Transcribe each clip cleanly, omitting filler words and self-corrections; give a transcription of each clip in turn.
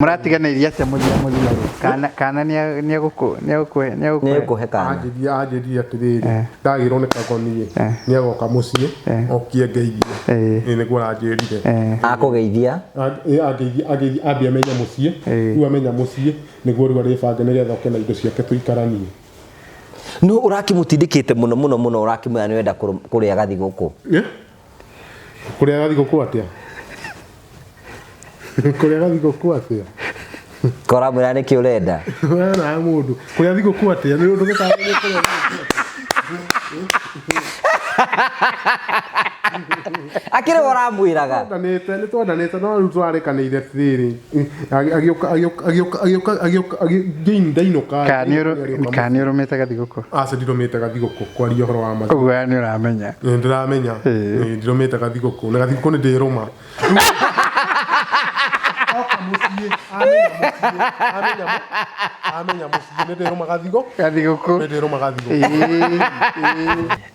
Mũratiganĩirie atĩa mũthia mũthia rĩ? Kana kana nĩ Nĩ ekũhe kana. Anjĩrire atĩrĩrĩ, ndagĩrwo nĩ kagoni nĩ agoka mũciĩ okie ngeithie. Ĩĩ nĩguo aranjĩrire. Akũgeithia. Angeithie ambie amenye mũciĩ, rĩu amenya mũciĩ nĩguo rĩu arĩbange nĩgetha oke na indo ciake tũikaranie. No ũrakĩmũtindĩkĩte mũno mũno mũno, ũrakĩmwĩra nĩ wenda kũrĩa gathigũkũ. Kũrĩa gathigũkũ atĩa? Kũrĩa gathigũkũ atĩa? Koramwĩra nĩkĩ ũrenda? Wena mũndũ. Kũrĩa thigũkũ atĩa? Nĩ ũndũ gĩtarĩrie kũrĩa thigũkũ. Akĩrĩ we ũramwĩraga. Twendanĩte, nĩ twendanĩte no rĩu twarĩkanĩire atĩrĩrĩ, agĩũka agĩũka agĩũka agĩũka agĩũka ndainũka. Kana nĩ ũrũmĩte gathigũkũ? Aca ndirũmĩte gathigũkũ kwaria ũhoro wa ma. Ũguo nĩ ũramenya. Nĩ ndĩramenya. Ndirũmĩte gathigũkũ. Na gathigũkũ nĩ ndĩrũma. Oka mũciĩ, amenya mũciĩ, amenya mũciĩ nĩ ndĩrũma gathigũ. Gathigũkũ. Nĩ ndĩrũma gathigũkũ.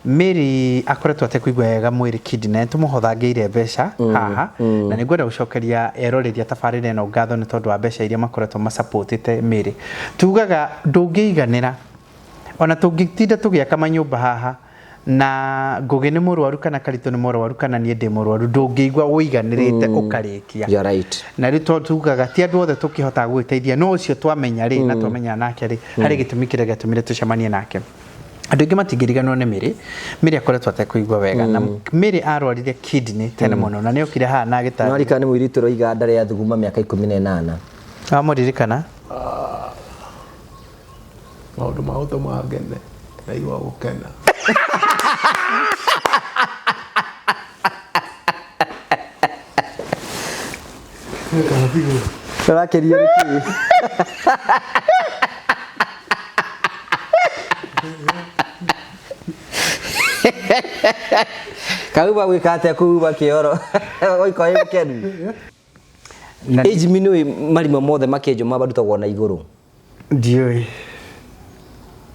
Mary akoretwo atekũigua wega mwĩrĩ kidney, tũmũhothangĩire mbeca haha na nĩ ngwenda gũcokeria eroreri a tabarĩra ĩno ngatho nĩ tondũ wa mbeca iria makoretwo masupportĩte Mary. Tugaga ndũngĩiganĩra ona tũngĩtinda tũgĩaka manyũmba haha na Ngũgĩ nĩ mũrwaru kana Karitũ nĩ mũrwaru kana niĩ ndĩ mũrwaru, ndũngĩigua ũiganĩrĩte ũkarĩkia. You are right. Na rĩu tondũ tugaga ti andũ othe tũkĩhotaga gwĩteithia, no ũcio twamenya rĩ na twamenya nake rĩ, harĩ gĩtũmi kĩrĩa gĩatũmire tũcemanie nake. Andũ aingĩ matingĩriganĩrwo nĩ Mary. Mary akoretwo atekũigua wega na Mary arwarire kidney tene mũno na nĩokire haha na agĩtarĩria. No arikana nĩ mũirĩtu ũroiga ndarĩ athuguma mĩaka 18. Wamũririkana? Maũndũ ma gũtũma ngene, ndaigua gũkena. Ũrakerio nĩ kĩĩ? Kauma gwĩka atĩa kuma kĩoro? Ũikora wĩ mũkenu. Age mi nĩũĩ marima mothe makĩenjwo marutagwo na igũrũ. Ndiũĩ.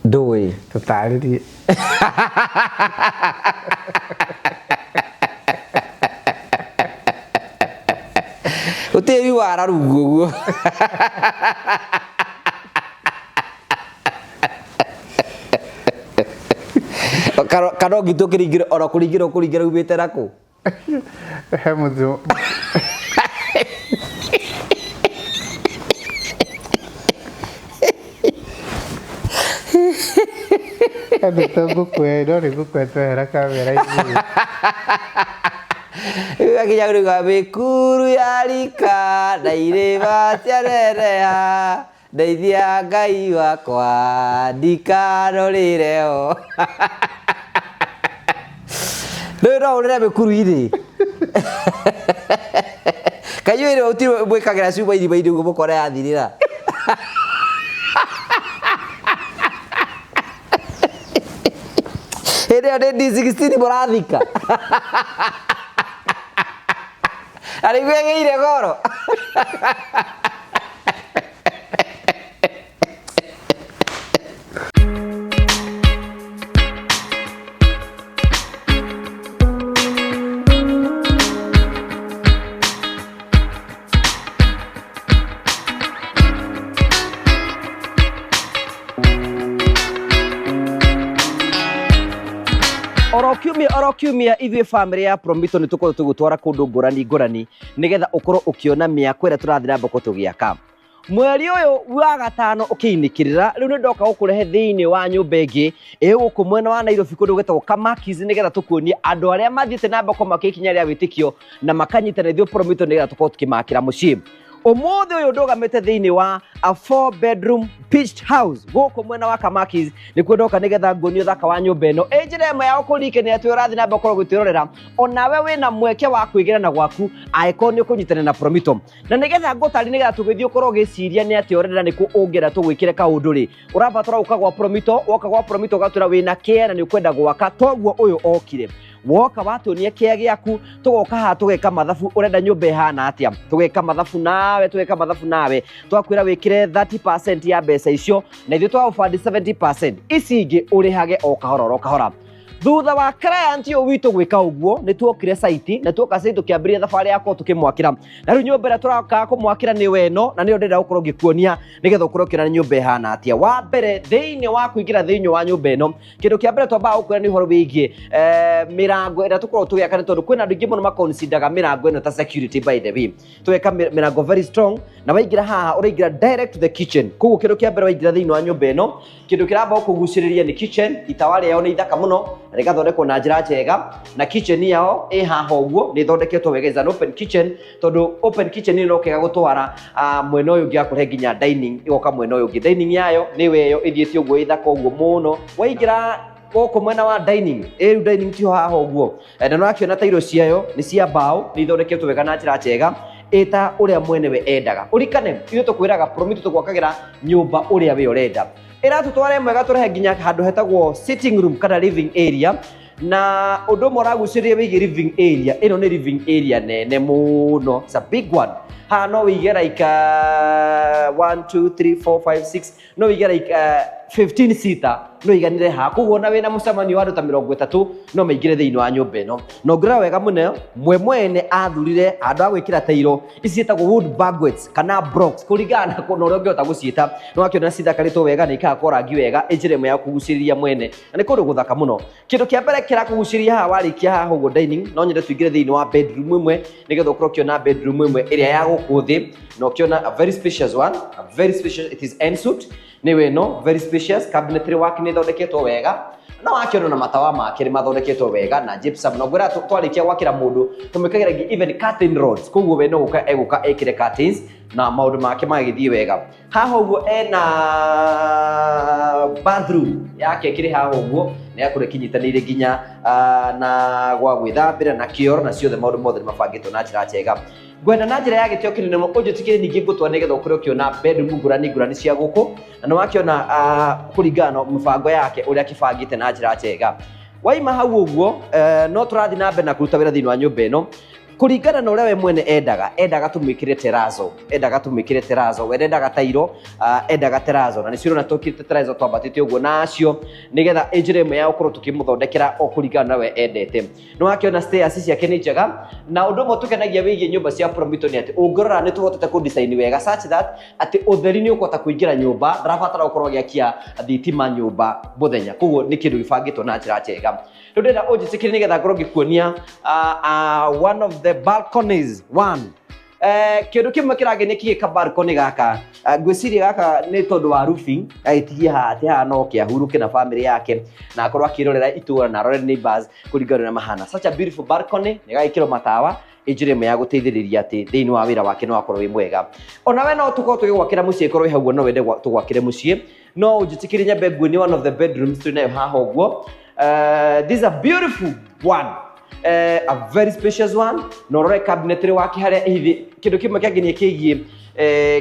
Ndũĩ. Tũtarĩrie. Gũtirĩ wara rungu ũguo. Kana ũngĩtua ũkĩringĩra ona kũringĩra ũkũringĩra umĩte nakũ? He mũthũ. Ndeto ngũkũhe no nĩ ngũkũhe twehera kamera-inĩ. Gakinya rĩu mĩkuru ya rika na irĩma cianeneha, ndeithia Ngai wakwa ndikarorĩre ho. Rĩu no ũrĩre mĩkuru-inĩ. Kaĩ inyuĩ ũtirĩ mwĩkagĩra cuma irima-inĩ ũguo mũkona yathirĩra? Hĩndĩ ĩyo nĩ D16 mũrathika. Na nĩguo ĩgĩire goro. Oro kiumia oro kiumia ithuĩ bamĩrĩ ya Promito nĩ tũkorwo tũgĩtwara kũndũ ngũrani ngũrani nĩgetha ũkorwo ũkĩona mĩako ĩrĩa tũrathiĩ na mbere tũgĩaka. Mweri ũyũ wa gatano ũkĩinĩkĩrĩra rĩu nĩ ndoka gũkũrehe thĩinĩ wa nyũmba ĩngĩ ĩ gũkũ mwena wa Nairobi kũndũ gwĩtagwo Kamakis nĩgetha tũkuonie andũ arĩa mathiĩte na mbere kũmakia ikinya rĩa wĩtĩkio na makanyitana ithuĩ Promito nĩgetha tũkorwo tũkĩmakĩra mũciĩ. Ũmũthĩ ũyũ ndũgamĩte thĩinĩ wa a 4 bedroom pitched house gũkũ mwena wa Kamakis nĩkuo ndoka nĩgetha nguonie ũthaka wa nyũmba ĩno ĩ njĩra ĩmwe ya gũkũririkania atĩ ũrathiĩ na mbere gũkorwo ũgĩtwĩrorera onawe wĩna mweke wa kwĩgĩra na gwaku angĩkorwo nĩ ũkũnyitanĩra na Promito. Na nĩgetha ngũtarĩrie nĩgetha tũgĩthiĩ ũkorwo ũgĩciria nĩ atĩa ũrenda nĩkũ ũngĩenda tũgwĩkĩre kaũndũ rĩ, ũrabatara gũka gwa Promito, woka gwa Promito ũgatwĩra wĩna kĩa na nĩ ũkwenda gwaka toguo ũyũ okire. Woka watuonia kĩa gĩaku, tũgoka haha tũgeka mathabu ũrenda nyũmba ĩhana atĩa, tũgeka mathabu nawe, tũgeka mathabu nawe, twakwĩra wĩkĩre 30% ya mbeca icio na ithuĩ twagũbandi 70%, ici ingĩ ũrĩhage o kahora oro kahora. Thutha wa client ũyũ witũ gwĩka ũguo, nĩ tuokire site, na tuoka site tũkĩambĩrĩria thabarĩ ya gũkorwo tũkĩmwakĩra. Na rĩu nyũmba ĩrĩa tũroka kũmwakĩra nĩ we ĩno, na nĩyo ndĩrenda gũkorwo ngĩkuonia nĩgetha ũkorwo ũkĩona nĩ nyũmba ĩhana atĩa. Wa mbere, thĩinĩ wa kũingĩra thĩinĩ wa nyũmba ĩno, kĩndũ kĩa mbere twambaga gũkwĩra nĩ ũhoro wĩgiĩ mĩrango ĩrĩa tũkoragwo tũgĩaka, nĩ tondũ kwĩna andũ aingĩ mũno maconsideraga mĩrango ĩno ta security. By the way, tũgeka mĩrango very strong, na waingĩra haha ũraingĩra direct to the kitchen. Koguo kĩndũ kĩa mbere waingĩra thĩinĩ wa nyũmba ĩno, kĩndũ kĩramba gũkũgucĩrĩria nĩ kitchen. Itawa rĩao nĩ ithaka mũno na rĩgathondekwo na njĩra njega, na kitchen yao ĩ haha ũguo nĩ ĩthondeketwo wega. Is an open kitchen, tondũ open kitchen nĩ no kĩega gũtwara mwena ũyũ ũngĩ akũrehe nginya dining ĩgoka mwena ũyũ ũngĩ. Dining yayo nĩ weyo ĩthiĩte ũguo, ĩthaka ũguo mũno. Waingĩra gũkũ mwena wa dining, ĩ rĩu dining tiho haha ũguo. Na nĩ ũrakĩona tairo ciayo nĩ cia mbaũ, nĩ ithondeketwo wega na njĩra njega ĩta ũrĩa mwenewe endaga. Ũrikane ithuĩ tũkwĩraga Promito tũgwakagĩra nyũmba ũrĩa we ũrenda. Ĩratũtwara ĩmwe ĩgatũrehe nginya handũ hetagwo sitting room kana living area. Na ũndũ ũmwe ũragucĩrĩria wĩgiĩ living area ĩno, nĩ living area nene mũno. It's a big one. Haha no wĩige like 1 2 3 4 5 6, no wĩige like 15 seater, no iganĩre haha. Koguo ona wĩna mũcemanio wa andũ ta 30 no maingĩre thĩinĩ wa nyũmba ĩno. Na ũngĩrora wega mũno, mwe mwene athurire handũ ha gwĩkĩra tairo ici ciĩtagwo wood banquets kana blocks, kũringana na ũrĩa ũngĩhota gũciĩta. Nĩ wakĩona cithakarĩtwo wega na ikahakwo rangi wega, ĩ njĩra ĩmwe ya kũgucĩrĩria mwene, na nĩ kũndũ gũthaka mũno. Kĩndũ kĩa mbere kĩrakũgucĩrĩria haha, warĩkia haha ũguo dining, no nyende tũingĩre thĩinĩ wa bedroom ĩmwe, nĩgetha ũkorwo ũkĩona bedroom ĩmwe ĩrĩa ya gũkũ thĩ, na ũkĩona a very spacious one, a very spacious. It is en suite, nĩwe ĩno, very spacious. Cabinetry work nĩ ĩthondeketwo wega, na wakĩona na matawa make nĩ mathondeketwo wega na gypsum. Na ngwĩra twarĩkia gwakĩra mũndũ tũmĩkagĩra even curtain rods, koguo we no gũka egũka ekĩre curtains na maũndũ make magĩthiĩ wega. Haha ũguo ena bathroom yake ĩkĩrĩ haha ũguo, nĩ yakorwo ĩkĩnyitanĩire nginya na gwa gwĩthambĩra na kĩoro na ciothe, maũndũ mothe nĩ mabangĩtwo na njĩra njega. Ngwenda na njĩra ya gĩtĩo kĩnene mũno ũnjĩtĩkĩre ningĩ ngũtwara nĩgetha ũkorwo ũkĩona bedroom ngũrani ngũrani cia gũkũ, na nĩ wakĩona kũringana na mũbango yake ũrĩa akĩbangĩte na njĩra njega. Waima hau ũguo, no tũrathiĩ na mbere na kũruta wĩra thĩinĩ wa nyũmba ĩno kũringana na ũrĩa we mwene endaga. Endaga tũmwĩkĩre terrazzo, endaga tũmwĩkĩre terrazzo. We ndendaga tairo, endaga terrazzo, na nĩcio ũrona tũkĩrĩte terrazzo twambatĩte ũguo nacio, nĩgetha ĩ njĩra ĩmwe ya gũkorwo tũkĩmũthondekera o kũringana na we endete. Nĩ wakĩona stairs ciake nĩ njega, na ũndũ ũmwe tũkenagia wĩgiĩ nyũmba cia Promito nĩ atĩ ũngĩrora nĩ tũhotete kũ design wega such that atĩ ũtheri nĩ ũkũhota kũingĩra nyũmba, ndarabatara gũkorwo agĩakia thitima nyũmba mũthenya. Koguo nĩ kĩndũ gĩbangĩtwo na njĩra njega. Rĩu ndĩrenda ũnjĩtĩkĩrie nĩgetha ngorwo ngĩkuonia one of the balconies one. Kĩndũ kĩmwe kĩrangenia kĩgĩ ka balcony gaka, ngwĩciria gaka nĩ tondũ wa roofing agĩtigia haha, atĩ haha no kĩahurũke na family yake na akorwo akĩrorera itũra na arore neighbors kũringana na mahana. Such a beautiful balcony, nĩ gagĩkĩrwo matawa, ĩ njĩra ĩmwe ya gũteithĩrĩria atĩ thĩinĩ wa wĩra wake no akorwo wĩ mwega. Ona we no tũkorwo tũgĩgwakĩra mũciĩ, ĩkorwo ĩ hau ũguo, no wende tũgwakĩre mũciĩ, no ũnjĩtĩkĩrie nyambe nguonie one of the bedrooms twĩ nayo haha ũguo. This is a beautiful one, a very spacious one, na ũrore cabinetry wake harĩa ĩhithi. Kĩndũ kĩmwe kĩangenia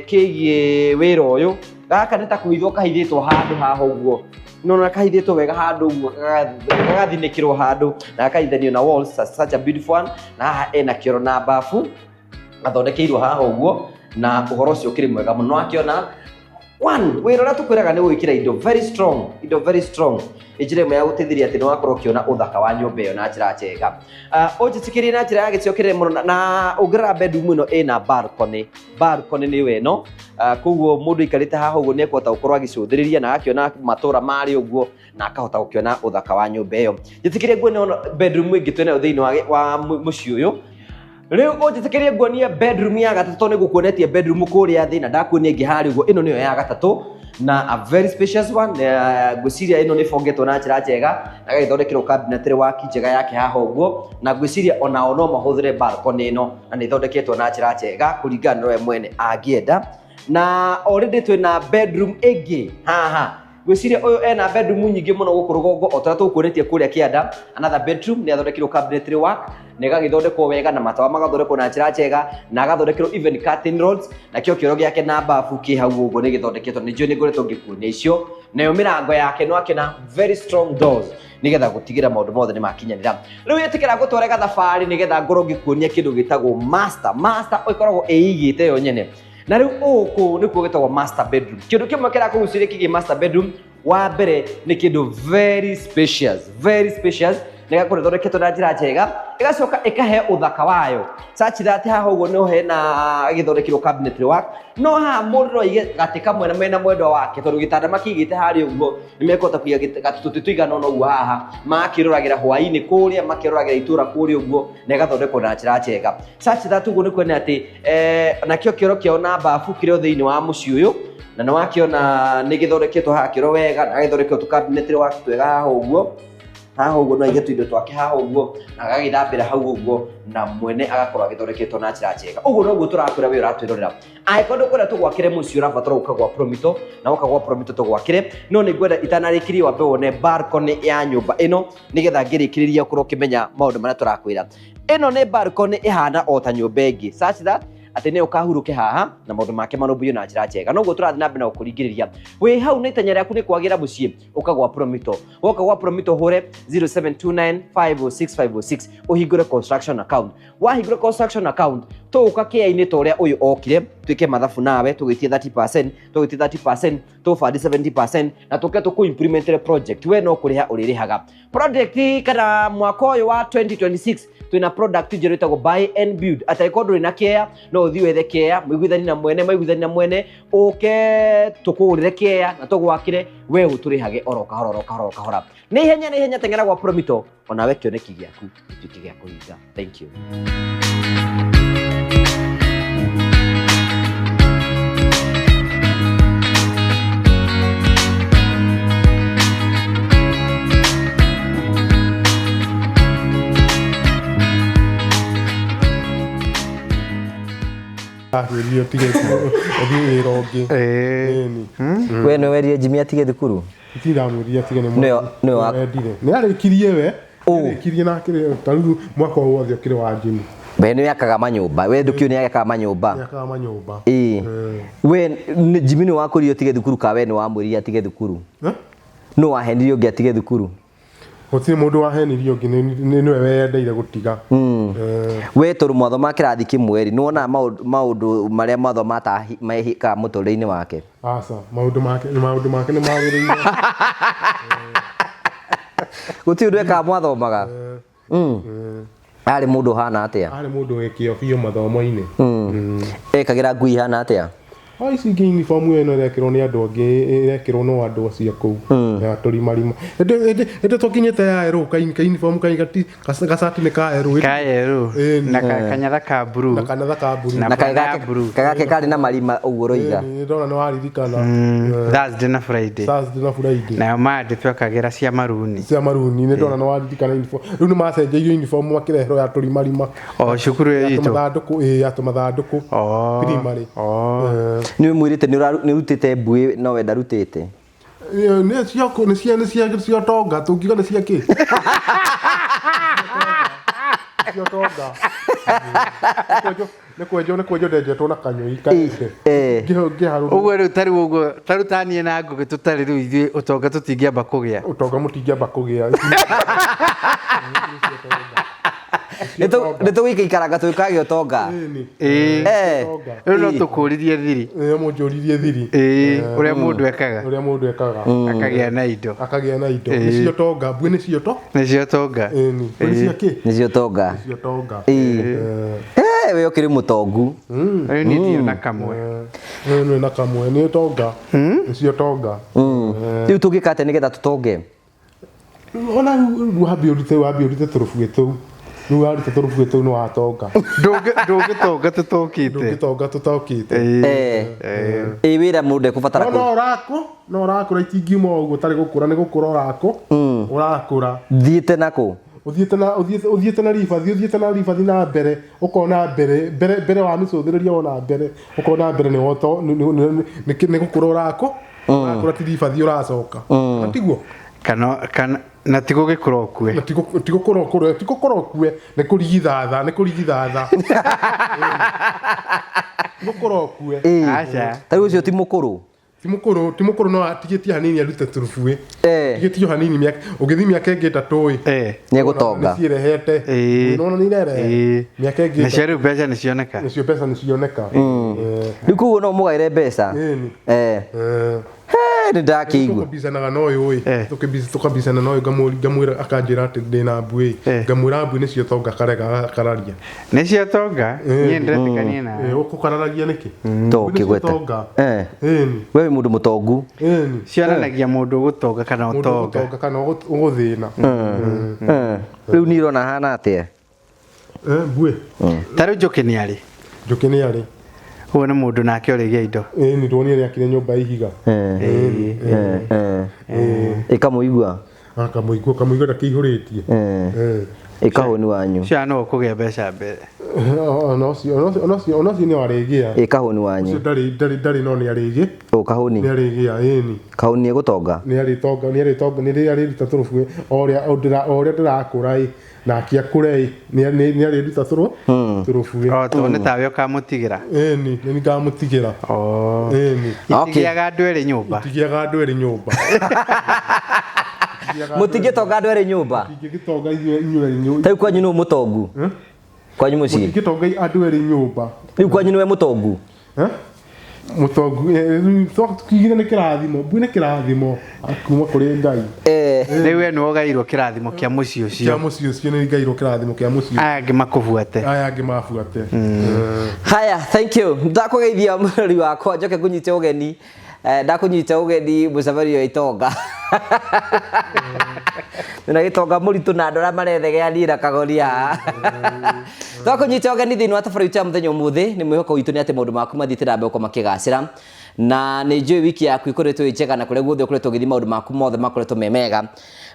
kĩgiĩ wĩra ũyũ, gaka nĩ ta kũhithwo kahithĩtwo handũ haha ũguo, nona kahithĩtwo wega handũ ũguo, gagathinĩkĩrwo handũ na gakanyitithanio na walls. Such a beautiful one. Na haha ena kĩoro na bafu athondekeirwo haha ũguo, na ũhoro ũcio ũkĩrĩ mwega mũno. Akĩona one wĩra ũrĩa tũkwĩraga nĩ gwĩkĩra indo very strong, indo very strong, ĩ njĩra ĩmwe ya gũteithĩrĩria atĩ nĩ wakorwo ũkĩona ũthaka wa nyũmba ĩyo na njĩra njega. Ũnjĩtĩkĩrie na njĩra ya gĩtĩo kĩnene mũno, na ũngĩrora bedroom ĩno ĩna balcony. Balcony nĩyo ĩno. Koguo mũndũ aikarĩte haha ũguo nĩ ekũhota gũkorwo agĩcũthĩrĩria na agakĩona matũra marĩ ũguo na akahota gũkĩona ũthaka wa nyũmba ĩyo. Njĩtĩkĩrie nguone ona bedroom ĩngĩ twĩnayo thĩinĩ wa mũciĩ ũyũ. Rĩu ũnjĩtĩkĩrie nguonie bedroom ya gatatũ, tondũ nĩ ngũkuonetie bedroom kũrĩa thĩ na ndakuonia ĩngĩ harĩa ũguo. Ĩno nĩyo ya gatatũ na a very spacious one. Ngwĩciria ĩno nĩ ĩbongetwo na njĩra njega na gagĩthondekerwo cabinetry work njega yake haha ũguo, na ngwĩciria onao no mahũthĩre balcony ĩno, na nĩ ĩthondeketwo na njĩra njega kũringana na we mwene angĩenda. Na already twĩna bedroom ĩngĩ haha. Ngwĩciria ũyũ ena bedroom nyingĩ mũno gũkũ rũgongo, o ta ũrĩa tũkuonetie kũrĩa kĩanda. Another bedroom nĩ athondekeirwo cabinetry work na ĩgagĩthondekwo wega na matawa magathondekwo na njĩra njega na agathondekerwo even curtain rods, nakĩo kĩoro gĩake na bafu kĩ hau ũguo nĩ gĩthondeketwo. Nĩ njũĩ nĩ ngoretwo ngĩkuonia icio. Nayo mĩrango yake no akĩona very strong doors, nĩgetha gũtigĩra maũndũ mothe nĩ makinyanĩra. Rĩu ĩtĩkĩra ngũtware gathabarĩ nĩgetha ngorwo ngĩkuonia kĩndũ gĩtagwo master. Master ĩkoragwo ĩigĩte yo nyene, na rĩu gũkũ nĩkuo gĩtagwo master bedroom. Kĩndũ kĩmwe kĩrakũgucĩrĩria kĩgiĩ master bedroom, Wa mbere nĩ kĩndũ very spacious, very spacious, nĩ gakorwo ĩthondeketwo na njĩra njega, ĩgacoka ĩkahe ũthaka wayo such that haha ũguo no hena gĩthondekirwo cabinetry work, no haha mũndũ no aige gatĩ kamwe na mena mwendwa wake, tondũ gĩtanda makĩigĩte harĩa ũguo nĩ mekũhota kũiga gatũtĩ tũigana ũna ũguo haha, makĩroragĩra hwaĩ-inĩ kũrĩa, makĩroragĩra itũra kũrĩa ũguo, na ĩgathondekwo na njĩra njega such that ũguo nĩ kuonania atĩ nakĩo kĩoro kĩao na babu kĩrĩ o thĩinĩ wa mũciĩ ũyũ, na nĩ wakĩona nĩ gĩthondeketwo haha kĩoro wega, na gĩthondeketwo tũ cabinetry work twega haha ũguo. Haha ũguo no aige tũindo twake haha ũguo, na agagĩthambĩra hau ũguo, na mwene agakorwo agĩthondeketwo na njĩra njega. Ũguo noguo tũrakwĩra we ũratwĩrorera. Angĩkorwo ndũkwenda tũgwakĩre mũciĩ, ũrabatara gũka gwa Promito, na woka gwa Promito tũgwakĩre. No nĩ ngwenda itanarĩkĩria wambe wone balcony ya nyũmba ĩno, nĩgetha ngĩrĩkĩrĩria ũkorwo ũkĩmenya maũndũ marĩa tũrakwĩra. Ĩno nĩ balcony ĩhana o ta nyũmba ĩngĩ, such that atĩ nĩ ũkahurũke haha na maũndũ make marũmbũiyo na njĩra njega. Noguo tũrathiĩ na mbere na gũkũringĩrĩria wĩ hau na itanya rĩaku nĩ kwagĩra mũciĩ, ũka gwa Promito. Woka gwa Promito hũre 0729506506 ũhingũre construction account. Wahingũra construction account, tũgũka kĩa-inĩ ta ũrĩa ũyũ okire, twĩke mathabu nawe, tũgĩtie 30%, tũgĩtie 30%, tũbandi 70%, na tũke tũkũ implementere project. We no kũrĩha ũrĩrĩhaga project. Kana mwaka ũyũ wa 2026 twĩna product njerũ ĩtagwo buy and build. Atangĩkorwo ndũrĩ na kĩea, no ũthiĩ wethe kĩea, mũiguithanie na mwene, maiguithanie na mwene, ũke tũkũgũrĩre kĩea na tũgwakĩre, we ũtũrĩhage oro kahora oro kahora oro kahora. Nĩ ihenya, nĩ ihenya, teng'era gwa Promito, onawe kĩoneki gĩaku gĩtuĩke gĩa kũhinga. Thank you. Akwĩrire ũtige ũthiĩ wĩra ũngĩ. Ĩni. We nĩ werire Jimmy atige thukuru? Ndamwĩrire atige nĩ Nĩwe wendire. Nĩ arĩkirie we. Arĩkirie na akĩrĩ ta rĩu mwaka ũyũ wothe ũkĩrĩ wa Jimmy. We nĩ akaga manyũmba, we ndũkĩũĩ nĩ akaga manyũmba. Nĩ akaga manyũmba. Ĩĩ. We Jimmy nĩ wakwĩrire ũtige thukuru ka we nĩ wamwĩrire atige thukuru? Eh? Nũ wahenirie ũngĩ atige thukuru? Gũtirĩ mũndũ wahenirie ũngĩ, nĩwe weyendeire gũtiga. We tondũ mwathoma kĩrathi kĩmwe rĩ, nĩ wonaga maũndũ marĩa mwathoma mehĩkaga mũtũrĩre-inĩ wake? Aca, maũndũ make nĩ magĩrĩire. Gũtirĩ ũndũ ekaga mwathomaga? Arĩ mũndũ ũhana atĩa? Arĩ mũndũ wĩ kĩo biũ mathomo-inĩ. Ekagĩra ngui ihana atĩa? O ici ingĩ uniform ĩno ĩrekĩrwo nĩ andũ angĩ, ĩrekĩrwo no andũ acio kũu ya tũrimarima. Ĩndĩ tũkinyĩte ya erũ, ka uniform kai gacati nĩ ka erũ. Ka yerũ. Ĩni. Na kanyatha ka blue. Na kanatha ka blue. Na Na bra ya blue. kagake karĩ na marima ũguo ũroiga. Ĩni, ndona nĩ waririkana. Thursday na Friday. Thursday na Friday. Nayo Monday twekagĩra cia maruni. Cia maruni. Nĩ ndona nĩ waririkana uniform. Rĩu nĩ macenjeirio uniform makĩreherwo ya tũrimarima. O cukuru ĩyo Ya itũ. tũmathandũkũ, ĩĩ, ya tũmathandũkũ. Primary. Nĩ ũmwĩrĩte nĩ ũrutĩte mbuĩ no we ndarutĩte? Nĩ cia nĩ cia nĩ cia cia tonga, tũngiuga nĩ cia kĩ? Cia tonga. Nĩ kwenjwo ndenjetwo na kanyũi kaende. Ngĩharũrwo. Ũguo rĩu tarĩu ũguo tarĩu taniĩ na Ngũgĩ tũtarĩ rĩu ithuĩ ũtonga tũtingĩamba kũgĩa. Ũtonga mũtingĩamba kũgĩa. Nĩ tũgũikaikaranga tũgĩkagĩa ũtonga. Ĩni. Ĩĩ. Rĩu no tũkũririe thiri. Ĩĩ, mũnjũririe thiri. Ĩĩ, ũrĩa mũndũ ekaga. Ũrĩa mũndũ ekaga. Akagĩa na indo. Akagĩa na indo. Nĩcio tonga, mbuĩ nĩcio to. Nĩcio tonga. Ĩni. Mbuĩ nĩcio kĩ? Nĩcio tonga. Nĩcio tonga. Ĩĩ. We ũkĩrĩ mũtongu. Rĩu niĩ ndirĩ na kamwe. Nĩ na kamwe, nĩ tonga. Nĩcio tonga. Rĩu tũngĩka atĩa nĩgetha tũtonge? Ona rĩu wambie ũrute tũrũbuĩ tũu. Rĩu waruta tũrũbuĩ tũu nĩ watonga. Ndũngĩtonga tũtokĩte. Ndũngĩtonga tũtokĩte. Ĩ wĩra mũndũ ekũbatara No no ũrakũ, no ũrakũra, itingiuma ũguo ũtarĩ gũkũra, nĩ gũkũra ũrakũ. Ũrakũra. Thiĩte nakũ? Ũthiĩte na ribathi, ũthiĩte na ribathi na mbere, ũkona mbere mbere mbere wa mĩcũthĩrĩria, wona mbere, ũkona mbere nĩ woto nĩ gũkũra ũrakũ. Ũrakũra, ti ribathi ũracoka. Na tiguo? Kana na ti gũgĩkũra ũkue. Na ti gũkũra ũkũre, ti gũkũra ũkue, nĩ kũrigithatha, nĩ kũrigithatha. Ti gũkũra ũkue. Aca. Ta rĩu ũcio ti mũkũrũ. Ti mũkũrũ, ti mũkũrũ, no atigĩtie hanini arute tũrũbuĩ. Eh. Tigĩtio hanini mĩaka, ũngĩthiĩ mĩaka ĩngĩ 3 ĩ. Nĩ egũtonga. Nĩ ciĩrehete. Nĩwona nĩ irerehe. Mĩaka ĩngĩ Nacio rĩu mbeca nĩ cioneka. Nĩcio mbeca nĩ cioneka. Rĩu koguo no mũgaĩre mbeca. Ĩni. Eh. Nĩ ndakĩigua. Tũkabicanaga na ũyũ ĩ. Eh. Tũkabicana na ũyũ ngamwĩra akanjĩra atĩ ndĩna mbuĩ. Eh. Ngamwĩra mbuĩ nĩcio tonga karega akararia. Nĩcio tonga niĩ ndĩretĩkania Eh, nawe. ũkũkararagia nĩkĩ? To Mbuĩ nĩcio ũkĩgweta. tonga. Eh. Ĩni. We wĩ mũndũ mũtongu. Ĩni. Cionanagia mũndũ ũgũtonga kana Mũndũ ũtonga. ũgũtonga kana ũgũthĩna. Eh. Rĩu niĩ ũrona hana atĩa? Eh, mbuĩ. Ta rĩu Njũkĩ nĩ arĩ. Njũkĩ nĩ arĩ. Ũyũ nĩ mũndũ nake ũrĩgĩa indo. Ĩni ndwonire nĩakire nyũmba ya ihiga. Eh. Eh. Eh. Ĩkamũigua. Akamũigua kamũigua ndakĩihũrĩtie. Eh. Eh. Ĩkahũni wanyu. Cio no ũkũgĩa mbeca mbere. Ona ũcio nĩ arĩgĩa. Ĩkahũni wanyu. Ũcio ndarĩ no nĩ arĩgĩ. Ũ kahũni. Nĩ arĩgĩa ĩni. Kahũni nĩ egũtonga. Nĩ arĩtonga nĩ arĩtonga nĩ arĩruta tũrũbue o ũrĩa ndĩrakũra ĩ nake akũre ĩ nĩ arĩruta tũrũbue. O to nĩ tawe ũkamũtigĩra. Ĩni nĩ ngamũtigĩra. Oh. Ĩni. Okay. Itigiaga andũ erĩ nyũmba. Itigiaga andũ erĩ nyũmba. Mũtingĩtonga andũ erĩ nyũmba. Ingĩgĩtonga inyuĩ erĩ nyũmba. Ta rĩu kwanyu nũ mũtongu? Kwanyu mũciĩ. Mũtingĩtonga andũ erĩ nyũmba. Rĩu kwanyu nĩwe mũtongu. Eh? Mũtongu tuigire nĩ kĩrathimo mbui nĩ kĩrathimo kuma kũrĩ Ngai. Eh. Rĩu we nĩwe ũgairwo kĩrathimo kĩa mũciĩ Kĩa ũcio. mũciĩ ũcio nĩ ngairwo kĩrathimo kĩa mũciĩ. Aya angĩ makũbuate. Aya angĩ mabuate. Haya, thank you. Ndakũgeithia mũrori wakwa njoke ngũnyite ũgeni. Ndakũnyita ũgeni mũcemanio wa itonga. Nĩna gĩtonga mũritũ na andũ arĩa marethegea niĩ na kagoni haha. Twakũnyita ũgeni thĩinĩ wa tabarĩra itũ ya mũthenya ũmũthĩ. Nĩ mwĩhoko witũ nĩ atĩ maũndũ maku mathiĩte na mbere gũkorwo makĩgacĩra. Na nĩ njũĩ wiki yaku ĩkoretwo ĩ njega na kũrĩa guothe ũkoretwo ũgĩthiĩ maũndũ maku mothe makoretwo me mega.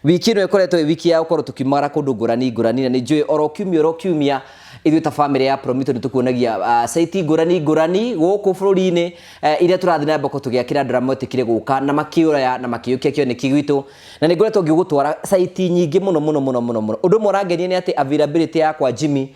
Wiki ĩno ĩkoretwo ĩ wiki ya gũkorwo tũkiumagara kũndũ ngũrani ngũrani na nĩ njũĩ oro kiumia oro kiumia ithuĩ ta bamĩrĩ ya Promito nĩ tũkuonagia site ngũrani ngũrani gũkũ bũrũri-inĩ iria tũrathiĩ na mbere tũgĩakĩra andũ arĩa metĩkire gũka na makĩũraya na makĩiyũkia kĩoneki gitũ na nĩ ngoretwo ngĩgũtwara site nyingĩ mũno mũno mũno mũno mũno. Ũndũ ũmwe ũrangenia nĩ atĩ availability yakwa Jimmy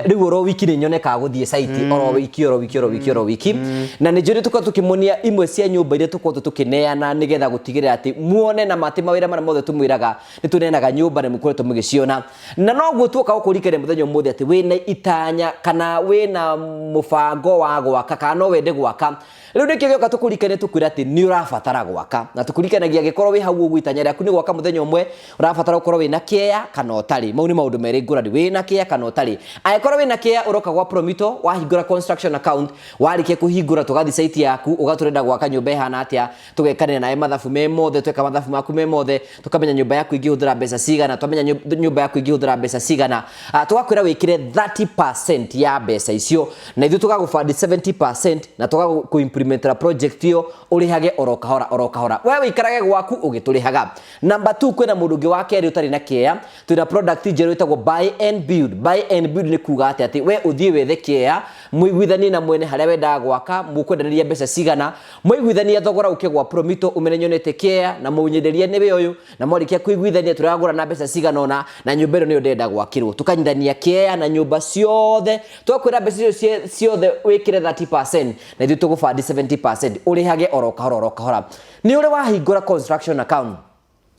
rĩu oro wiki nĩ nyonekaga gũthiĩ site oro wiki oro wiki oro wiki oro wiki na nĩ njũĩ tũkorwo tũkĩmuonia imwe cia nyũmba iria tũkoretwo tũkĩneana nĩgetha gũtigĩrĩra atĩ muone na matĩ mawĩra marĩa mothe tũmwĩraga nĩ tũneanaga nyũmba na mũkoretwo mũgĩciona na noguo tuoka gũkũririkania mũthenya ũmũthĩ atĩ wĩna itanya kana wĩna mũbango wa gwaka kana no wende gwaka rĩu nĩkĩo gĩoka tũkũririkanie tũkwĩra atĩ nĩ ũrabatara gwaka na tũkũririkanagia angĩkorwo wĩ hau ũguo itanya rĩaku nĩ gwaka mũthenya ũmwe ũrabatara gũkorwo wĩna kĩea kana ũtarĩ. Mau nĩ maũndũ merĩ ngũrani, wĩna kĩea kana ũtarĩ. Angĩkorwo wĩna kĩea ũroka gwa Promito wahingũra construction account warĩkia kũhingũra tũgathiĩ site yaku ũgatũrenda gwaka nyũmba ĩhana atĩa tũgekanĩra nawe mathabu me mothe tweka mathabu maku me mothe tũkamenya nyũmba yaku ĩngĩhũthĩra mbeca cigana twamenya nyũmba yaku ĩngĩhũthĩra mbeca cigana tũgakwĩra wĩkĩre 30% ya mbeca icio na ithuĩ tũgagũbandi 70% na tũgakũ-implementera project ĩyo ũrĩhage oro kahora oro kahora we wĩikarage gwaku ũgĩtũrĩhaga. Number 2 kwĩna mũndũ ũngĩ wa kerĩ ũtarĩ na kĩea twĩna product njerũ ĩtagwo buy and build. Buy and build nĩ kuga atĩa atĩ we ũthiĩ wethe kĩea mũiguithanie na mwene harĩa wendaga gwaka mũkwendanĩria mbeca cigana mũiguithanie thogora ũke gwa Promito ũmene nyonete kĩea na mũnyenderie nĩwe ũyũ na mwarĩkia kũiguithania tũragũra na mbeca cigana ũna na nyũmba ĩno nĩyo ndĩrenda gwakĩrwo tũkanyithania kĩea na nyũmba ciothe twakwĩra mbeca icio ciothe wĩkĩre 30% na ithuĩ tũgũbandi 70% ũrĩhage oro kahora oro kahora. Nĩ ũrĩ wahingũra construction account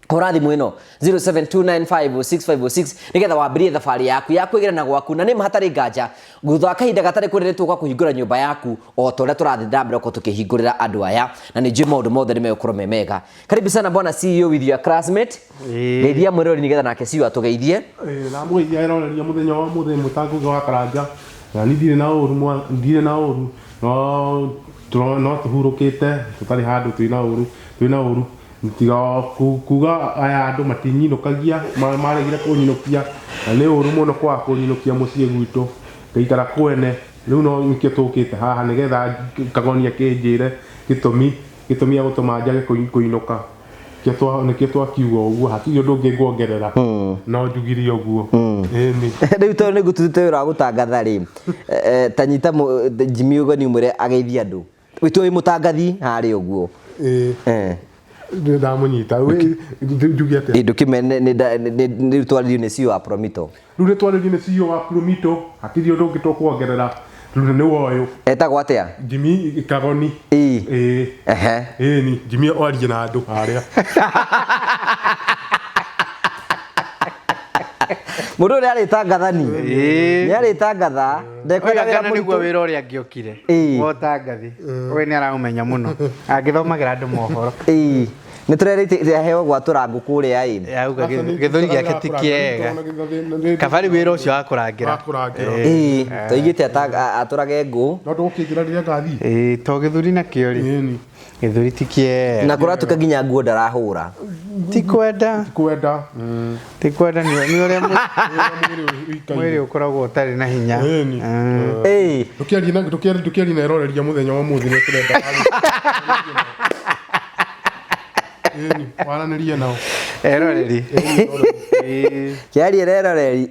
hũra thimũ ĩno 072950656 nĩgetha wambĩrĩrie thabarĩ yaku ya kwĩgĩra na gwaku na nĩ ma hatarĩ nganja thutha wa kahinda gatarĩ kũnene tũgũka kũhingũra nyũmba yaku o ta ũrĩa tũrathiĩ na mbere gũkorwo tũkĩhingũrĩra andũ aya na nĩ njũĩ maũndũ mothe nĩ megũkorwo me mega. Karibu sana bwana CEO with your classmate. Geithia mwĩrori nĩgetha nake CEO atũgeithie. Ndamũgeithia eroreria mũthenya wa mũthĩ mũtango wa Karanja na niĩ ndirĩ na ũru ndirĩ na ũru no tũhurũkĩte tũtarĩ handũ twĩna ũru tiga kuga aya andũ matinyinũkagia maregire kũnyinũkia na nĩ ũru mũno kwaga kũnyinũkia mũciĩ gwitũ ngaikara kwene rĩu no nĩkĩo tũkĩte haha nĩgetha Kagoni akĩnjĩre gĩtũmi gĩa gũtũma njage kũinũka nĩkĩo twakiuga ũguo hatirĩ ũndũ ũngĩ nguongerera no njugire ũguo. Ĩni rĩu tondũ nĩ ngũtutĩte wĩra wa gũtangatha rĩ ta nyita Jimmy ũgeni ũmwĩre ageithie andũ wĩtwo wĩ mũtangathi harĩa ũguo. Ndamũnyita njuge atĩa ndũkĩmene nĩ twarĩrio nĩ CEO wa Promito. Rĩu nĩ twarĩrio nĩ CEO wa Promito hatirĩ ũndũ ũngĩ tũkuongerera rĩu nĩ woyũ. Etagwo atĩa? Jimmy Kagoni. Ĩĩ. Ehe. Ĩni Jimmy arie na andũ harĩa. Mũndũ ũrĩa arĩtangathani. Ĩĩ. Nĩ arĩtangatha. Ndekwenda Oiga wĩra kana nĩguo mũritũ. wĩra ũrĩa angĩokire. Ĩĩ. Wotangathi. We nĩ araũmenya mũno. Angĩthomagĩra andũ mohoro. Ĩĩ. Nĩ tũrerĩte aheo gwatũra ngũ kũrĩa ĩ. Yauga gĩthũri gĩake ti kĩega. Kabari wĩra ũcio wa kũrangĩra. Wa kũrangĩra. Ĩĩ. Tũigĩte atũrage ngũ. No ndũgũkĩnjĩra rĩrĩa ngathiĩ. Ĩĩ, to gĩthũri nakĩo rĩ. Ĩni. Gĩthũri ti kĩega. Na kũratuĩka nginya nguo ndarahũra. Ti kwenda. Kwenda. Ti kwenda nĩ ũrĩa Mwĩrĩ ũikaire. mwĩrĩ ũkoragwo ũtarĩ na hinya. Ĩni. Ĩĩ. Ndũkĩarie na ndũkĩarie na eroreria mũthenya wa ũmũthĩ nĩ tũrenda. Ĩni, waranĩrie nao. Eroreri. Ĩĩ. Kĩarie reroreri.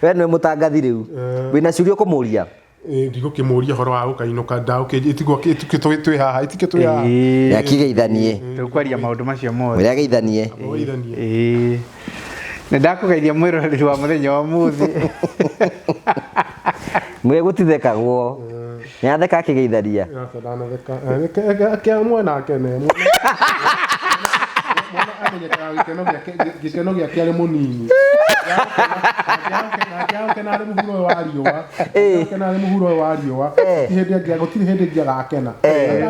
We nĩwe mũtangathi rĩu. Wĩna ciũria ũkũmũria. Ĩĩ, ndigũkĩmũria ũhoro wa gũkainũka ndaũkĩnjĩ twĩ haha itikĩ twĩ haha. Ĩĩ. Akĩgeithanie. Tũkwaria maũndũ macio mothe. Ũrĩa ageithanie. Ũgeithanie. Ĩĩ. Nĩ ndakũgeithia mwĩroreri wa mũthenya wa ũmũthĩ. Mwĩ gũtithekagwo. Nĩ atheka akĩgeithania. Aca ndanatheka. Reke mwana akene. Mwana amenyekaga gĩkeno gĩake gĩkeno gĩake arĩ mũnini. Angĩagũkena arĩ mũhuro ũyũ wa riũa. Angĩagũkena arĩ mũhuro ũyũ wa riũa. Gũtirĩ hĩndĩ ĩngĩ gũtirĩ hĩndĩ ĩngĩ agakena.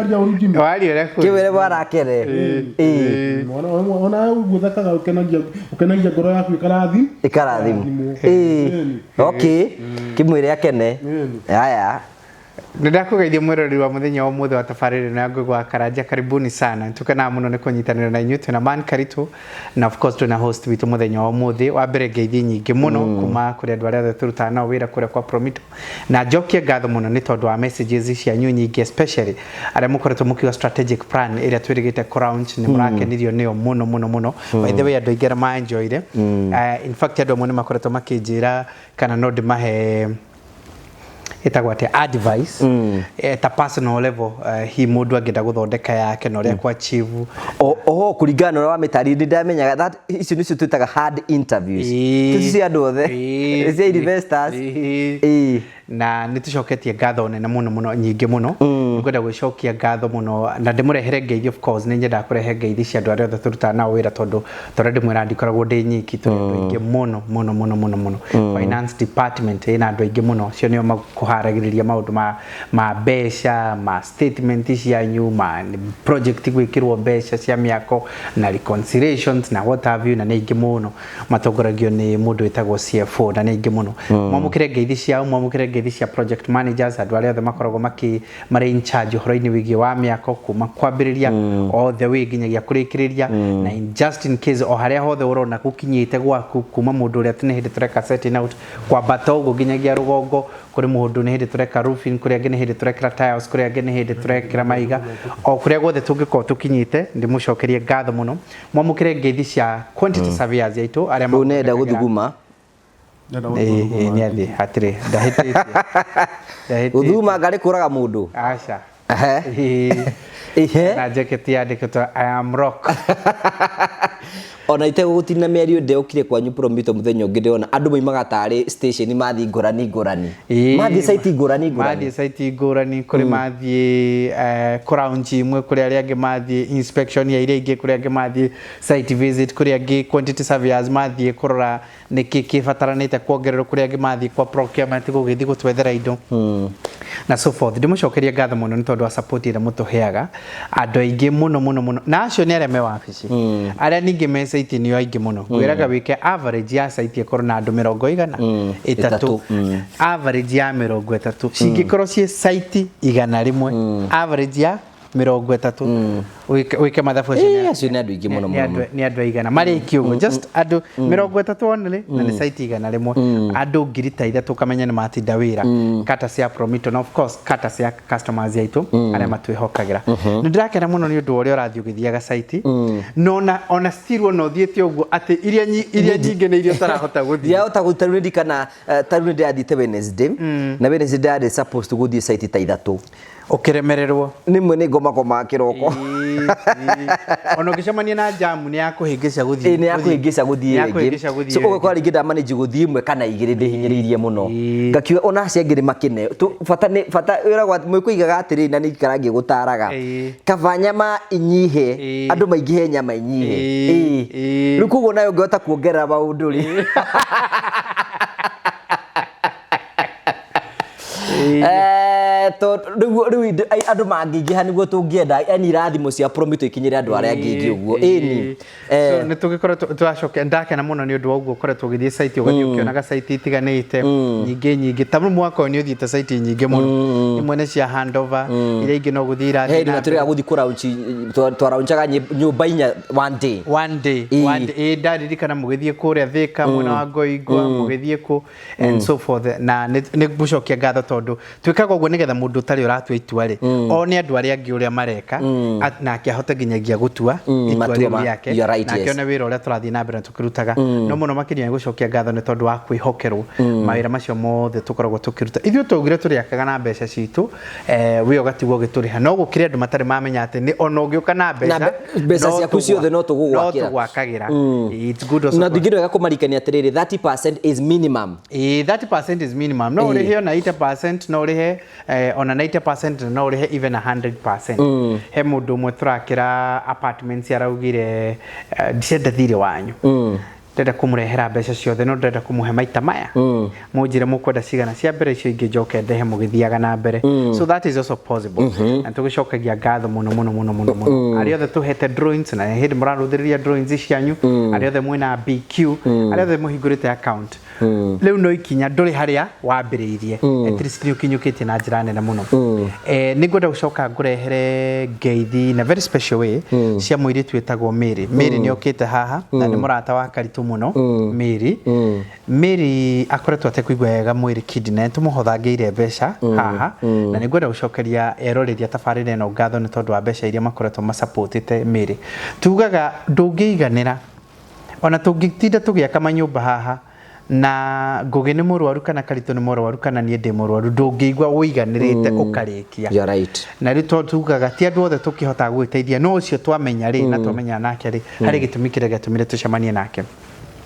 Aria ũru Jimmy. Waria ũrĩa kũrĩ. Kĩwĩre mwana akene. Ĩĩ. Mwana ona ũguo ũthekaga ũkenagia ũkenagia ngoro yaku ĩkarathi. Ĩkarathimwo. Ĩrathimwo. Ĩĩ. Okay. Kĩmwĩre akene. Ĩni. Haya. Nĩ ndakũgeithia mwĩroreri wa mũthenya wa ũmũthĩ wa tabarĩra ĩno ya Ngũgĩ wa Karanja. Karibuni sana. Nĩtũkenaga mũno nĩ kũnyitanĩra na inyuĩ. Twĩna Man Karitũ na of course twĩna host witũ mũthenya wa ũmũthĩ. Wa mbere ngeithi nyingĩ mũno kuma kũrĩ andũ arĩa othe tũrutaga nao wĩra kũrĩa kwa Promito. Na njokie ngatho mũno nĩ tondũ wa messages cianyu nyingĩ especially arĩa mũkoretwo mũkiuga strategic plan ĩrĩa twĩrĩgĩte kũ launch nĩ mũrakenirio nĩyo mũno mũno mũno. By the way andũ aingĩ arĩa ma enjoyire. In fact andũ amwe nĩ makoretwo makĩnjĩra kana no ndĩmahe ĩtagwo atĩa advice ta personal level hi mũndũ angĩenda gũthondeka yake na ũrĩa kũ achieve. Oho kũringana na ũrĩa wamĩtarĩria nĩ ndamenyaga that icio nĩcio twĩtaga hard interviews. Ĩĩ. Ti cia andũ othe. Ĩĩ. Nĩ cia investors. Ĩĩ. Ĩĩ. Na nĩ tũcoketie ngatho nene mũno mũno nyingĩ mũno. Ngwenda gwĩcokia ngatho mũno na ndĩmũrehere ngeithi of course nĩ nyendaga kũrehe ngeithi cia andũ arĩa othe tũrutaga nao wĩra tondũ tondũ ndĩmwĩra ndikoragwo ndĩ nyiki tũrĩ andũ aingĩ mũno mũno mũno mũno mũno. Finance department ĩna andũ aingĩ mũno acio nĩo makũharagĩrĩria maũndũ ma mbeca ma statement cianyu ma project gwĩkĩrwo mbeca cia mĩako na reconciliations na what have you na nĩ aingĩ mũno matongoragio nĩ mũndũ wĩtagwo CFO na nĩ aingĩ mũno. Mwamũkĩre ngeithi ciao, mwamũkĩre ngeithi cia project managers andũ arĩa othe makoragwo marĩ in charge ũhoro-inĩ wĩgiĩ wa mĩako kuma kwambĩrĩria all the way nginyagia kũrĩkĩrĩria na in just in case o harĩa hothe ũrona gũkinyĩte gwaku kuma mũndũ ũrĩa nĩ hĩndĩ tũreka setting out kwambata ũguo nginyagia rũgongo kũrĩ mũndũ nĩ hĩndĩ tũreka roofing kũrĩ angĩ nĩ hĩndĩ tũrekĩra tiles kũrĩ angĩ nĩ hĩndĩ tũrekĩra mahiga o kũrĩa guothe tũngĩkorwo tũkinyĩte ndĩmũcokerie ngatho mũno. Mwamũkĩre ngeithi cia quantity surveyors aitũ arĩa Rĩu nenda gũthuguma. Ĩĩ nĩ athiĩ hatirĩ ndahĩtĩtie. Ndahĩtĩtie. Gũthuguma ngarĩ kũraga mũndũ. Aca. Ehe. Ĩĩ. Ihe. Na jacket yandĩkĩtwo I am rock. Ona itegũgũtinda mĩario ndeokire kwanyu Promito mũthenya ũngĩ ndĩrona andũ moimaga tarĩ station mathiĩ ngũrani ngũrani. Ĩĩ. Mathiĩ site ngũrani ngũrani. Mathiĩ site ngũrani kũrĩ mathiĩ kũ lounge imwe kũrĩ arĩa angĩ mathiĩ inspection ya iria ingĩ kũrĩ angĩ mathiĩ site visit kũrĩ angĩ quantity surveyors mathiĩ kũrora nĩkĩ kĩbataranĩte kuongererwo kũrĩ angĩ mathiĩ kwa procurement gũgĩthiĩ gũtwethera indo na so forth. Ndĩmũcokerie ngatho mũno nĩ tondũ wa support ĩrĩa mũtũheaga andũ aingĩ mũno mũno mũno na acio nĩ arĩa me wabici arĩa ningĩ me site nĩo aingĩ mũno. Ngwĩraga wĩke average ya site ĩkorwo na andũ mĩrongo igana ĩtatũ average ya mĩrongo ĩtatũ cingĩkorwo ciĩ site 100 average ya mĩrongo ĩtatũ wĩke mathabu acio Ĩĩ, acio nĩ andũ aingĩ mũno nĩ mũno. nĩ andũ aigana marĩki ũguo just andũ 30 only na nĩ site 100 andũ 3,000 ũkamenya nĩ matinda wĩra kata cia Promito na of course kata cia customers aitũ arĩa matwĩhokagĩra. Nĩ ndĩrakena mũno nĩ ũndũ wa ũrĩa ũrathiĩ ũgĩthiaga site no ona still ona ũthiĩte ũguo atĩ iria nyingĩ nĩ iria ũtarahota gũthiĩ. Ndiahota gũthiĩ tarĩu ndirikana tarĩu nĩ ndĩrathiĩte Wednesday na Wednesday ndarĩ supposed to gũthiĩ site ta ithatũ. Ũkĩremererwo. Rĩmwe nĩ ngomagomaga kĩroko. Ĩĩ. Ona ũngĩcemania na jamu nĩ yakũhĩngĩca gũthiĩ. Ĩĩ, nĩ yakũhĩngĩca gũthiĩ Nĩ ĩngĩ. yakũhĩngĩca gũthiĩ So ĩngĩ. ũgakora rĩngĩ ndamanĩji gũthiĩ ĩmwe kana igĩrĩ ndĩhinyĩrĩirie mũno. Ĩĩ. Ngakiuga ona acio angĩ nĩ makene. Bata nĩ bata wĩragwo atĩ mwĩkũigaga atĩrĩrĩ na nĩ ikara ngĩgũtaraga. Ĩĩ. Kaba nyama inyihe, Ĩĩ. andũ maingĩhe nyama inyihe. Ĩĩ, Ĩĩ. ĩĩ. Rĩu koguo nawe ũngĩhota kuongerera maũndũ rĩ. Tondũ rĩu andũ mangĩingĩha nĩguo tũngĩenda, yani irathimo cia Promito ikinyĩre andũ arĩa angĩ aingĩ ũguo. Ĩni. So nĩ tũgĩkoretwo twacokia ndakena mũno nĩ ũndũ wa ũguo ũkoretwo ũgĩthiĩ site ũgathiĩ ũkĩonaga site itiganĩte nyingĩ nyingĩ ta rĩu mwaka ũyũ nĩ ũthiĩte site nyingĩ mũno imwe nĩ cia handover iria ingĩ no gũthiĩ irathiĩ He na na mbere. tũrĩga gũthiĩ kũraunchi twaraunchaga nyũmba inya one day. One day, Ĩĩ. one day. Ĩĩ, ndaririkana mũgĩthiĩ kũrĩa Thĩka mwena wa Ngoingwa mũgĩthiĩ kũ and so forth na nĩ ngũcokia ngatho tondũ twĩkaga ũguo nĩgetha mũndũ ũtarĩ ũratua itua rĩ one andũ arĩa angĩ ũrĩa mareka nake ahote nginyagia gũtua itua matua rĩu rĩake you are right, na yes. akĩone wĩra ũrĩa tũrathiĩ na mbere na tũkĩrutaga no mũno makĩria nĩ gũcokia ngatho nĩ tondũ wa kwĩhokerwo mawĩra macio mothe tũkoragwo tũkĩruta ithuĩ twaugire tũrĩakaga na mbeca citũ wĩ ũgatigwo ũgĩtũrĩha no gũkĩrĩ andũ matarĩ mamenya atĩ nĩ ona ũngĩũka na mbeca Na mbeca no ciaku ciothe no tũgũgwakĩra. no tũgwakagĩra It's good also Na to- ndingĩ wega kũmarikania atĩrĩrĩ 30% is minimum. Ĩĩ, 30% is minimum no ũrĩhe ona 80% no ũrĩhe ona 90% no ũrĩhe even 100% he mũndũ ũmwe tũrakĩra apartments araugire ndicenda thirĩ wanyu ndĩrenda kũmũrehera mbeca ciothe no ndĩrenda kũmũhe maita maya mũnjĩre mũkwenda cigana cia mbere icio ingĩ njoke ndehe mũgĩthiaga na mbere so that is also possible na tũgĩcokagia ngatho mũno mũno mũno mũno mũno arĩa othe tũhete drawings na hĩndĩ mũrarũthĩrĩria drawings cianyu arĩa othe mwĩna BQ arĩa othe mũhingũrĩte account rĩu no ikinya ndũrĩ harĩa wambĩrĩirie at least nĩ ũkinyũkĩtie na njĩra nene mũno nĩ ngwenda gũcoka ngũrehere ngeithi na very special way cia mũirĩtu wĩtagwo Mary. Mary nĩ okĩte haha na nĩ mũrata wa Karitũ mũno Mary. Mary akoretwo atekũigua wega mwĩrĩ kidney tũmũhothangĩire mbeca haha na nĩ ngwenda gũcokeria eroreri a tabarĩra ĩno ngatho nĩ tondũ wa mbeca iria makoretwo masupportĩte Mary. Tugaga ndũngĩiganĩra ona tũngĩtinda tũgĩaka manyũmba haha na Ngũgĩ nĩ mũrwaru kana Karitũ nĩ mũrwaru kana niĩ ndĩ mũrwaru ndũngĩigua ũiganĩrĩte ũkarĩkia. You are right. Na rĩu tondũ tugaga ti andũ othe tũkĩhotaga gwĩteithia no ũcio twamenya rĩ na twamenya nake rĩ harĩ gĩtũmi kĩrĩa gĩatũmire tũcemanie nake.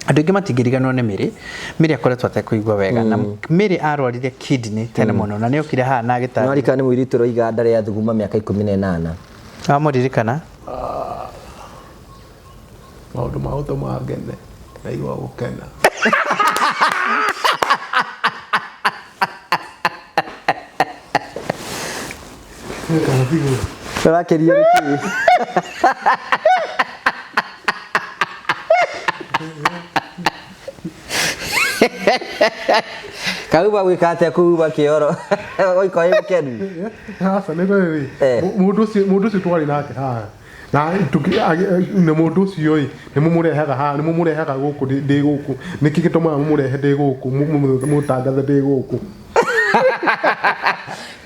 Andũ aingĩ matingĩriganĩrwo nĩ Mary. Mary akoretwo atekũigua wega na Mary arwarire kidney tene mũno na nĩ okire haha na agĩtarĩria. No arikana nĩ mũirĩtu ũroiga ndarĩ athuguma mĩaka 18. Wamũririkana? Maũndũ ma gũtũma ngene ndaigua gũkena. Ũrakerio nĩ kĩĩ? Kauma gwĩka atĩa kuma kĩoro? Ũikore mũkenu. Aca nĩ rĩrĩ mũndũ ũcio mũndũ ũcio twarĩ nake haha na na mũndũ ũcio ĩ nĩ mũmũrehaga haha nĩ mũmũrehaga gũkũ ndĩ gũkũ nĩkĩ gĩtũmaga mũmũrehe ndĩ gũkũ mũtangathe ndĩ gũkũ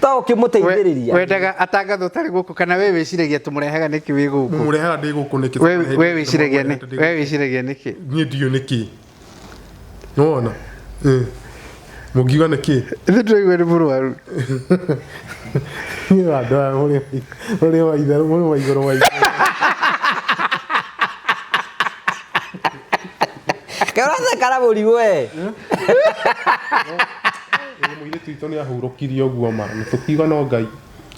To ũkĩmũteithĩrĩria. Wendaga atangathwo ũtarĩ gũkũ kana we wĩciragia tũmũrehaga nĩkĩ wĩ gũkũ? Mũmũrehaga ndĩ gũkũ nĩkĩ? We wĩciragia nĩ we wĩciragia nĩkĩ? Niĩ ndiũĩ nĩkĩ. Nĩwona? Mũngiuga nĩkĩ? Ithuĩ tũraigua nĩ mũrwaru. Niĩ andũ aya mũrĩ wa itherũ mũrĩ wa igũrũ wa igũrũ. Kaĩ ũratheka na mũrimũ we? Mũirĩtu witũ nĩ ahurũkirie ũguo ma na tũkiuga no Ngai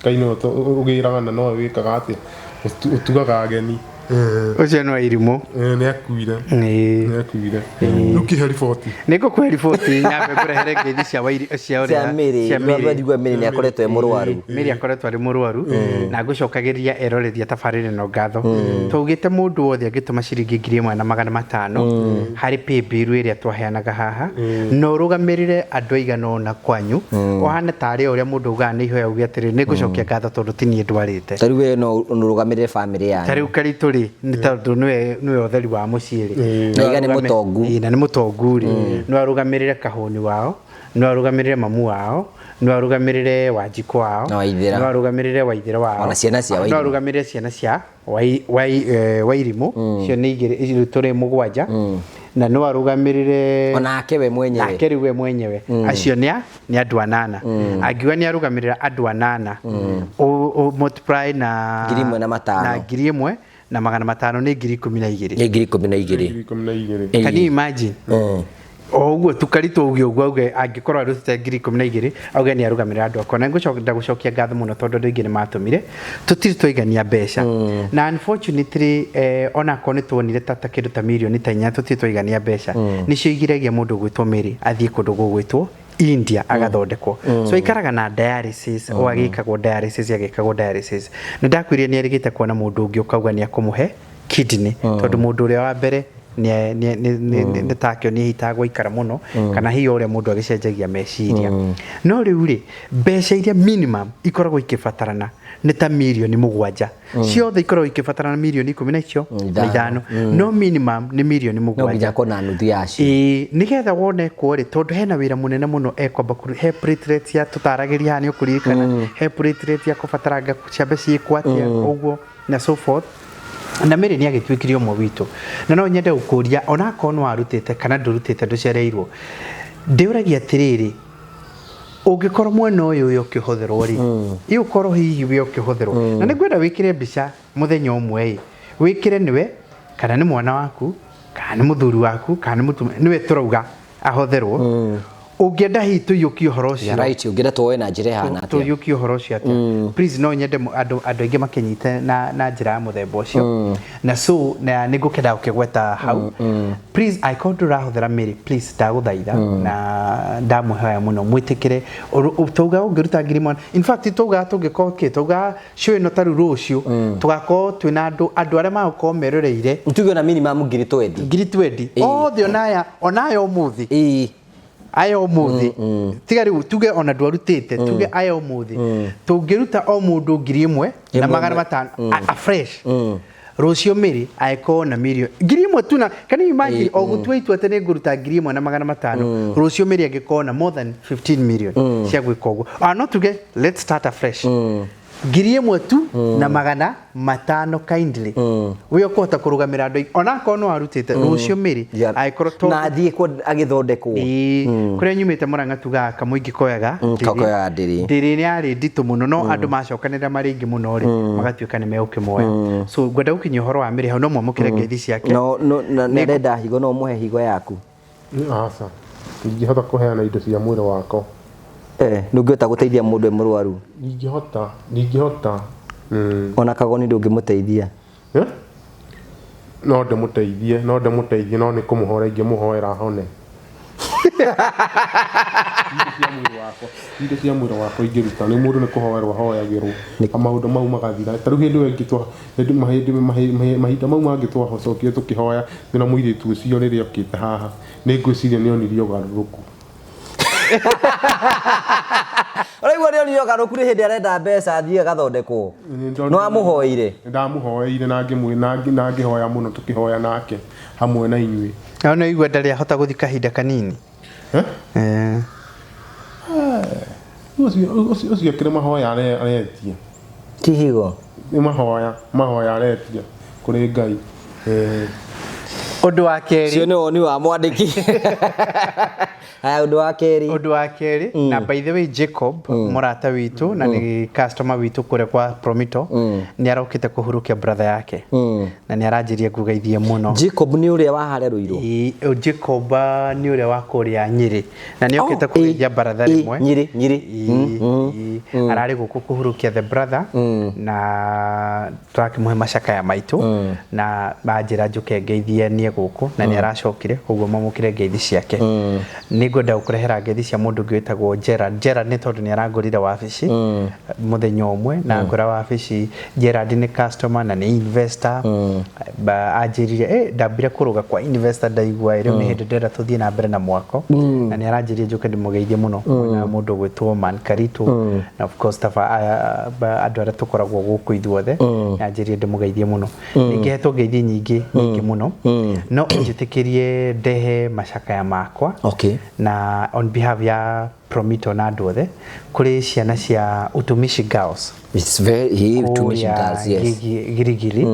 Ngai nĩwe ũgĩraga na nowe wĩkaga atĩa ũtugaga ageni. Ũcio nĩ wa irimũ. Nĩ akuire. Nĩ akuire. Rĩu kĩhe riboti. Nĩ ngũkũhe riboti nyambe ngũrehere ngeithi cia wairi cia ũrĩa Cia Mary. cia Mary. Njigua Mary nĩ akoretwo e mũrwaru. Mary akoretwo arĩ mũrwaru na ngũcokagĩria eroreri a tabarĩra ĩno ngatho. Twaugĩte mũndũ wothe angĩtũma ciringi 1500 harĩ paybill ĩrĩa twaheanaga haha na ũrũgamĩrĩre andũ aigana ũna kwanyu ũhane tarĩ o ũrĩa mũndũ augaga nĩ ihoya uge atĩrĩ nĩ ngũcokia ngatho tondũ ti niĩ ndwarĩte. Ta rĩu we no ũrũgamĩrĩre bamĩrĩ yanyu. Ta rĩu Karitũ rĩ nĩ tondũ nĩwe ũtheri wa mũciĩ rĩ. Na iga nĩ mũtongu. Ĩĩ, na nĩ mũtongu rĩ no arũgamĩrĩre kahũni wao no arũgamĩrĩre mamu wao no arũgamĩrĩre Wanjikũ wao Na Waithĩra. no arũgamĩrĩre Waithĩra wao Ona ciana cia no Wairimũ. arũgamĩrĩre ciana cia Wairimũ cio nĩ igĩrĩ icio tũrĩ mũgwanja na no arũgamĩrĩre Onake we mwenyewe. nake rĩu we mwenyewe acio nĩ andũ anana angiuga nĩ arũgamĩrĩra andũ anana Multiply na 1,000 na matano. Na 1,500 nĩ 12,000. Nĩ 12,000. 12,000. Can you imagine? O ũguo tukaritwo uge ũguo auge angĩkorwo arutĩte 12,000 auge nĩ arũgamĩrĩra andũ akwa. Na ngũcoka gũcokia ngatho mũno tondũ andũ aingĩ nĩ matũmire tũtirĩ twaigania mbeca. Na unfortunately onakorwo nĩ tuonire ta kĩndũ ta mirioni ta inya, tũtirĩ twaigania mbeca. Nĩcio igiragia mũndũ gwĩtwo Mary athiĩ kũndũ gũgwĩtwo India agathondekwo. So ikaraga na dialysis, o agĩkagwo dialysis, agĩkagwo dialysis. Nĩ ndakwĩrire nĩ erĩgĩte kuona mũndũ ũngĩ ũkauga nĩ akũmũhe kidney, tondũ mũndũ ũrĩa wa mbere nĩ takĩo nĩ hitaga gũikara mũno, kana hihi ũrĩa mũndũ agĩcenjagia meciria. No rĩu rĩ, mbeca iria minimum ikoragwo ikĩbatarana nĩ ta mirioni 7. Ciothe ikoragwo ikĩbatarana mirioni ikũmi na icio na ithano, no minimum nĩ mirioni No nginya 7. kona nuthu yacio. Ĩĩ, nĩgetha wone kuo rĩ, tondũ hena wĩra mũnene mũno ekwamba kũru, he platelets ya tũtaragĩria haha nĩ ũkũririkana, he platelets ya kũbataranga ciambe ciĩkwo atĩa ũguo na so forth. Na Mary nĩ agĩtuĩkire ũmwe witũ. Na no nyende gũkũria onakorwo nĩ warutĩte kana ndũrutĩte, ndũcereirwo, ndĩũragia atĩrĩrĩ, ũngĩkorwo mwena ũyũ wĩ ũkĩhũthĩrwo rĩ, ĩ ũkorwo hihi wĩ ũkĩhũthĩrwo. Na nĩ ngwenda wĩkĩre mbica mũthenya ũmwe ĩ, wĩkĩre nĩwe kana nĩ mwana waku kana nĩ mũthuri waku kana nĩ mũtumia, nĩwe tũrauga ahũthĩrwo. Ũngĩenda hihi tũiyũkie ũhoro ũcio. Right, ũngĩenda tuoe na njĩra ĩhana atĩa? Tũiyũkie ũhoro ũcio atĩa? Please, no nyende andũ aingĩ makĩnyite na njĩra ya mũthemba ũcio. Na so na nĩ ngũkenda gũkĩgweta hau. Please, angĩkorwo ndũrahũthĩra Mary, please ndagũthaitha na ndamwĩhoya mũno mwĩtĩkĩre. Tauga ũngĩruta 1,000. In fact, tauga tũngĩkorwo kĩ, tauga show ĩno ta rĩu rũciũ, tũgakorwo twĩna andũ arĩa magũkorwo meroreire. Tuge na minimum 20,000. 20,000. Othe onaya, onaya ũmũthĩ. Aya ũmũthĩ. Tiga rĩu tuge ona ndwarutĩte, tuge aya ũmũthĩ. Tũngĩruta o mũndũ 1,500, a fresh. Rũciũ Mary angĩkorwo na mirioni 1,000 tu, na can you imagine o gũtua itua atĩ nĩ ngũruta 1,500, rũciũ Mary angĩkorwo na more than 15 million cia gwĩka ũguo. No tuge let's start afresh. 1,000 tu na 500 kindly. Wĩ ũkũhota kũrũgamĩra andũ aingĩ onakorwo nĩ warutĩte rũciũ Mary angĩkorwo na athiĩ kuo agĩthondekwo. Ĩĩ, kũrĩa nyumĩte Mũrang'a tugaga kamũingĩ koyaga Koyaga ndĩrĩ. Ndĩrĩ nĩ yarĩ nditũ mũno, no andũ macokanĩrĩra marĩ aingĩ mũno rĩ, magatuĩka nĩ megũkĩmoya. So ngwenda gũkinyia ũhoro wa Mary hau, no mwamũkĩre ngeithi ciake. No, no, na nĩ arenda higo, no ũmũhe higo yaku. Aca, ndingĩhota kũheana indo cia mwĩrĩ wakwa. Ndũngĩhota gũteithia mũndũ e mũrwaru? Ndingĩhota, ndingĩhota. Ona kagoni ndũngĩmũteithia? No ndĩmũteithie, no ndĩmũteithie, no nĩ kũmũhoera ingĩmũhoera ahone. Indo cia mwĩrĩ wakwa ingĩruta, nĩ mũndũ nĩ kũhoerwo ahoyagĩrwo, maũndũ mau magathira. Ta rĩu hĩndĩ ĩyo ĩngĩ mahinda mau mangĩ twacokire tũkĩhoya twĩna mũirĩtu ũcio rĩrĩa okĩte haha, nĩ ngwĩciria nĩ onirie ũgarũrũku. Ũraigua nĩ onirie ũgarũrũku nĩ hĩndĩ arenda mbeca athiĩ agathondekwo. Nĩ wamũhoeire? Nĩ ndamũhoeire na na ngĩhoya mũno, tũkĩhoya nake hamwe na inyuĩ. Na nĩ ũigua ndarĩ ahota gũthiĩ kahinda kanini? Ũcio akĩrĩ mahoya aretia. Ti higo? Nĩ mahoya aretia kũrĩ Ngai. Ũndũ wa kerĩ. Ũcio nĩ woni wa mwandĩki. Haya, ũndũ wa kerĩ. Ũndũ wa kerĩ, na by the way Jacob, mũrata witũ na nĩ customer witũ kũrĩa kwa Promito, nĩ arokĩte kũhurũkia brother yake. Na nĩ aranjĩria ngugeithie mũno. Jacob nĩ ũrĩa wa harĩa Ruiru? Ĩĩ, Jacob nĩ ũrĩa wa kũrĩa Nyĩrĩ. Na nĩ okĩte kũgeithia brother rĩmwe. Nyĩrĩ, Nyĩrĩ. Ĩĩ, ararĩ gũkũ kũhurũkia the brother, na tũrakĩmũhe macakaya maitũ, na manjĩra njũke ngeithie niĩ gũkũ, na nĩ aracokire, koguo mamũkĩre ngeithi ciake. Nĩ ngwenda gũkũrehera ngeithi cia mũndũ ũngĩ wĩtagwo Gerard. Gerard nĩ tondũ nĩ arangũrire wabici mũthenya ũmwe, na ngũra wabici. Gerard nĩ customer na nĩ investor. Anjĩrire, ndambire kũrũga kwa investor ndaigua, rĩu nĩ hĩndĩ ndĩrenda tũthiĩ na mbere na mwako. Na nĩ aranjĩrire njũke ndĩmũgeithie mũno. Na mũndũ ũgwĩtwo Man Karitu, na of course andũ arĩa tũkoragwo gũkũ ithuothe, nĩ anjĩrire ndĩmũgeithie mũno. Ningĩ hetwo ngeithi nyingĩ, nyingĩ mũno. No ũnjĩtĩkĩrie ndehe macakaya makwa Okay. na on behalf ya Promito na andũ othe kũrĩ ciana cia Utumishi Girls It's very he Utumishi kũrĩa Girls, yes. Girigiri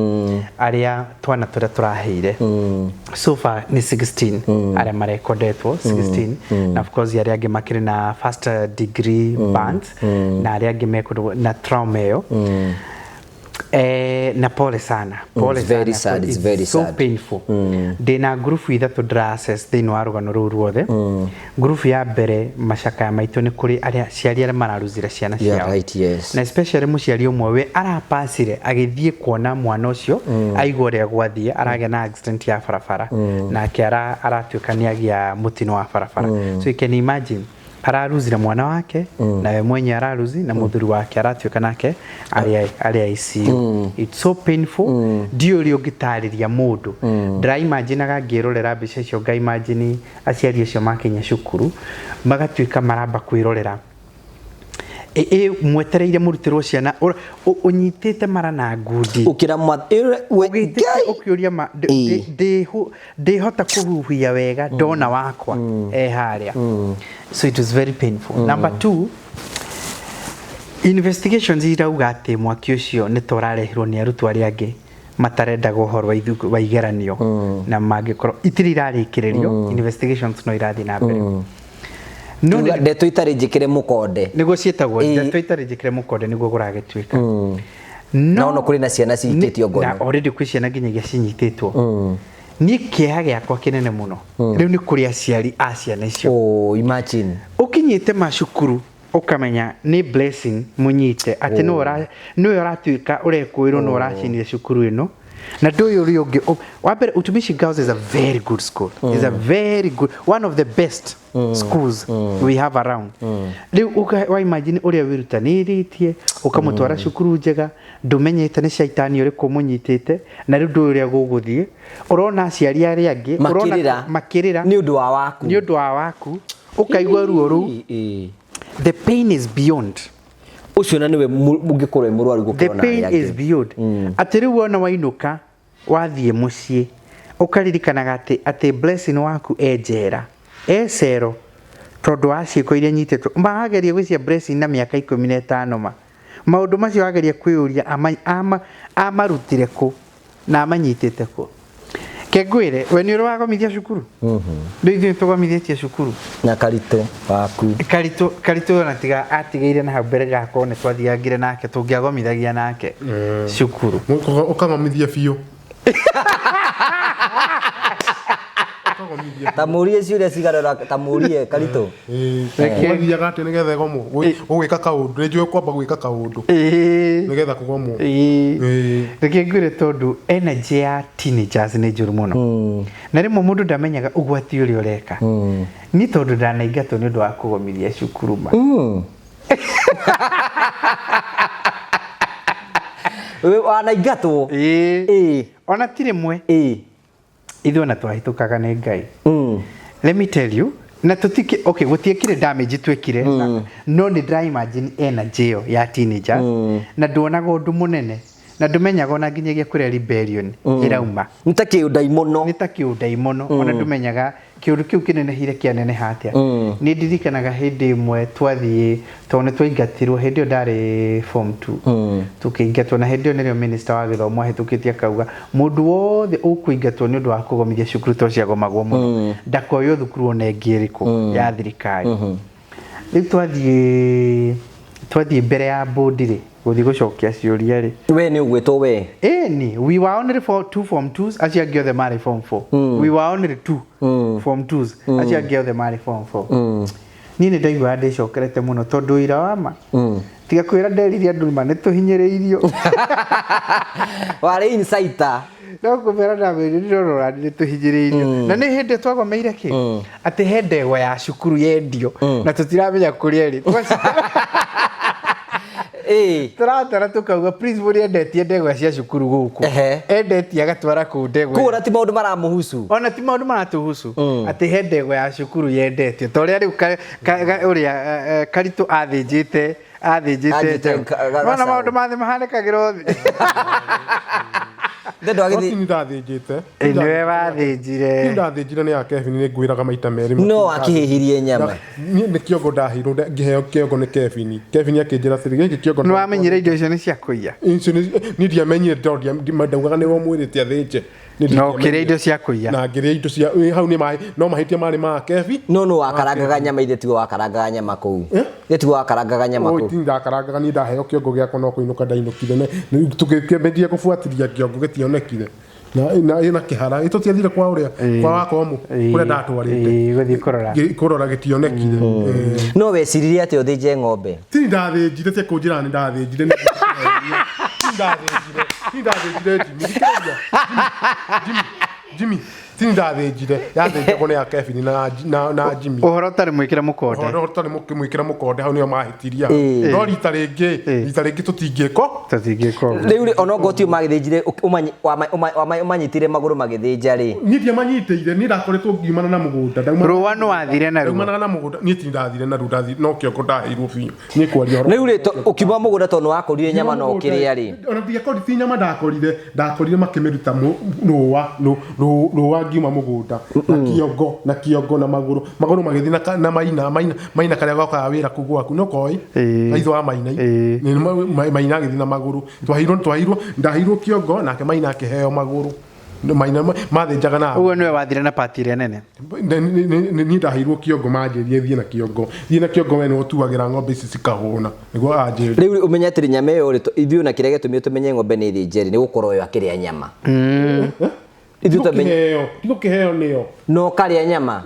arĩa twana tũrĩa tũraheire so far nĩ 16 arĩa marekondetwo 16, na of course arĩa angĩ makĩrĩ na first degree burns na arĩa angĩ mekũndũ na trauma ĩyo. Na pole sana, pole It's very sana. sad, it's very so sad. Painful. Ndĩna ngurubu ithatũ ndĩra access thĩinĩ wa rũgano rũu ruothe. Ngurubu ya mbere, macakaya maitũ nĩ kũrĩ arĩa aciari arĩa mararuzire ciana ciao, right, yes. Na especially mũciari ũmwe we arapacire agĩthiĩ kuona mwana ũcio, aigua ũrĩa gwathiĩ, aragĩa na accident ya barabara, nake aratuĩka nĩ agĩa mũtino wa barabara. So you can imagine, araruzire mwana wake na we mwenye araruzi na mũthuri wake aratuĩka nake arĩ ICU. It's so painful, ndiũ ũrĩa ũngĩtarĩria mũndũ. Ndĩraimaginaga ngĩrorera mbica icio, ngaimagine aciari acio makinya cukuru magatuĩka maramba kwĩrorera mwetereire mũrutĩrwo ciana ũnyitĩte mara na ngundi. Ukira we Ũgĩtĩkia ũkĩũria ma ndĩhota kũhuhia wega ndona wakwa e harĩa. So it was very painful. Number two, investigations irauga atĩ mwaki ũcio nĩ ta ũrarehirwo nĩ arutwo arĩa angĩ matarendaga ũhoro wa igeranio, na mangĩkorwo itirĩ irarĩkĩrĩrio, investigations no irathiĩ na mbere, no ndeto itarĩ njĩkĩre mũkonde. Nĩguo ciĩtagwo ndeto itarĩ njĩkĩre mũkonde, nĩguo kũragĩtuĩka. No no kũrĩ na ciana ciikĩtio ngono. Na already kwĩ ciana nginyagia cinyitĩtwo. Niĩ kĩeha gĩakwa kĩnene mũno rĩu nĩ kũrĩ aciari a ciana icio. Oh, imagine. Ũkinyĩte macukuru ũkamenya nĩ Blessing mũnyite atĩ nĩwe ũratuĩka ũrekũĩrwo nĩ ũracinire cukuru ĩno na ndũyũ ũrĩa ũngĩ. Wa mbere, Utumishi Girls is a very good school, is a very good, one of the best schools we have around. Rĩu wa imagine ũrĩa wĩrutanĩrĩtie ũkamũtwara cukuru njega, ndũmenyete nĩ caitani ũrĩkũ mũnyitĩte, na rĩu ndũĩ ũrĩa gũgũthiĩ. Ũrona aciari arĩa angĩ ũrona makĩrĩra. Makĩrĩra nĩ ũndũ wa waku. Nĩ ũndũ wa waku, ũkaigua ruo rũu. The pain is beyond. Ũcio na nĩwe ũngĩkorwo wĩ mũrwaru The gũkĩra ona pain arĩa is angĩ. beyond, atĩ rĩu wona wainũka wathiĩ mũciĩ ũkaririkanaga atĩ Blessing waku e njera, e cero, tondũ wa ciĩko iria nyitĩtwo. Mawageria gwĩcia Blessing na mĩaka 15, ma maũndũ macio wageria kwĩyũria amarutire kũ na amanyitĩte kũ. Kengwĩre we nĩ ũrĩ wagomithia cukuru, rĩu ithuĩ tũgomithĩtie cukuru. Na karitũ waku. Karitũ, karitũ ona tiga atigĩire na hau mbere gakorwo nĩ twathiangire nake, tũngĩagomithagia nake cukuru. Ũkang'omithia biũ. Ũkagomithia. Ta mũrie ciũria cigana, ta mũrie karitũ. Ũgathiaga atĩ nĩgetha ĩgomwo ũgwĩka kaũndũ, nĩ njũĩ kwamba gwĩka kaũndũ nĩgetha kũgomwo. Reke ngwĩre, tondũ energy ya teenagers nĩ njũru mũno, na rĩmwe mũndũ ndamenyaga ũgwati ũrĩa ũreka. Niĩ tondũ ndanaingatwo nĩ ũndũ wa kũgomithia cukuru ma. We wanaingatwo? Ĩĩ. Ona ti rĩmwe. Ithuĩ ona twahĩtũkaga nĩ Ngai. Let me tell you, na tutike, okay, gũtiĩkire damage twĩkire, no nĩ ndĩra imagine energy ĩyo ya teenagers, na nduonaga ũndũ mũnene na ndũmenyaga ona nginyagia kũrĩa rebellion ĩrauma. Nĩ ta kĩũndaimono. Nĩ ta kĩũndaimono, ona ndũmenyaga kĩũndũ kĩu kĩnenehire kĩaneneha atĩa. Nĩ ndirikanaga hĩndĩ ĩmwe twathiĩ, tondũ nĩ twaingatirwo hĩndĩ ĩyo ndarĩ form 2, tũkĩingatwo, na hĩndĩ ĩyo nĩrĩo minister wa gĩthomo ahĩtũkĩtie akauga mũndũ wothe ũkũingatwo nĩ ũndũ wa kũgomithia cukuru, to ciagomagwo mũno, ndakoywo thukuru ona ĩngĩ ĩrĩkũ ya thirikari. Rĩu twathiĩ mbere ya bodi rĩ, gũthiĩ gũcokia ciũria rĩ, We nĩ ũgwĩtwo we? Ĩni, we were only for two form twos, acio angĩ othe marĩ form four. We were only two form twos, acio angĩ othe marĩ form four. Niĩ nĩ ndaiguaga ndĩcokerete mũno, tondũ ũira wa ma tiga kwĩra nderire andũ ma nĩ tũhinyĩrĩirio. Warĩ insider. No kũmera ndamwĩrire ndĩrona nĩ tũhinyĩrĩirio, na nĩ hĩndĩ twagomeire kĩ atĩ he ndegwa ya cukuru yendio na tũtiramenya kũrĩa ĩrĩ. Tũratara tũkauga principal endetie ndegwa cia cukuru gũkũ, endetie agatwara kũu ndegwa. Koguo na ti maũndũ maramũhusu. Ona ti maũndũ maratũhusu, atĩ he ndegwa ya cukuru yendetio, ta ũrĩa rĩu ũrĩa karitũ athĩnjĩte Athĩnjĩte njaũ. Wona gacaũ. maũndũ mathĩ mahanĩkagĩra othe. Ndendo agĩthiĩ Ti ndathĩnjĩte. Ĩ, nĩwe wathĩnjire. Niĩ ndathĩnjire nĩ ya Kevin nĩ ngwĩraga maita merĩ. No akĩhĩhirie nyama. Niĩ nĩ kĩongo ndaheirwo ngĩheo kĩongo nĩ Kevin. Kevin akĩnjĩra atĩrĩ gĩkĩ kĩongo Nĩ wamenyire indo icio nĩ cia kũiya? Icio niĩ ndiamenyire tondũ ndaugaga nĩwe ũmwĩrĩte athĩnje. Niĩ Na ũkĩrĩa ndiamenyire. indo cia kũiya? Na ngĩrĩa indo cia hau nĩ maĩ no mahĩtia marĩ ma Kevin. No no wakarangaga nyama ithe tiwe wakarangaga nyama kũu. Ithe tiwe wakarangaga nyama Oi, kũu. ti ndakarangaga niĩ ndaheo kĩongo gĩakwa no kũinũka ndainũkire tũgĩkĩambĩrĩria kũbuatĩria kĩongo gĩtionekire na ĩna kĩhara ĩ tũtiathire kwa ũrĩa kwa wakomu kũrĩa ndatwarĩte Ĩĩ, gũthiĩ kũrora. Kũrora gĩtionekire. Ĩĩ. No weciririe atĩ ũthĩnje ng'ombe. Ti ndathĩnjire tia kũnjĩra nĩ ndathĩnjire nĩ ti ndathĩnjire ti ndathĩnjire Jimmy thikĩrĩria Jimmy Jimmy ti ndathĩnjire yathĩnjagwo nĩ ya Kevin na Jimmy. Ũhoro ũtarĩ mwĩkĩre mũkonde. Ũhoro ũtarĩ mwĩkĩre mũkonde hau nĩho mahĩtirie hau. No rita rĩngĩ rita rĩngĩ tũtingĩko Tũtingĩka ũguo. Rĩu rĩ onokorwo tio magĩthĩnjire ũmanyitire magũrũ magĩthĩnja rĩ. Niĩ ndiamanyitĩire niĩ ndakoretwo ngiumana na mũgũnda Rũa nĩ wathire naruo. Ndaumanaga na mũgũnda niĩ ti ndathire naruo ndathire no kĩongo ndaheirwo biũ niĩ kwaria ũhoro Rĩu rĩ ũkiuma mũgũnda tondũ nĩwakorire nyama na ũkĩrĩa rĩ. Ona ndiakorire ti nyama ndakorire ndakorire makĩmĩruta rũa rũa ngiuma mũgũnda na kĩongo na kĩongo na magũrũ magũrũ magĩthiĩ na maina maina maina karĩa gokaga wĩra kũu gwaku nĩ ũkoĩ Ĩĩ. ithe wa maina Ĩĩ. Nĩ maina agĩthiĩ na magũrũ twaheirwo twaheirwo ndaheirwo kĩongo nake maina akĩheo magũrũ maina mathĩnjaga na Ũguo nĩwe wathire na pati ĩrĩa nene. Niĩ ndaheirwo kĩongo manjĩrire thiĩ na kĩongo thiĩ na kĩongo we nĩwe ũtuagĩra ng'ombe ici cikahũna nĩguo anjĩrire. Rĩu rĩ ũmenye atĩrĩ nyama ĩyo rĩ ithuĩ ona kĩrĩa gĩatũmire tũmenye ng'ombe nĩ thĩnje rĩ nĩ gũkorwo yo akĩrĩa nyama. Ithuĩ twamenye Kĩheo tigo kĩheo nĩyo. No karĩa nyama.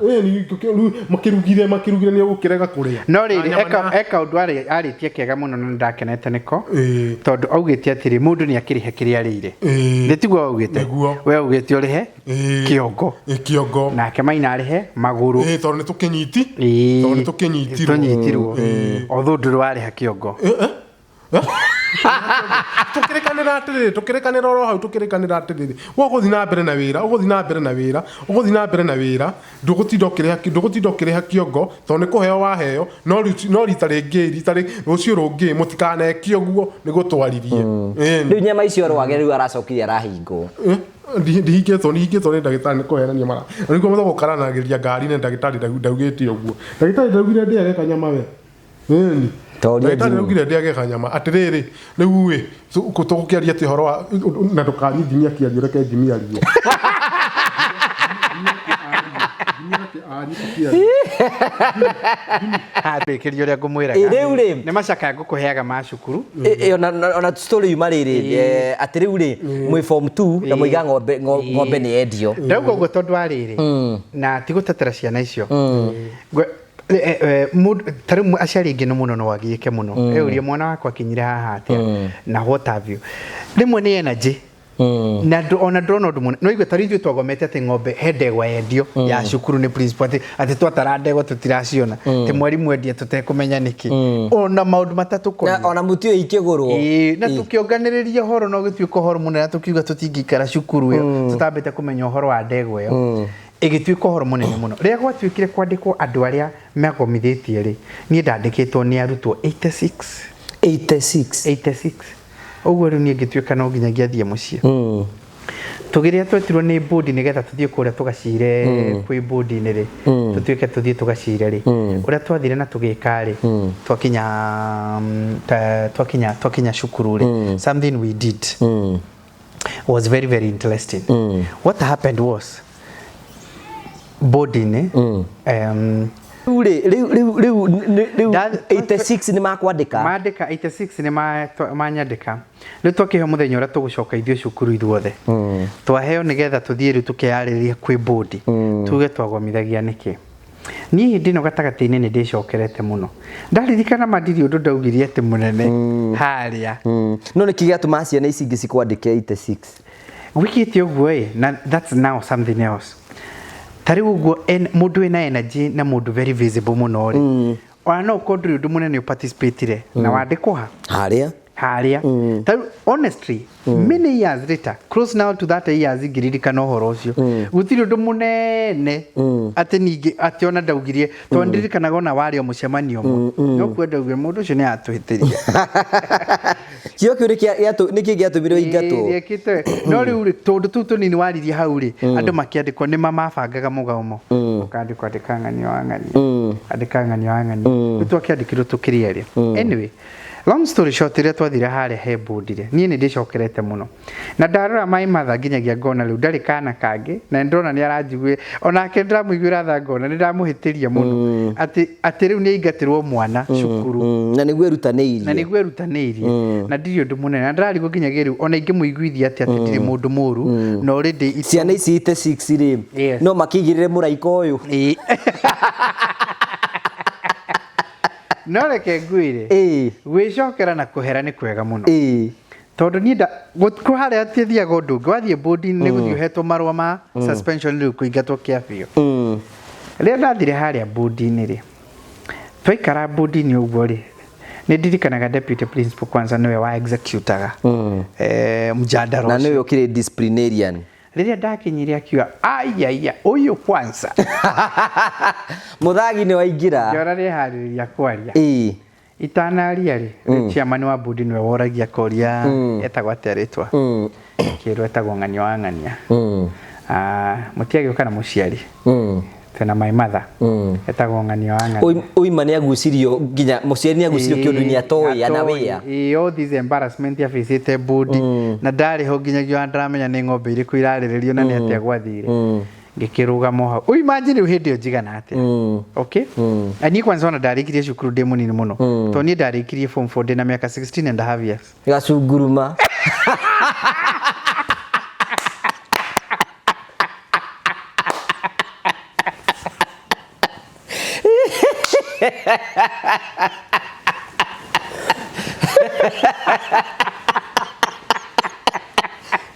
Makĩrugire makĩrugire nĩ ũgũkĩrega kũrĩa. No rĩrĩ Na nyama eka ũndũ arĩtie kĩega mũno na nĩndakenete nĩko Ĩĩ. tondũ augĩte atĩrĩ mũndũ nĩ akĩrĩhe kĩrĩa arĩire. Ĩĩ. Nĩ tiguo augĩte? Nĩguo. We augĩte ũrĩhe Ĩĩ. kĩongo. Ĩĩ, kĩongo. Nake maina arĩhe magũrũ. Ĩĩ, tondũ nĩ tũkĩnyiti Ĩĩ. tondũ nĩ tũkĩnyitirwo. Tũnyitirwo. Although ndũrĩ warĩha kĩongo. Tũkĩrĩkanĩra atĩrĩrĩ tũkĩrĩkanĩra oro hau tũkĩrĩkanĩra atĩrĩrĩ we ũgũthiĩ na mbere na wĩra ũgũthiĩ na mbere na wĩra ũgũthiĩ na mbere na wĩra ndũgũtinda ũkĩrĩha ndũgũtinda ũkĩrĩha kĩongo tondũ nĩ kũheo waheo no no rita rĩngĩ rita rũciũ rũngĩ mũtikaneke ũguo nĩguo twaririe. Ĩni. Rĩu nyama icio rwage rĩu aracokire arahingwo. Ndihingĩtwo ndihingĩtwo nĩ ndagĩtarĩ nĩ kũherania mara nĩguo mũthogũkaranagĩria ngari nĩ ndagĩtarĩ ndaugĩte ũguo ndagĩtarĩ ndaugire ndĩage kanyama we. Ĩni. Toria Ndagĩtarĩ Jimmy. ndaugire ndĩage kanyama atĩrĩrĩ rĩu ĩ tũgũkĩaria atĩ ũhoro wa na ndũkanyithimia akĩaria reke Jimmy arie. Handĩkĩria ũrĩa ngũmwĩraga. Ĩ, rĩu rĩ. Nĩ macakaya ngũkũheaga ma cukuru. Ĩ, ona story yuma rĩrĩ atĩ rĩu rĩ mwĩ form 2 na mũiga ng'ombe ng'ombe nĩ yendio. Ndauga ũguo tondũ wa rĩrĩ na ti gũtetera ciana icio. Ta rĩu aciari aingĩ nĩ mũno no agiĩke mũno eurie mwana wakwa akinyire haha atĩa na what have you. Rĩmwe nĩ energy na ona ndĩrona ũndũ mũnene no igue ta rĩu ithuĩ twagomete atĩ ng'ombe he ndegwa yendio ya cukuru nĩ principal atĩ atĩ twatara ndegwa tũtiraciona atĩ mwarimũ endia tũtekũmenya nĩkĩ ona maũndũ matatũ Na ona mũtiũĩ ikĩgũrwo. Ĩĩ, na tũkĩonganĩrĩria ũhoro na ũgĩtuĩka ũhoro mũnene na tũkiuga tũtingĩikara cukuru ĩyo tũtambĩte kũmenya ũhoro wa ndegwa ĩyo ĩgĩtuĩka ũhoro mũnene mũno rĩrĩa gwatuĩkire kwandĩkwo andũ arĩa magomithĩtie rĩ niĩ ndandĩkĩtwo nĩ arutwo 86 86. 86 ũguo rĩu niĩ ngĩtuĩka no nginya ngĩathiĩ mũciĩ tũgĩrĩa twetirwo nĩ bodi nĩgetha tũthiĩ kũrĩa tũgacire kwĩ bodi-inĩ rĩ tũtuĩke tũthiĩ tũgacire rĩ ũrĩa twathire na tũgĩka rĩ twakinya twakinya twakinya cukuru rĩ something we did was very very interesting. What happened was bodi-inĩ Rĩu rĩ rĩu rĩu rĩu rĩu 86 nĩ makwandĩka. Mandĩka 86 nĩ manyandĩka rĩu twakĩheo mũthenya ũrĩa tũgũcoka ithuĩ cukuru ithuothe twaheo nĩgetha tũthiĩ rĩu tũkeyarĩrĩrie kwĩ bodi tuge twagomithagia nĩkĩ. Niĩ hĩndĩ ĩno gatagatĩ-inĩ nĩ ndĩcokerete mũno ndaririkana mandiri ũndũ ndaugirie atĩ mũnene harĩa. No nĩkĩ gĩatũma ciana ici ingĩ cikwandĩke 86? Wĩkĩte ũguo ĩ na that's now something else. Ta rĩu ũguo mũndũ wĩna energy na mũndũ very visible mũno rĩ ona no ũkorwo ndũrĩ ũndũ mũnene ũparticipatire na wandĩkwo ha Harĩa. Harĩa Ta rĩu, honestly, many years later, close now to 30 years, ngĩririkana ũhoro ũcio, gũtirĩ ũndũ mũnene atĩ ningĩ atĩ ona ndaugirie, tondũ ndirikanaga ona warĩ o mũcemanio ũmwe no kuo ndaugire mũndũ ũcio nĩ atũhĩtĩria. Kĩo kĩu nĩkĩ gĩatũmire ũingatwo? Ĩĩ, rĩekĩte. No rĩu rĩ, tũndũ tũu tũnini waririe hau rĩ, andũ makĩandĩkwo nĩ mamabangaga mũgomo, ũkandĩkwo, andĩka ng'ania wa ng'ania, andĩka ng'ania wa ng'ania, rĩu twakĩandĩkirwo tũkĩrĩ erĩ. Anyway, long story short, rĩrĩa twathire harĩa he bũndire, niĩ nĩ ndĩcokerete mũno na ndarora my mother nginyagia ngona rĩu ndarĩ kana kangĩ, na nĩndĩrona nĩ aranjiguĩ onake ndĩramũiguĩra tha, ngona nĩ ndamũhĩtĩria mũno atĩ rĩu nĩ aingatĩrwo mwana cukuru. Na nĩguo na erutanĩirie. Nĩguo erutanĩirie na ndirĩ ũndũ mũnene na ndĩrarigwo nginyagia rĩu ona ingĩmũiguithia atĩ ndirĩ mũndũ mũru na already Ciana ici ite 6 rĩ, Yes. no makĩigĩrĩre mũraika ũyũ. Ĩĩ. No reke ngwĩre, gwĩcokera na kũhera nĩ kwega mũno, tondũ niĩ kũ harĩa atithiaga ũndũ ũngĩ wathiĩ bũndi-inĩ nĩ gũthiĩ ũhetwo marũa ma suspension, rĩu kũingatwo kĩa biũ. Rĩrĩa ndathire harĩa bũndi-inĩ rĩ, twaikara bũndi-inĩ ũguo rĩ, nĩ ndirikanaga deputy principal kwanza nĩwe wa executaga mjadala Na ũcio. nĩwe ũkĩrĩ disciplinarian. Rĩrĩa ndakinyire akiuga, "Aiaia, ũyũ kwanza." Mũthagi nĩ waingĩra. Ngĩona nĩharĩrĩria kwaria. Itanaria rĩ, chairman wa bodi nĩwe woragia koria, etagwo atĩa rĩtwa, kĩrwo etagwo ng'ania wa ng'ania. Ah, mũtiagĩũka na mũciari, tena my mother etagwo ng'ania wa ng'ania. Oima nĩ agucirio nginya mũciari nĩ agucirio kĩũndũ-inĩ atoĩ anawĩa. Ĩĩ, all this embarrassment yabĩcĩte bodi na ndarĩ ho nginyagia ona ndaramenya nĩ ng'ombe irĩkũ irarĩrĩrio na nĩ atĩa gwathire. Ngĩkĩrũgama o hau. Ũyũ imagine rĩu hĩndĩ ĩyo njigana atĩa? Okay, na niĩ kwanza ona ndarĩkirie cukuru ndĩ mũnini mũno, tondũ niĩ ndarĩkirie form 4 ndĩ na mĩaka 16 and a half years. Gacunguruma.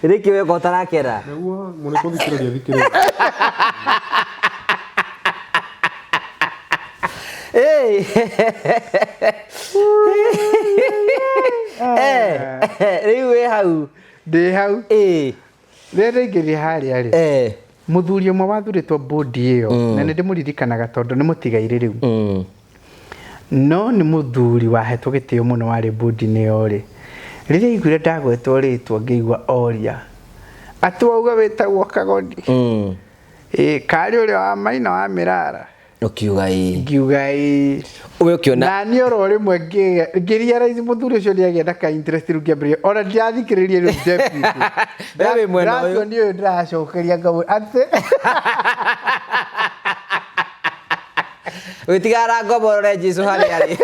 Rĩkĩ weka ũtarakena? Nĩguo mũno kũthikĩrĩria thikĩrĩria. Rĩu wĩ hau? Ndĩ hau. Rĩrĩa ndaingĩrire harĩa rĩ, mũthuri ũmwe wathurĩtwo bodi ĩyo, na nĩ ndĩmũririkanaga tondũ nĩ mũtigairĩ rĩu, no nĩ mũthuri wahetwo gĩtĩo mũno warĩ bodi-inĩ ĩyo rĩ, rĩrĩa aiguire ndagwetwo rĩtwa, ngĩigua oria atĩ, "Wauga wĩtagwo Kagoni?" "Ĩĩ." "Karĩ ũrĩa wa Maina wa Mĩrara?" Ũkiuga ĩĩ. Ngiuga ĩĩ. We ũkĩona Na niĩ oro rĩmwe ngĩrealize mũthuri ũcio nĩagĩa na ka interest rĩu, ngĩambĩrĩria ona ndirathikĩrĩria rĩu deputy. We wĩ mwena ũyũ. Ndĩratua nĩ ũyũ ndĩracokeria ngamũ atĩ Wĩtigara ngombo ũrore Jesu harĩa arĩ.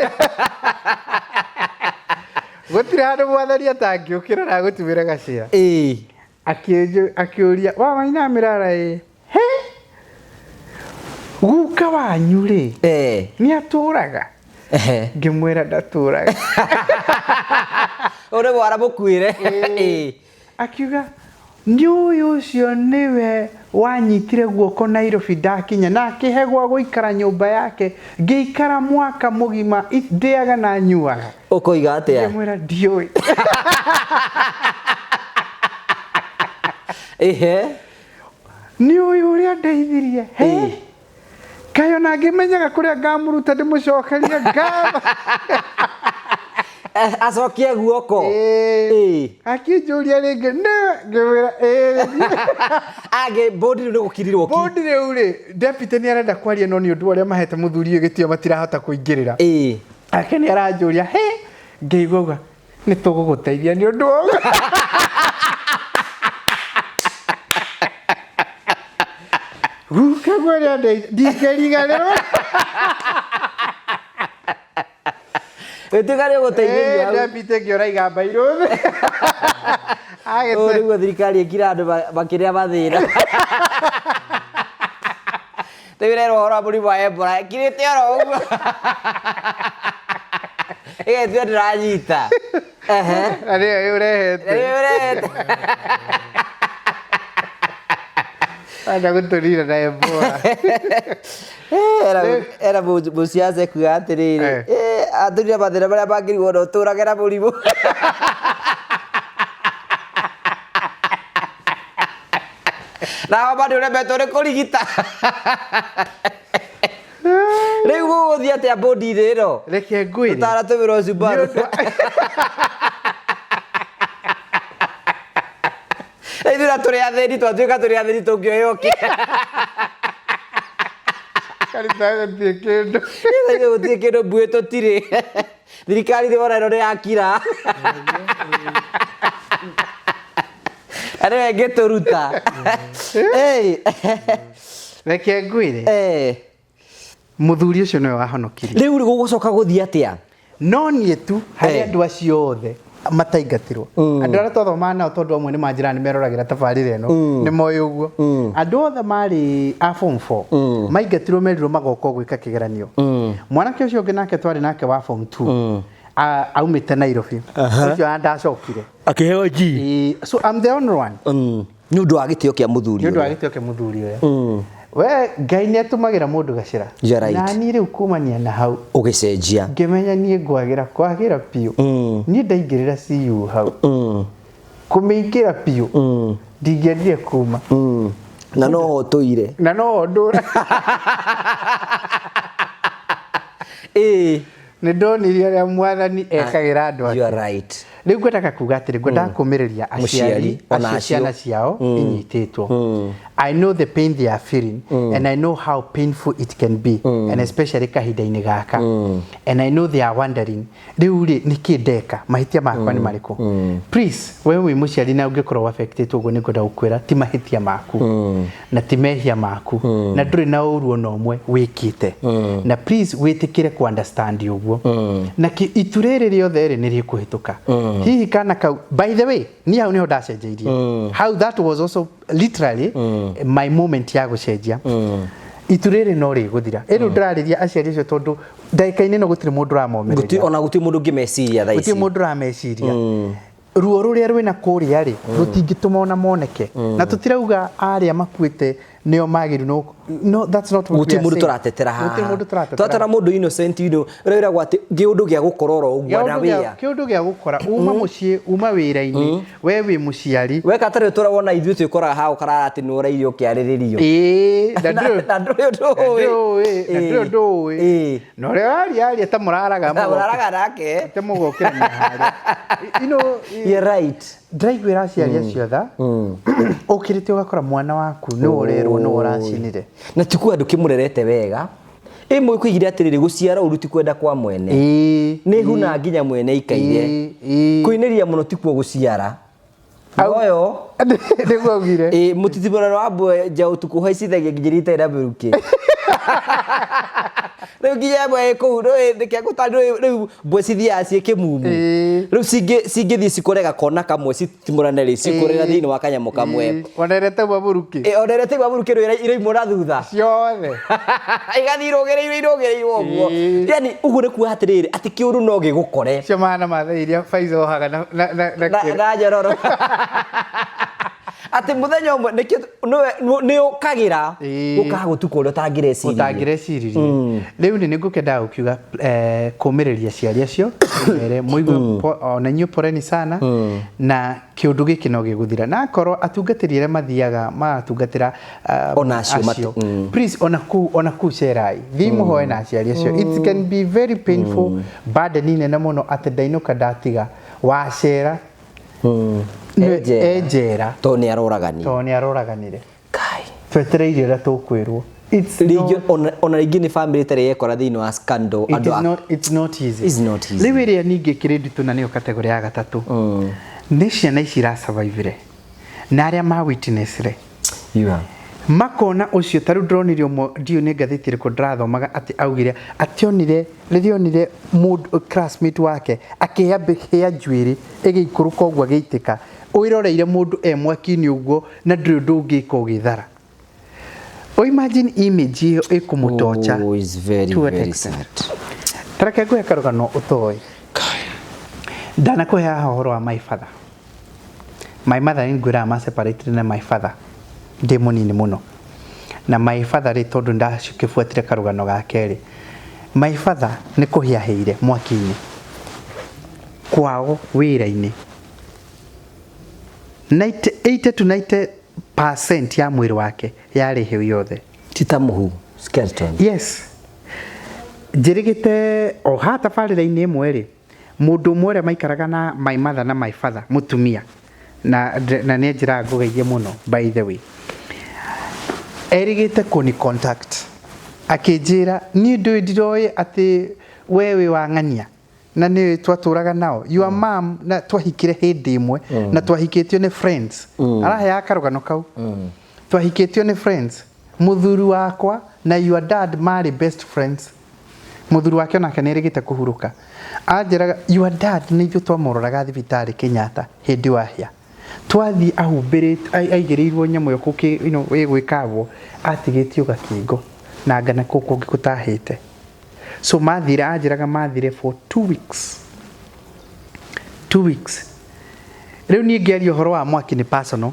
Gũtirĩ handũ mwathani atangĩũkĩra na agũtumĩre gacĩra. Akĩũria, "Wa Maina Mĩrara?" "Ĩ." "He, guka wanyu rĩ, nĩ atũraga?" Ngĩmwĩra, "Ndatũraga." Ũrĩ mwara mũkuĩre. Akiuga, "Nĩ ũyũ ũcio nĩwe wanyitire guoko Nairobi ndakinya na akĩhe gwa gũikara nyũmba yake, ngĩikara mwaka mũgima ndĩaga na nyuaga?" Ũkoiga atĩa? Ngĩmwĩra, "Ndiũĩ." Ehe. "Nĩ ũyũ ũrĩa ndeithirie?" "He, kaĩ ona ngĩmenyaga kũrĩa ngamũruta ndĩmũcokerie ngatho." Acokie guoko. Ĩĩ. Akĩnjũria rĩngĩ, "Nĩwe?" Ngĩmwĩra, "Ĩĩ." Angĩ bodi rĩu nĩ gũkirirwo ki. Bodi rĩu rĩ, deputy nĩ arenda kwaria, no nĩ ũndũ wa ũrĩa mahete mũthuri ũyũ gĩtĩo matirahota kũingĩrĩra. Ake nĩ aranjũria, "He?" Ngĩigua uga, "Nĩ tũgũgũteithia nĩ ũndũ wa ũguo." Guka guo ũrĩa ndingĩriganĩrwo. Wĩtuĩka nĩ ũgũteithĩrio hau. Deputy ngĩora igamba irũthĩ. Ũũ nĩguo thirikari ĩkira andũ makĩrĩa mathĩna. Rĩu ĩrerwo ũhoro wa mũrimũ wa Ebola ĩkirĩte oro ũguo. Ĩgetua ndĩranyita. Ehe. Na nĩyo ũrehete. Nĩyo ũrehete. Anda gũtũrira na Ebola. Era mũciaca ekuga atĩrĩrĩ, Atũrire mathĩna marĩa mangĩrigwo na ũtũrage na mũrimũ. Na homa nĩ ũremetwo nĩ kũrigita. Rĩu gũgũthiĩ atĩa bũndi-inĩ ĩno? Reke ngwĩre. Ũtanatũmĩrwo Subaru. Ithuĩ na tũrĩ athĩni twatuĩka tũrĩ athĩni tũngĩoywo kĩ? Kanitha gũtirĩ kĩndũ. Ithuĩ gũtirĩ kĩndũ mbuĩ tũtirĩ. Thirikari nĩ wona ĩno nĩ yakira. Na nĩwe ĩngĩtũruta. Ĩĩ. Reke ngwĩre. Eh. Mũthuri ũcio nĩwe wahonokirie. Rĩu rĩ gũgũcoka gũthiĩ atĩa? No niĩ tu harĩ Eh. andũ acio othe mataingatirwo, andũ arĩa twathomaga nao, tondũ amwe nĩ manjĩraga nĩ meroragĩra tabarĩra ĩno, nĩ moĩ ũguo, andũ othe marĩ a form 4 maingatirwo, merirwo magoka gwĩka kĩgeranio. Mwanake ũcio ũngĩ nake twarĩ nake wa form 2 aumĩte Nairobi, ũcio ona ndacokire. Akĩheo G. Ĩĩ, so I'm the only one. Nĩ ũndũ wa gĩtĩo kĩa mũthuri Nĩ ũndũ wa ũrĩa. gĩtĩo kĩa mũthuri ũrĩa. We Ngai nĩ atũmagĩra mũndũ gacĩra. You are right. Na niĩ rĩu kumania na hau Ũgĩcenjia. Ngĩmenya niĩ ngwagĩra kwagĩra biũ. Niĩ ndaingĩrĩra CU hau, kũmĩingĩra biũ, ndingĩendire kuma. Na no ũtũire. Na no ndũra. Ĩĩ. Nĩ ndonire ũrĩa mwathani ekagĩra andũ ake. You are right. Rĩu ngwendaga kuga atĩrĩ, ngwendaga kũmĩrĩria aciari Mũciari, ona acio acio. ciana ciao inyitĩtwo. I know the pain they are feeling and I know how painful it can be, and especially kahinda-inĩ gaka, and I know they are wondering, rĩu rĩ, nĩkĩ ndeka? Mahĩtia makwa nĩ marĩkũ? Please, we wĩ mũciari na ũngĩkorwo affected ũguo, nĩ ngwenda gũkwĩra ti mahĩtia maku na ti mehia maku na ndũrĩ na ũru ona ũmwe wĩkĩte, na please wĩtĩkĩre ku understand ũguo na itu rĩrĩ rĩothe rĩ nĩ rĩkũhĩtũka. Hihi kana kau, by the way, niĩ hau nĩho ndacenjeirie hau. That was also literally my moment ya gũcenjia. Itu rĩrĩ no rĩgũthira. Ĩrĩu ndĩrarĩria aciari acio tondũ ndagĩka-inĩ ĩno gũtirĩ mũndũ ũramomĩrĩria. Ona gũtirĩ mũndũ ũngĩmeciria thaa ici. Gũtirĩ mũndũ ũrameciria. Ruo rũrĩa rwĩna kũrĩa rĩ, rũtingĩtũma ona moneke, na tũtirauga arĩa makuĩte nĩo magĩrĩirwo. No, no, that's not what we Gũtirĩ are mũndũ saying. tũratetera haha. Gũtirĩ mũndũ tũratetera. Tũratera mũndũ innocent, ũrĩa wĩragwo atĩ kĩũndũ gĩa gũkora oro ũguo na wĩra. Kĩũndũ gĩa gũkora uma mũciĩ, uma wĩra-inĩ, we wĩ mũciari. Weka tarĩ tũrawona ithuĩ twĩkoraga haha ũkarara atĩ nĩ ũrairio ũkĩarĩrĩrio. Ĩĩ, na ndũrĩ Na ndũrĩ ũndũ ũĩ. ũĩ, na ndũrĩ ũndũ ũĩ. Ĩĩ. Na ũrĩa waria aria ta mũraraga. Na mũraraga nake. Ta mũgokĩrania harĩa. You're right. Ndĩraiguĩra aciari acio tha, ũkĩrĩte ũgakora mwana waku nĩ ũrerwo nĩ ũracinire. Na ti kuga ndũkĩmũrerete wega. Ĩmwe kũigire atĩrĩrĩ, gũciara ũru ti kwenda kwa mwene. Ĩĩ. Nĩ huna nginya mwene ikaire. Ĩĩ, ĩĩ. Kũinĩria mũno tikuo gũciara. Oyo. Nĩguo augire. Ĩ mũtitimũrano wa mbwe nja ũtukũ ũhaicithagia nginya itarĩ na mĩrukĩ. Rĩu nginya ĩmwe ĩ kũu nĩũĩ nĩkĩ ngũtarĩria, rĩu mbwe cithiaga ciĩ kĩmumu. Rĩu cingĩthiĩ cikore gakona kamwe citimũrane rĩ, cikũrĩra thĩinĩ wa kanyamũ kamwe. Ĩĩ. Ona ĩrĩa ĩtauma mũrukĩ. Ĩ, ona ĩrĩa ĩtauma mũrukĩ rĩu iraimwo na thutha. Ciothe. Igathiĩ irũgĩrĩirwo irũgĩrĩirwo ũguo. Yani ũguo nĩ kuga atĩrĩrĩ, atĩ kĩũndũ no gĩgũkore. Cio mahana ma thaa iria Faiza ohaga na Na nyororo. Atĩ mũthenya ũmwe nĩkĩo nĩ ũkagĩra gũkaga gũtukũ ũrĩa ũtangĩreciririe. Ũtangĩreciririe. Rĩu nĩ ngũkendaga gũkiuga kũmĩrĩria aciari acio, mere mũigue ona inyuĩ poreni sana, na kĩũndũ gĩkĩ no gĩgũthira, na akorwo atungatĩri arĩa mathiaga maratungatĩra Ona acio please, ona kũu cerai, thiĩ mũhoe na aciari acio. It can be very painful, burden nene mũno, atĩ ndainũka ndatiga wacera E njera. E njera. Tondũ nĩ aroragani. Tondũ nĩ aroraganire. Kai. Twetereire ũrĩa tũkwĩrwo. It's Rĩngĩ not, ona rĩngĩ nĩ family ĩtarĩ yekora thĩinĩ wa scandal. It Andũ is not, it's not easy. It's not easy. Rĩu ĩrĩa ningĩ ĩkĩrĩ nditũ na nĩyo category ya gatatũ nĩ ciana ici irasurvivire na arĩa ma witnessire makona ũcio. Ta rĩu ndĩronire ũmwe, ndiũĩ nĩ ngathĩti ĩrĩkũ ndĩrathomaga, atĩ augire atĩ onire rĩrĩa onire mũndũ classmate wake akĩhĩa hĩa njuĩrĩ ĩgĩikũrũka ũguo agĩitĩka, wĩroreire mũndũ e mwaki-inĩ ũguo na ndũrĩ ũndũ ũngĩka ũgĩthara. O imagine image ĩyo ĩkũmũtocha. Oh, it's very, To what very extent? sad. Tareke ngũhe karũgano ũtoĩ. Ndanakũhe haha ũhoro wa my father. My mother nĩ ngwĩraga ma separated na my father ndĩ mũnini mũno, na my father rĩ, tondũ ndacikĩbuatire karũgano gake rĩ, My father nĩ kũhĩahĩire mwaki-inĩ kwao wĩra-inĩ. 90 80 to 90% ya mwĩrĩ wake yarĩ hĩu yothe. Ti ta mũhu skeleton. Yes, njĩrĩgĩte o haha tabarĩra-inĩ ĩmwe rĩ, mũndũ ũmwe ũrĩa maikaraga na my mother na my father, mũtumia na nĩ anjĩraga ngũgeithie mũno, by the way, erĩgĩte kũni contact akĩnjĩra niĩ ndũĩ ndiroĩ atĩ we wĩ wa ng'ania na nĩ twatũraga nao your mom na twahikire hĩndĩ ĩmwe na twahikĩtio nĩ friends. Araheaga karũgano kau, twahikĩtio nĩ friends, mũthuri wakwa na your dad marĩ best friends. Mũthuri wake onake nĩ erĩgĩte kũhurũka. Anjĩraga your dad nĩ ithuĩ twamũroraga thibitarĩ Kenyatta hĩndĩ wahĩa, twathiĩ ahumbĩrĩte, aigĩrĩirwo nyamũ ĩyo kũkĩ, ĩgwĩkagwo atigĩtio gakingo na ngana kũu kũngĩ gũtahĩte. So mathire, anjĩraga mathire for 2 weeks, 2 weeks. Rĩu niĩ ngĩaria ũhoro wa mwaki nĩ personal,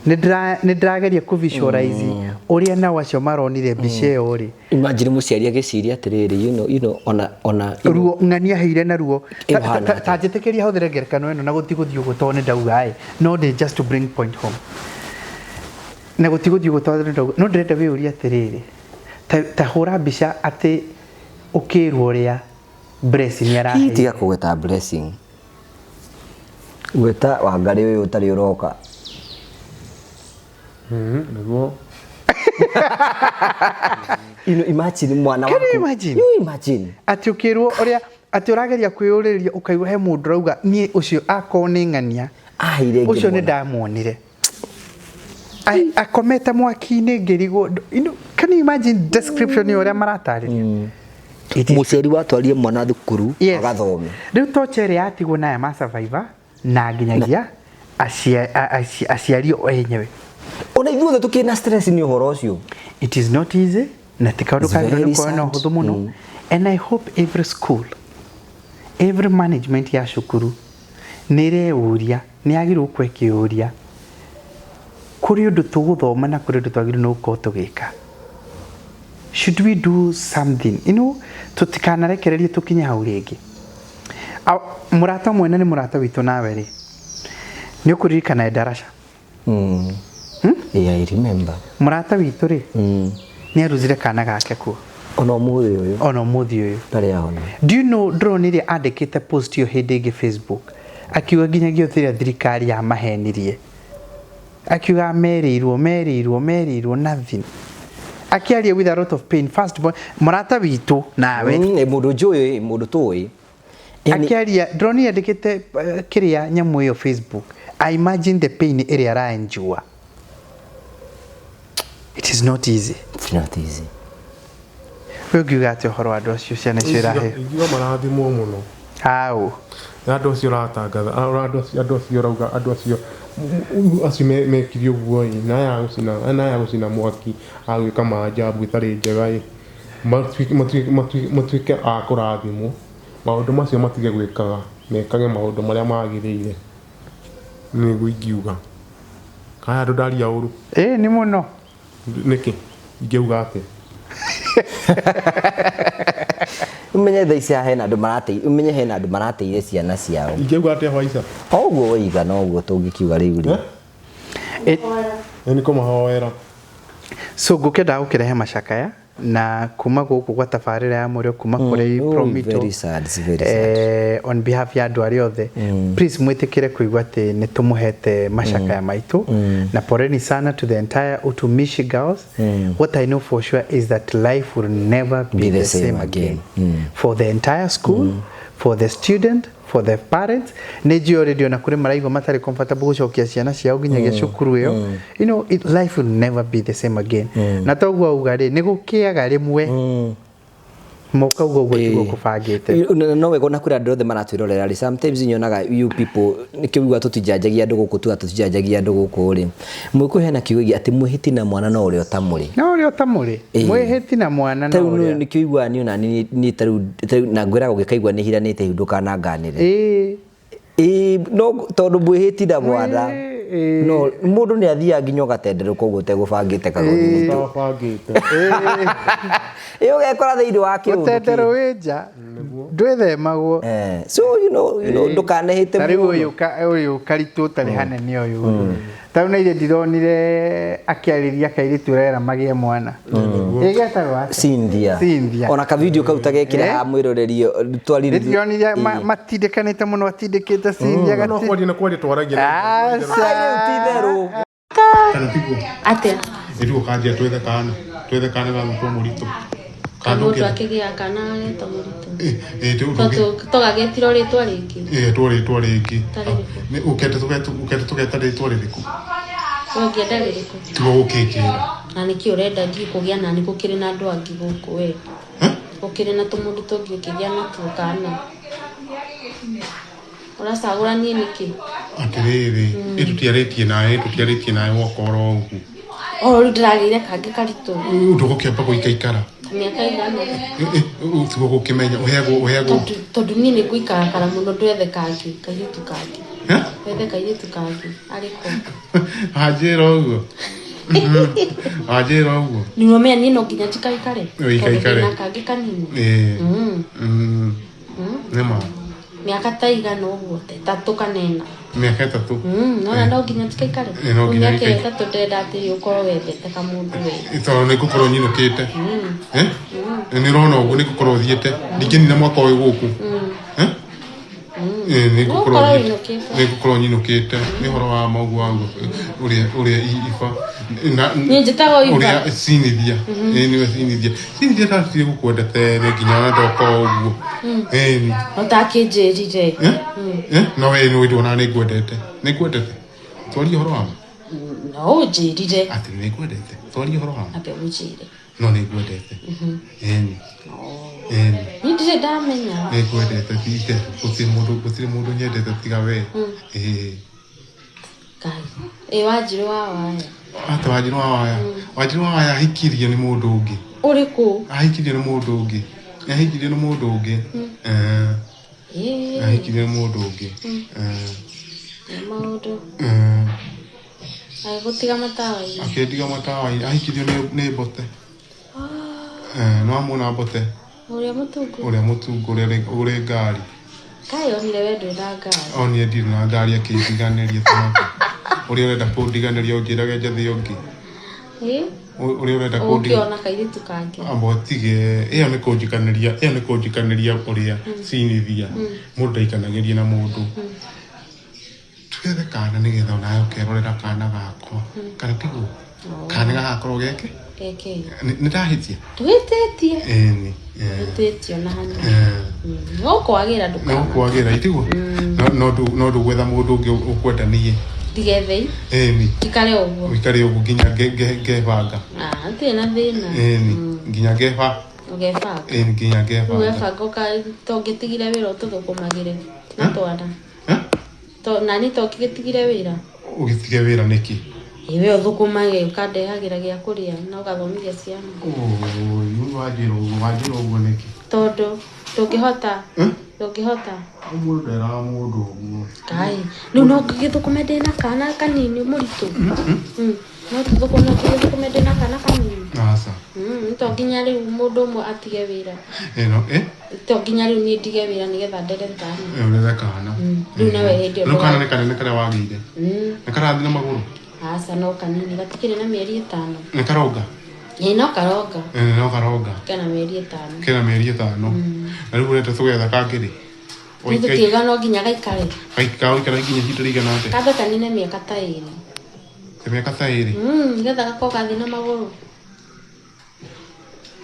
nĩ ndĩrageria kũ visualize ũrĩa nao acio maronire mbica ĩyo rĩ. Imagine mũciari agĩciria atĩrĩrĩ, ona Ruo ng'ania heire na ruo. Ĩhana Ta njĩtĩkĩria hũthĩre ngerekano ĩno na gũtigũthiĩ ũguo tondũ nĩ ndauga ĩ, no nĩ just to bring point home, na gũtigũthiĩ ũguo tondũ nĩ ndauga, no ndĩrenda wĩyũrie atĩrĩrĩ, ta hũra mbica atĩ ũkĩrwo ũrĩa Blessing Hihi araheire. Tiga kũgweta Blessing, gweta Wangarĩ ũyũ ũtarĩ ũroka. Nĩguo. Imagine mwana Can you waku. imagine? You imagine. Atĩ ũkĩrwo ũrĩa atĩ ũrageria kwĩyũrĩria ũkaigua he mũndũ ũrauga niĩ ũcio akorwo nĩ ng'ania Aheire ũcio nĩ ngĩmuona. Ndamuonire akomete mwaki-inĩ ngĩrigwo. Can you imagine description ya ũrĩa maratarĩria? It is Mũciari watwarie mwana thukuru Yes. agathome. Rĩu tocha ĩrĩa yatigwo naya ma survivor na nginyagia aciari o enyewe. Ona ithuothe tũkĩrĩ na stress nĩ ũhoro ũcio. It is not easy na ti kaũndũ It's kagĩrĩirwo very nĩ kuoywo na sad. ũhũthũ mũno, and I hope every school, every management ya cukuru nĩ ĩreyũria, nĩ yagĩrĩirwo gũkorwo ĩkĩyũria kũrĩ ũndũ tũgũthoma na kũrĩ ũndũ twagĩrĩirwo nĩ gũkorwo tũgĩka. Should we do something tũtikanarekererie tũkinye hau rĩngĩ? Mũrata ũmwe na nĩ mũrata witũ nawe rĩ, nĩ ũkũririkana Endarasha? Yeah, I remember. Mũrata witũ rĩ, nĩ aruzire kana gake kuo. Ona ũmũthĩ ũyũ Ona ũmũthĩ ũyũ ndarĩ ahona. Do you know ndĩronire andĩkĩte post ĩyo hĩndĩ ĩngĩ Facebook akiuga nginyagia ũrĩa thirikari yamahenirie, akiuga merĩirwo merĩirwo merĩirwo nothing, akiaria with a lot of pain. First born, mũrata witũ nawe. Nĩ mũndũ njũĩ, mũndũ tũĩ. Yani- Akiaria ndĩronire andĩkĩte kĩrĩa nyamũ ĩyo Facebook. I imagine the pain ĩrĩa araenjua. It is not easy. It's not easy. We ũngiuga atĩ ũhoro wa andũ acio ciana icio irahe? Ingiuga marathimwo mũno. Au. Na andũ acio ũratangatha, andũ acio ũrauga, andũ acio acio mekire ũguo ĩ, na aya gũcina, na aya gũcina mwaki, agwĩka maajabu ĩtarĩ njega ĩ, matuĩke a kũrathimwo, maũndũ macio matige gwĩkaga, mekage maũndũ marĩa magĩrĩire, nĩguo ingiuga. Kaya andũ ndaria ũru? Ĩ nĩ mũno. Nĩkĩ ingĩuga atĩa? Umenye thaa ici haha hena andũ umenye hena andũ marateire ciana ciao. Ingĩuga atĩa, Hwaisa? O ũguo woiga no ũguo tũngĩkiuga rĩu rĩ. Eh? Nĩ kũmahoera. So ngũkĩenda gũkĩrehe macakaya na kuma gũkũ gwa tabarĩra ya mũrĩo kuma kũrĩ Oh, Promito. very sad, it's very sad. On behalf ya andũ arĩa othe, please mwĩtĩkĩre kũigua atĩ nĩ tũmũhete macakaya maitũ na poleni sana to the entire Utumishi Girls. What I know for sure is that life will never be the same again for the entire school, for the student, for the parents. Nĩ njũĩ already ona kũrĩ maraigua matarĩ comfortable gũcokia ciana ciao nginyagia cukuru ĩyo. Life will never be the same again, na toguo auga rĩ, nĩ gũkĩaga rĩmwe mũkauga ũguo tiguo kũbangĩte. No wega ona kwĩra andũ othe maratwĩrorera rĩ, sometimes nyonaga you people nĩkĩo uga tũtijanjagia andũ gũkũ, tuga tũtijanjagia andũ gũkũ rĩ, mwĩkũ hena kiugo gĩa atĩ mwĩhĩti na mwana no ũrĩa ũtamũrĩ. No ũrĩa ũtamũrĩ. Mwĩhĩti na mwana no Tarĩu ũrĩa nĩkĩo iguaga niĩ ona niĩ tarĩu na ngwĩraga ũngĩkaigua nĩ hiranĩte ihu ndũkananganĩre. Ĩĩ. Ĩĩ, no tondũ mwĩhĩti na mwana. Ĩĩ. No mũndũ nĩ athiaga nginya ũgatenderũka ũguo ũtegũbangĩte kagoni. Ũtabangĩte. Ĩ ũgekora thĩinĩ wa kĩũndũ Ũtendero kĩ. wĩ nja ndwĩthemagwo. So you know, ndũkanehĩte Ta rĩu mũno. ũyũ karitũ ũtarĩ hanene ũyũ tarĩu na ithe ndironire akĩarĩria kairĩtu ũrera magĩe mwana ĩgetagwo atĩa? Cynthia. Cynthia. Ona ka video kau tagekire haha mwĩroreri twarire. Ndĩronire matindĩkanĩte mũno atindĩkĩte Cynthia No gati kwaria na kwaria twaragia. Aca. Rĩu ti itherũ. Kana tiguo? Atia? Nĩtiguo kanjia twethe kana. Twethe kana gagũtwo mũritũ. Kana Mũndũ ũngĩenda. akĩgĩa kana agetwo mũritũ. Ĩ Tũgagetirwo rĩtwa rĩngĩ. Ĩ etwo rĩtwa rĩngĩ. Ta rĩrĩkũ? Nĩ ũkende tũgeta rĩtwa rĩrĩkũ? We ũngĩenda rĩrĩkũ? Tigo gũkĩnjĩra. Na nĩkĩ ũrenda ndiĩ kũgĩa nani gũkĩrĩ na andũ angĩ gũkũ we? Eh? Gũkĩrĩ na tũmũndũ tũngĩ ũkĩgĩa natuo kana? Ũracagũra niĩ nĩkĩ? Atĩrĩrĩ, ĩ tũtiarĩtie nawe, tũtiarĩtie nawe woka oro ũguo. O rĩu ndĩragĩire kangĩ karitũ. Ndũgũkĩamba gũikaikara. Ta mĩaka ĩigana? Tigo gũkĩmenya ũheagwo ũheagwo. Tondũ niĩ nĩ ngũikarakara mũno ndwethe kangĩ, kairĩtu kangĩ. Eh? Wethe kairĩtu kangĩ. Arĩkũ? Wanjĩra ũguo. Wanjĩra ũguo. Nĩwamenya niĩ no nginya njikaikare. Ũikaikare. Tondũ ndĩna kangĩ kanini. Ĩĩ. Nĩma. Mĩaka ta igana ũguo, ta ĩtatũ kana ĩna. Mĩaka ĩtatũ. Nona no nginya njikaikare. Ĩ, no nginya Rĩu mĩaka ũikaikare. ĩtatũ ndĩrenda atĩ ũkorwo wethete kamũndũ we. Tondũ nĩ ngũkorwo nyinũkĩte. Eh? Nĩ ũrona ũguo nĩ ngũkorwo thiĩte. Ndingĩnina mwaka ũyũ gũkũ. Eh? Ĩ, nĩ ngũkorwo Ũgũkorwo thiĩte. ũinũkĩte. Nĩ ngũkorwo nyinũkĩte. Nĩ ũhoro wa ma ũguo waguo ũrĩa ũrĩa iba. Na Niĩ njĩtagwo Iba. Ũrĩa Cynthia. Ĩ nĩwe Cynthia. Cynthia ndatigire gũkwenda tene nginya ona ndoka ũguo. Ĩni. Ũtakĩnjĩrire. Eh? Eh? No we nĩ wĩndũ nĩ ngwendete. Nĩ ngwendete. Twarie ũhoro wa ma. No ũnjĩrire. Atĩ nĩ ngwendete. Twarie ũhoro wa ma. Ambe ũnjĩre. No nĩ ngwendete. Ĩni. Ĩni. Niĩ ndirĩ ndamenya. Nĩ ngwendete ti itherũ. Gũtirĩ mũndũ nyendete tiga we. Ĩĩ. Ngai. Ĩ Wanjirũ wa waya. Ata Wanjirũ wa waya. Wanjirũ wa waya ahikirio nĩ mũndũ ũngĩ. Ũrĩkũ? Ahikirio nĩ mũndũ ũngĩ. Ahikirio nĩ mũndũ ũngĩ. Eh. Ĩ. Ahikirio nĩ mũndũ ũngĩ. Eh. Nĩ maũndũ. Eh. Agĩgũtiga matawa-inĩ. Akĩndiga matawa-inĩ. Ahikirio nĩ Mbote. Eh, no amuona Mbote. Ũrĩa mũtungu. Ũrĩa mũtungu ũrĩa ũrĩ ngari. Kaĩ onire we ndwĩ na ngari. Onire ndirĩ na ngari akĩndiganĩria tũmaka. Ũrĩa ũrenda kũndiganĩria ũnjĩrage njethe ũngĩ. Ĩ? Ũrĩa ũrenda kũndiganĩria. Ũngĩona kairĩtu kangĩ. Amba ũtige ĩyo nĩ kũnjikanĩria ĩyo nĩ kũnjikanĩria ũrĩa Cynthia mũndũ ndaikanagĩria na mũndũ. Twethe kana nĩgetha onawe ũkerorera kana gakwa. Kana tiguo? Kana gagakorwo geke? Geke. Nĩ ndahĩtia? Ndũhĩtĩtie. Ĩni. Ndũhĩtĩtie ona hanini. No kwagĩra No ndũkana. kwagĩra itiguo? No ndũgwetha mũndũ ũngĩ ũkwenda niĩ. Ndigethei. Ĩni. Njikare ũguo. Ũikare ũguo nginya ngebanga. Ah, hatirĩ na thĩna. Ĩni. Nginya ngeba. Ũgebanga. Ĩni nginya Rĩu ngebanga. webanga to ũngĩtigire wĩra ũtũthũkũmagĩre na twana. Eh? To nani to ũngĩgĩtigire wĩra? Ũgĩtige wĩra nĩkĩ? Ĩ we ũthũkũmage ũkandehagĩra gĩa kũrĩa na ũgathomithia ciana. Ũĩ, wanjĩra ũguo wanjĩra ũguo nĩkĩ? Tondũ ndũngĩhota. Eh? Ndũngĩhota. Mũndũ nderaga mũndũ ũguo. Ngai, rĩu no ngĩgĩthũkũme ndĩna kana kanini mũritũ. No tũthũkũme ngĩgĩthũkũme ndĩna kana kanini. Aca. To nginya rĩu mũndũ ũmwe atige wĩra. Ĩno, ĩ? To nginya rĩu niĩ ndige wĩra nĩgetha ndere kana. Ĩ, ũrere kana. Rĩu nawe hĩndĩ ĩyo Rĩu kana nĩ kanene karĩa wagĩire. Nĩ karathiĩ na magũrũ. Aca no kanini gatikĩrĩ na mĩeri ĩtano. Nĩ karonga. Ĩ no karonga. Ĩ, no karonga. Kena mĩeri ĩtano. Kena mĩeri ĩtano. Na rĩu ũrenda tũgetha kangĩ rĩ? Rĩu tũtiuga no nginya gaikare. Gaikara nginya ihinda rĩigana atĩa? Kambe kanine mĩaka ta ĩrĩ. Ta mĩaka ta ĩrĩ. Nĩgetha gakorwo gathiĩ na magũrũ.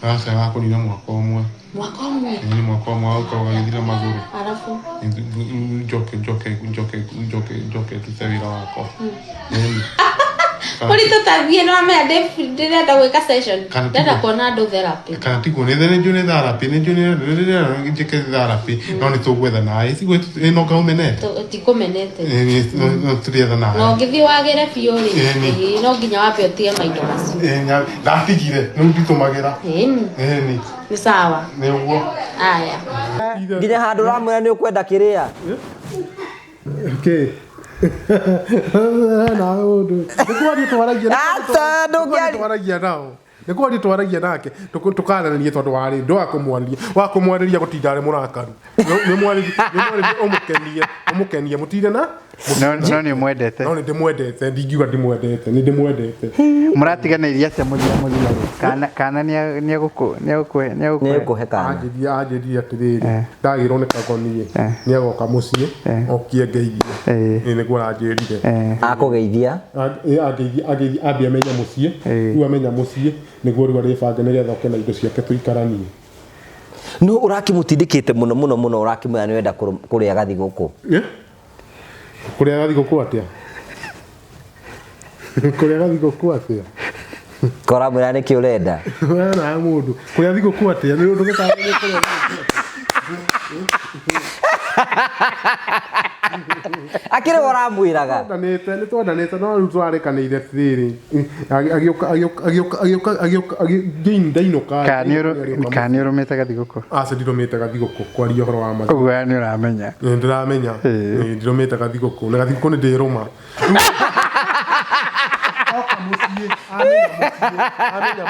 Aca gakũnina mwaka ũmwe. Mwaka ũmwe. Ĩ, mwaka ũmwe gagũkorwo gagĩthiĩ na magũrũ. Arabu. Njoke njoke njoke njoke njoke ndute wĩra wakwa. Ĩni. Mũritũ tathiĩ no amenya ndĩrenda gwĩka session. Kana Ndĩrenda tiguo. kuona andũ therapy. Kana tiguo nĩ nĩ nĩ therapy nĩ nĩ njĩke therapy no nĩ tũgwetha naĩ tiguo ĩ no ngaumenete. Tikũmenete. Ĩ no tũrĩetha Na naĩ. ũngĩthiĩ wagĩre biũ rĩ, Ĩni. ĩĩ, no nginya wambe ũtige maindo macio. Ĩ ndatigire rĩu nditũmagĩra. Ĩni, Ĩni nĩ sawa. nĩ ũguo. Aya. Nginya handũ ũramwĩra nĩ ũkwenda kĩrĩa. Okay. Nawe ũndũ nĩ kwaria twaragia Aca, ndũngĩaria. twaragia nao nĩ kwaria twaragia nake tũkaranĩria tondũ warĩ ndũ wakũmwarĩria wakũmwarĩria gũtinda arĩ mũrakaru nĩ mwarĩrie ũmũkenie ũmũkenie mũtinde na No no nĩ ũmwendete. No nĩ ndĩmwendete, ndingiuga ndimwendete, nĩ ndĩmwendete. Mũratiganĩirie atĩa mũthia mũthia rĩ? Kana kana nĩ nĩ egũkũhe nĩ Nĩ egũkũhe kana. Anjĩrie anjĩrie atĩrĩrĩ, Eh. ndagĩrwo nĩ kagoniĩ, Eh. nĩ agoka mũciĩ, Eh. okie ngeithie. Eh. Ĩĩ nĩguo aranjĩrire. Eh. Akũgeithia. Angeithie angeithie ambie amenya mũciĩ, Eh. rĩu amenya mũciĩ nĩguo rĩu arĩbange nĩgetha oke na indo ciake tũikaranie. No ũrakĩmũtindĩkĩte mũno mũno mũno ũrakĩmwĩra nĩ wenda kũrĩa gathigũkũ. Eh? Kũrĩa gathigũkũ atĩa? Kũrĩa gathigũkũ atĩa? Koramwĩra nĩkĩ ũrenda. Wena mũndũ kũrĩa thigũkũ atĩa nĩ ũndũ gũtarĩria kũrĩa Akĩrĩ we ũramwĩraga. twendanĩte nĩ twendanĩte no rĩu twarĩkanĩire atĩrĩrĩ agĩũka agĩũka agĩũka agĩũka agĩũka ndainũka Kana nĩ ũrũmĩte gathigũkũ. aca ndirũmĩte gathigũkũ kwaria ũhoro wa ma. Ũguo nĩ ũramenya. Nĩ ndĩramenya. Ĩĩ, ndirũmĩte gathigũkũ na gathigũkũ nĩ ndĩrũma. Oka mũciĩ amenya mũciĩ amenya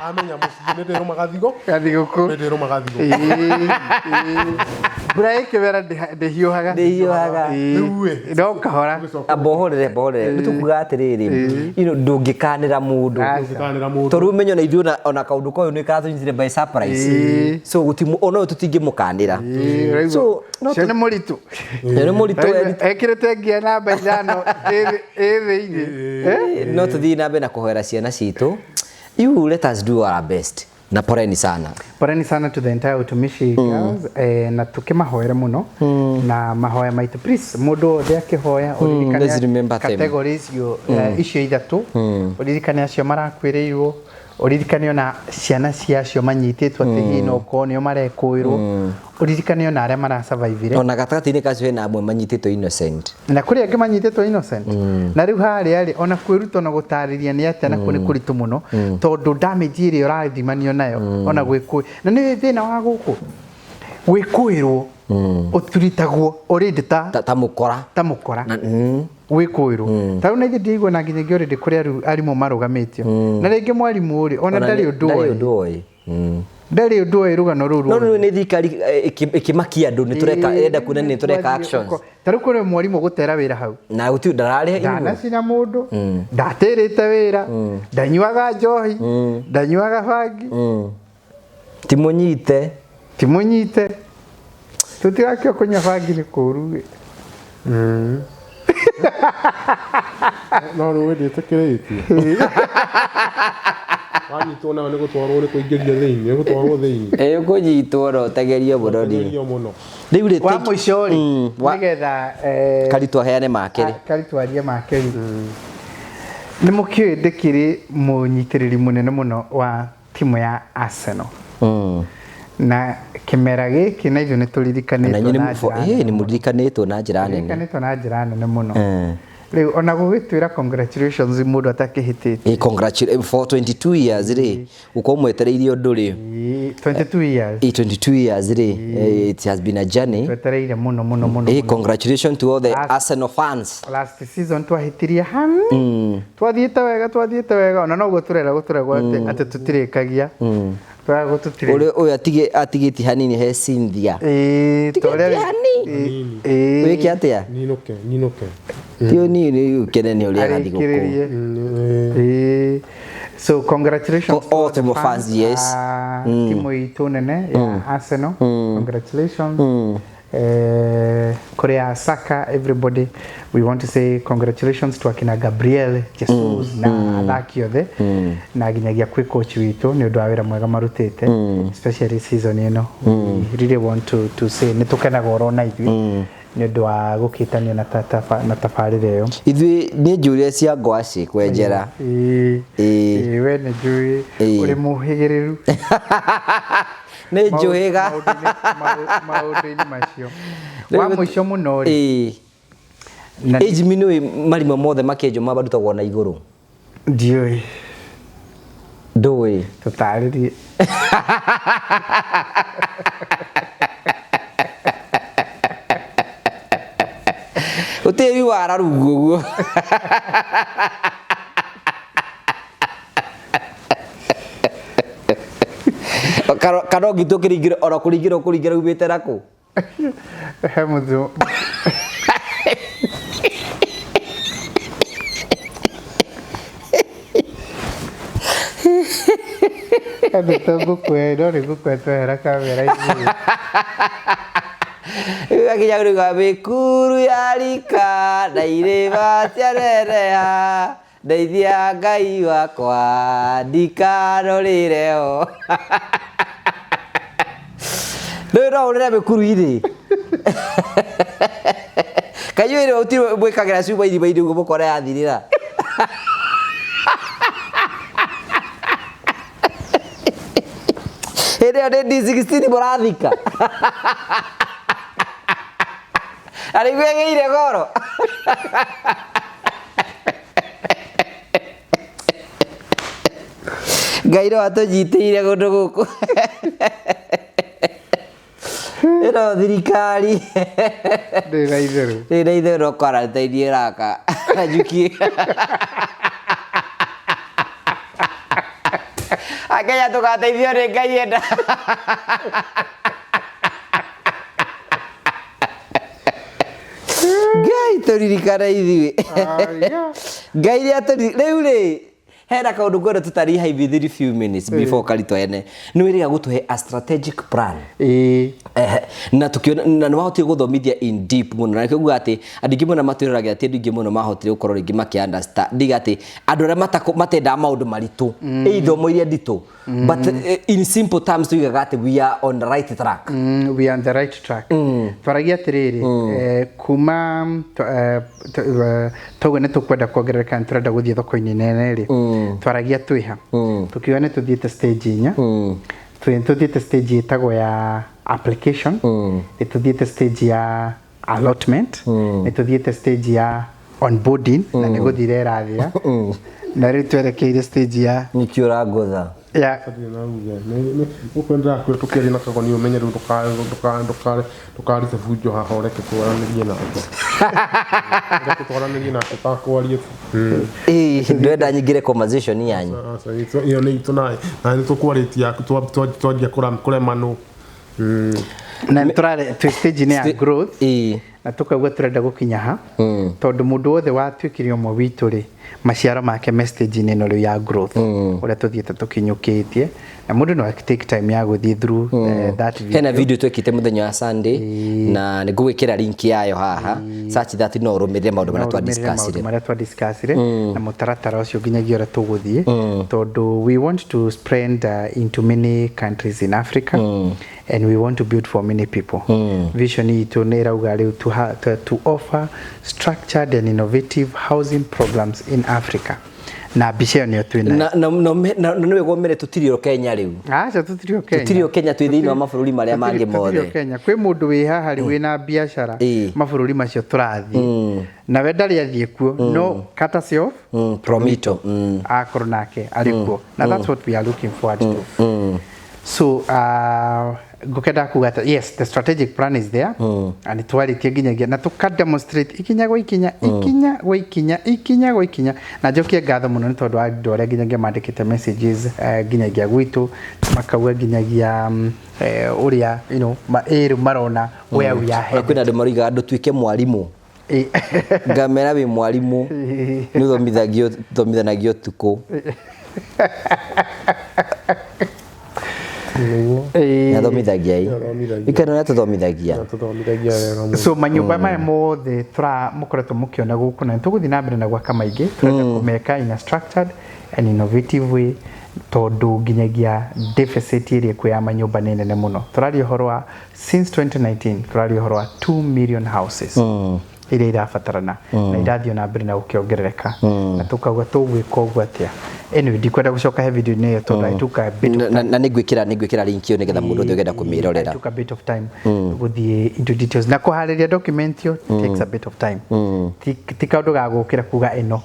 amenya mũciĩ nĩ ndĩrũma gathigũ Gathigũkũ. nĩ ndĩrũma gathigũkũ. Ĩĩ, ĩĩ. Mbura ĩkĩmera ndĩhiũhaga. Ndĩhiũhaga. Ĩĩ. Rĩu ĩ. No kahora. Amba ũhorere mbohorere nĩ tũkuga atĩrĩrĩ you know, ndũngĩkanĩra mũndũ Aca. Ndũngĩkanĩra mũndũ. tondũ ũmenyo na ithuĩ ona kaũndũ koyũ nĩ karatũnyitire by surprise Ĩĩ. so gũtimũ ona ũyũ tũtingĩmũkanĩra Ĩĩ, ũraigua. So, no Ũcio nĩ mũritũ. Ũyũ nĩ mũritũ Ũraigua, ekĩrĩte ngia namba ithano ĩ thĩinĩ. Eh? No tũthiĩ na mbere na kũhoera ciana citũ. You let us do our best na poleni sana. Poleni sana to the entire utumishi girls na tukimahoere muno na mahoya maitu please mundu wothe akihoya uririkane let's remember them. categories icio icio ithatu uririkane acio marakwĩrĩirwo uririkane ona ciana cia acio manyitĩtwo atĩ hihi no ũkorwo nĩo marekũĩrwo uririkane ona arĩa marasurvivire Ona gatagatĩ-inĩ kacio hena amwe manyitĩtwo innocent. Na kũrĩ angĩ manyitĩtwo innocent na rĩu harĩa rĩ ona kwĩruta ona gũtarĩria nĩ atĩa nakuo nĩ kũritũ mũno tondũ damage ĩrĩa ũrathimanio nayo ona gwĩkũĩ na nĩ thĩna wa gũkũ gwĩkũĩrwo ũturitagwo already ta Ta, ta mũkora. Ta mũkora gwĩkũĩrwo ta rĩu na ithuĩ ndiraigua na nginyagia already kũrĩ arimũ marũgamĩtio na rĩngĩ mwarimũ rĩ ona ndarĩ ũndũ ndarĩ oĩ ũndũ oĩ. Ndarĩ ũndũ oĩ rũgano rũu No ruothe. rĩu nĩ thirikari ĩkĩmakia andũ nĩ tũreka ĩrenda kuona nĩ tũreka actions. Ta rĩu kũrĩ mwarimũ gũtera wĩra hau Na gũtirĩ ndararĩha irigũ. Ndanacina mũndũ, ndatĩrĩte wĩra, ndanyuaga njohi, ndanyuaga bangi. Ti mũnyite. Timũnyite tũtirakĩo kũnyua bangi nĩ kũũru. No nĩ wĩndĩtĩkĩrĩtie wanyitwo nawe nĩ gũtwarwo nĩ kũingĩrio thĩinĩ nĩ gũtwarwo thĩinĩ. Ĩ ũkũnyitwo no ũtegerio mũno ni. Kũingĩrio mũno. Rĩu rĩ Wa mũico rĩ nĩgetha Karitũ aheane make rĩ. Karitũ arie make rĩ nĩ mũkĩũĩ ndĩkĩrĩ mũnyitĩrĩri mũnene mũno wa timu ya Arsenal na kĩmera gĩkĩ na ithuĩ nĩ Na tũririkanĩtwo inyuĩ na njĩra nĩ nene mũno. mũririkanĩtwo na njĩra nene. Tũririkanĩtwo na njĩra nene mũno rĩu ona gũgĩtwĩra congratulations mũndũ atakĩhĩtĩtie. Eh, congratulations for 22 years rĩ gũkorwo mwetereire ũndũ rĩ. Ĩĩ, 22 years. 22 years rĩ it has been a journey. Twetereire mũno mũno mũno Eh, mũno. congratulations to all the Last- Arsenal fans. Last season twahĩtirie hanini twathiĩte wega twathiĩte wega ona noguo tũrera gũtũregwo atĩ atĩ tũtirĩkagia tũragwo tũtirĩ Ũrĩa ũyũ atigĩtie hanini he Cynthia. Ĩĩ, ta ũrĩa Tigĩtie hanini. Ĩĩ. Wĩke atĩa? Ninũke ninũke. Ti ũnini ũkene nĩ ũrĩa gathigũkũ. Arĩkĩrĩrie. Ĩĩ. So congratulations To all to the fans, yes. Timu itũ nene ya Arsenal congratulations. Kũrĩ a Saka, everybody, we want to say congratulations to akina Gabriel Jesus na athaki othe na nginyagia kwĩ coach witũ nĩ ũndũ wa wĩra mwega marutĩte especially season ĩno. We really want to say nĩ tũkenaga oro na ithuĩ nĩ ũndũ wa gũkĩtanio na na tabarĩra ĩyo. Ithuĩ nĩ njũrire cia ngwacĩ kwenjera. Ĩĩ. Ĩĩ. Ĩĩ, we nĩ njũĩ Ĩĩ. ũrĩ mũhĩgĩrĩru. Nĩ njũhĩga. Maũndũ-inĩ macio wa mũico mũno rĩ Ĩĩ. Na Ĩĩ Jimmy nĩũĩ marima mothe makĩenjwo marutagwo na igũrũ. Ndiũĩ. Ndũĩ. Tũtarĩrie. Ũtĩri wara rungu ũguo. Kana ũngĩ tũkĩringĩra ona kũringĩra ũkũringĩra umĩte nakũ? He mũthũ. Andũ to ngũkũe no nĩ ngũkũe twehera kamera-inĩ. Gakinya rĩu mĩkuru ya rika na irĩma cianeneha ndeithia Ngai wakwa ndikarorĩre ho. Rĩu no ũrĩre mĩkuru-inĩ. Kaiyũ ĩrĩ ũtirĩ mwĩkagĩra cuma irima-inĩ ũguo mũkona yathirĩra. Hĩndĩ ĩyo nĩ D16 mũrathika. Na nĩguo ĩgĩire goro. Ngai no atũnyitĩire kũndũ gũkũ. Ĩno thirikari. Ndĩ na itherũ. Ndĩ na itherũ no quarantine ĩraka. Nanyuki. Akenya tũgateithio nĩ Ngai enda. Ngai tũririkane ithuĩ. Ngai rĩ atũri rĩu rĩ hena kaũndũ ngwenda tũtari hai within few minutes before karito ene nĩ wĩrĩga gũtũhe a strategic plan. Ĩĩ. Ehe, na tukiona na nĩ wahotire gũthomithia in deep mũno na nĩkĩo nguga atĩ andũ aingĩ mũno matwĩroragĩra ti andũ aingĩ mũno mahotire gũkorwo rĩngĩ makĩ understand ndiga atĩ andũ arĩa matendaga maũndũ maritũ ĩ ithomo iria nditũ but in simple terms tuigaga atĩ we are on the right track. We are on the right track. Twaragia atĩrĩrĩ, kuma tauga nĩ tũkwenda kuongerereka, nĩ tũrenda gũthiĩ thoko-inĩ nene rĩ, twaragia twĩha tũkiuga nĩ tũthiĩte stage inya. Tũthiĩte stage ĩtagwo ya application, nĩ tũthiĩte stage ya allotment, nĩ tũthiĩte stage ya onboarding na nĩ gũthira ĩrathira, na rĩu twerekeire stage ya Nĩkĩo ũrangũtha. Ya. Gũkũ ndĩrakwĩra tũkĩaria na kagoni ũmenye rĩu ndũkarute bunjo haha ũreke twaranĩrie nake. Reke twaranĩrie nake takwaria. Ĩĩ, ndwenda nyingĩre conversation yanyu. Aca, ĩyo nĩ itũ naĩ na nĩ tũkwarĩtie twanjia kũremanwo. Na nĩ tũrare twĩ stage-inĩ ya growth Ĩĩ. Na tukauga turenda gũkinya ha tondũ mũndũ wothe watuĩkire ũmwe witũ rĩ, maciaro make me stage-inĩ ĩno rĩu ya growth ũrĩa tũthiĩte tũkinyũkĩtie, na mũndũ no take time ya gũthiĩ through that video. Hena video twekite muthenya wa Sunday na nĩ ngũgwĩkĩra link yayo haha such that no ũrũmĩrĩre maũndũ marĩa twa Ũrũmĩrĩre maũndũ discussire. Marĩa twa discussire na mũtaratara ũcio nginyagia ũrĩa tũgũthiĩ, tondũ we want to spread into many countries in Africa and we want to build for many people. Vision itũ nĩ ĩrauga rĩu to offer structured and innovative housing programs in Africa, na mbica ĩyo nĩyo twĩnayo. Na nĩ wega ũmere tũtirĩ o Kenya rĩu. Aca, tũtirĩ o Kenya. Tũtirĩ o Kenya, twĩ thĩinĩ wa mabũrũri marĩa mangĩ Tũtirĩ o mothe. Kenya. Kwĩ mũndũ wĩ haha rĩ wĩna biacara mabũrũri macio tũrathiĩ nawe ndarĩ athiĩ kuo, no courtesy of Promito. Akorwo nake arĩ kuo, na that's what we are looking forward to. So ngũkenda kuga atĩ yes, the strategic plan is there and twarĩtie nginyagia na tũka demonstrate ikinya gwa ikinya, ikinya gwa ikinya, ikinya gwa ikinya. Na njokie ngatho mũno nĩ tondũ wa andũ arĩa nginyagia mandĩkĩte messages nginyagia gwitũ makauga nginyagia ũrĩa ĩrĩ marona where we are headed. Kwĩna andũ maroigaga ndũtuĩke mwarimũ. Ngamera wĩ mwarimũ nĩ ũthomithagio thomithanagia ũtukũ. Nĩ athomithagia ĩ. Nĩathomithagia. Ikeno nĩ atũthomithagia. Tũthomithagia wega mũno. So manyũmba maya mothe tũra mũkoretwo mũkĩona gũkũ, na nĩtũgũthiĩ na mbere na gwaka maingĩ, tũrenda kũmeka in a structured and innovative way, tondũ nginyagia deficit ĩrĩa ĩkuo ya manyũmba nĩ nene mũno. Tũraria ũhoro wa since 2019, tũraria ũhoro wa 2 million houses iria irabatarana na irathiĩ na mbere na gũkĩongerereka, na tũkauga tũgwĩka ũguo atĩa Anyway, ndikwenda gũcoka he video-inĩ ĩyo tondũ I took a bit of Na nĩ ngwĩkĩra link ĩyo nĩgetha mũndũ ũthe ũngĩenda kũmĩrorera. I took a bit of time gũthiĩ into details na kũharĩria document ĩyo takes a bit of time. Ti kaũndũ ga gũkĩra kuga ĩno.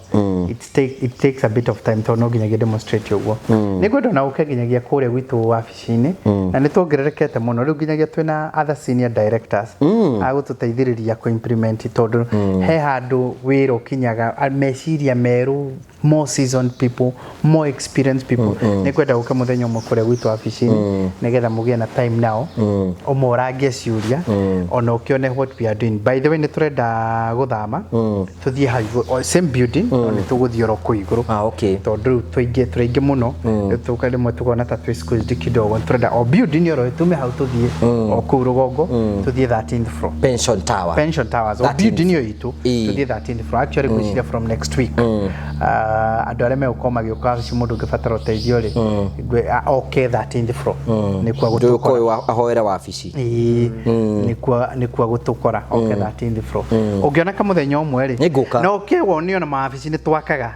It takes a bit of time tondũ no nginyagia demonstrate ũguo. Nĩ ngwenda ona ũke nginyagia kũrĩa gwitũ wabici-inĩ, na nĩ tuongererekete mũno rĩu, nginyagia twĩna other senior directors a gũtũteithĩrĩria kũ implement, tondũ he handũ wĩra ũkinyaga meciria merũ, more seasoned people, more experienced people. Nĩ ngwenda gũka mũthenya ũmwe kũrĩa gwitũ wabici-inĩ nĩgetha mũgĩe na time nao, ũmorangie ciũria, ona ũkĩone what we are doing. By the way, nĩ tũrenda gũthama tũthiĩ hau igũrũ, o same building, no nĩ tũgũthiĩ oro kũu igũrũ. Ah, okay. Tondũ rĩu tũingĩ tũrĩ aingĩ mũno. Rĩu tũka rĩmwe tũkona ta twĩ squeezed kidogo. Tũrenda o building oro tume hau tũthiĩ o kũu rũgongo, tũthiĩ 13th floor. Pension Tower. Pension Towers, o 13th. building ĩyo itũ. Tũthiĩ 13th floor. Actually, ngwĩciria from next week, andũ arĩa megũkorwo magĩũka wabici, mũndũ ũngĩbatara ũteithio rĩ, oke 13th floor nĩkuo Ndũĩ gũtũkora. ũkoĩ ahoere wabici. Ĩĩ, nĩkuo gũtũkora, oke 13th floor. Ũngĩona kamũthenya ũmwe rĩ, Nĩngũka. na ũke wone ona mawabici nĩ twakaga.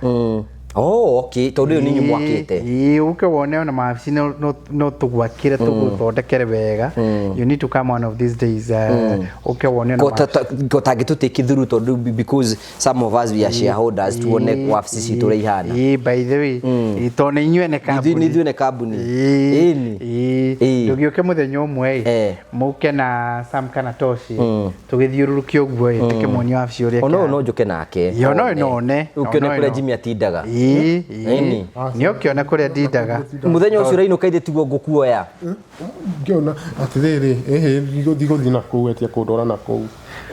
Oh, okay, tondũ ĩyo nĩ inyuĩ mwakĩte. Ĩĩ, ũke wone ona mawabici no tũgwakĩre, tũgũthondekere wega. You need to come one of these days, ũke wone ona mawabici. Kotangĩtũtĩki through, tondũ because some of us, we are shareholders, tuone wabici citũ ũrĩa ihana. Ĩĩ, by the way, tondũ nĩ inyuĩ ene Ithuĩ nĩ kambuni. ithuĩ ene kambuni. Ĩĩ, Ĩni. ĩĩ. Ĩĩ. Ndũgĩũke mũthenya ũmwe ĩ, mũke na Sam kana Toshi, tũgĩthiũrũrũkie ũguo ĩ, tũkĩmuonia wabici ũrĩa Ona ũyũ ĩkĩhana. no njũke nake. Ĩĩ, ona ũyũ no one. Ũkĩone Ona ũyũ kũrĩa no. Jimmy atindaga. Ĩĩ, ĩĩ. Ĩni. Nĩ ũkĩone kũrĩa ndindaga. Mũthenya ũcio ũrainũka ithe tiguo ngũkuoya. Ngĩona atĩrĩrĩ, ĩhĩ, ndigũthiĩ na kũu, etia kũndwara na kũu,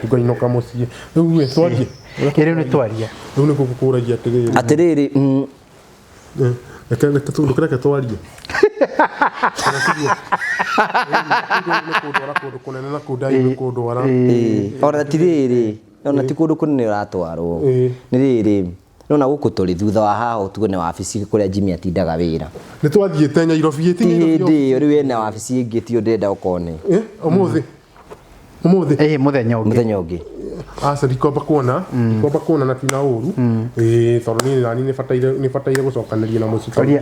ngainũka mũciĩ rĩu ĩ, twarie. Ĩ, rĩu nĩ twaria. Rĩu nĩ gũkũragia atĩrĩrĩ. Atĩrĩrĩ, Reke twarie. Kana tiguo? Nĩ kũndwara kũndũ kũnene na kũu ndagĩrĩirwo kũndwara. Ĩĩ, ona ti rĩrĩ, ona ti kũndũ kũnene ũratwarwo. Nĩ rĩrĩ, nona gũkũ tũrĩ thutha wa haha ũtuone wabici kũrĩa Jimmy atindaga wĩra. Nĩ twathiĩte Nyairobi, ĩ, ti Ti Nyairobi. hĩndĩ ĩyo, rĩu ena wabici ĩngĩ, tiyo ndĩrenda ũkone. Ũmũthĩ, ũmũthĩ? Ĩĩ, mũthenya ũngĩ. Mũthenya ũngĩ. Aca, ndikwamba kuona na tina ũru. Ĩĩ, tondũ niĩ nani nĩ bataire gũcokanĩria na mũciĩ. Ũria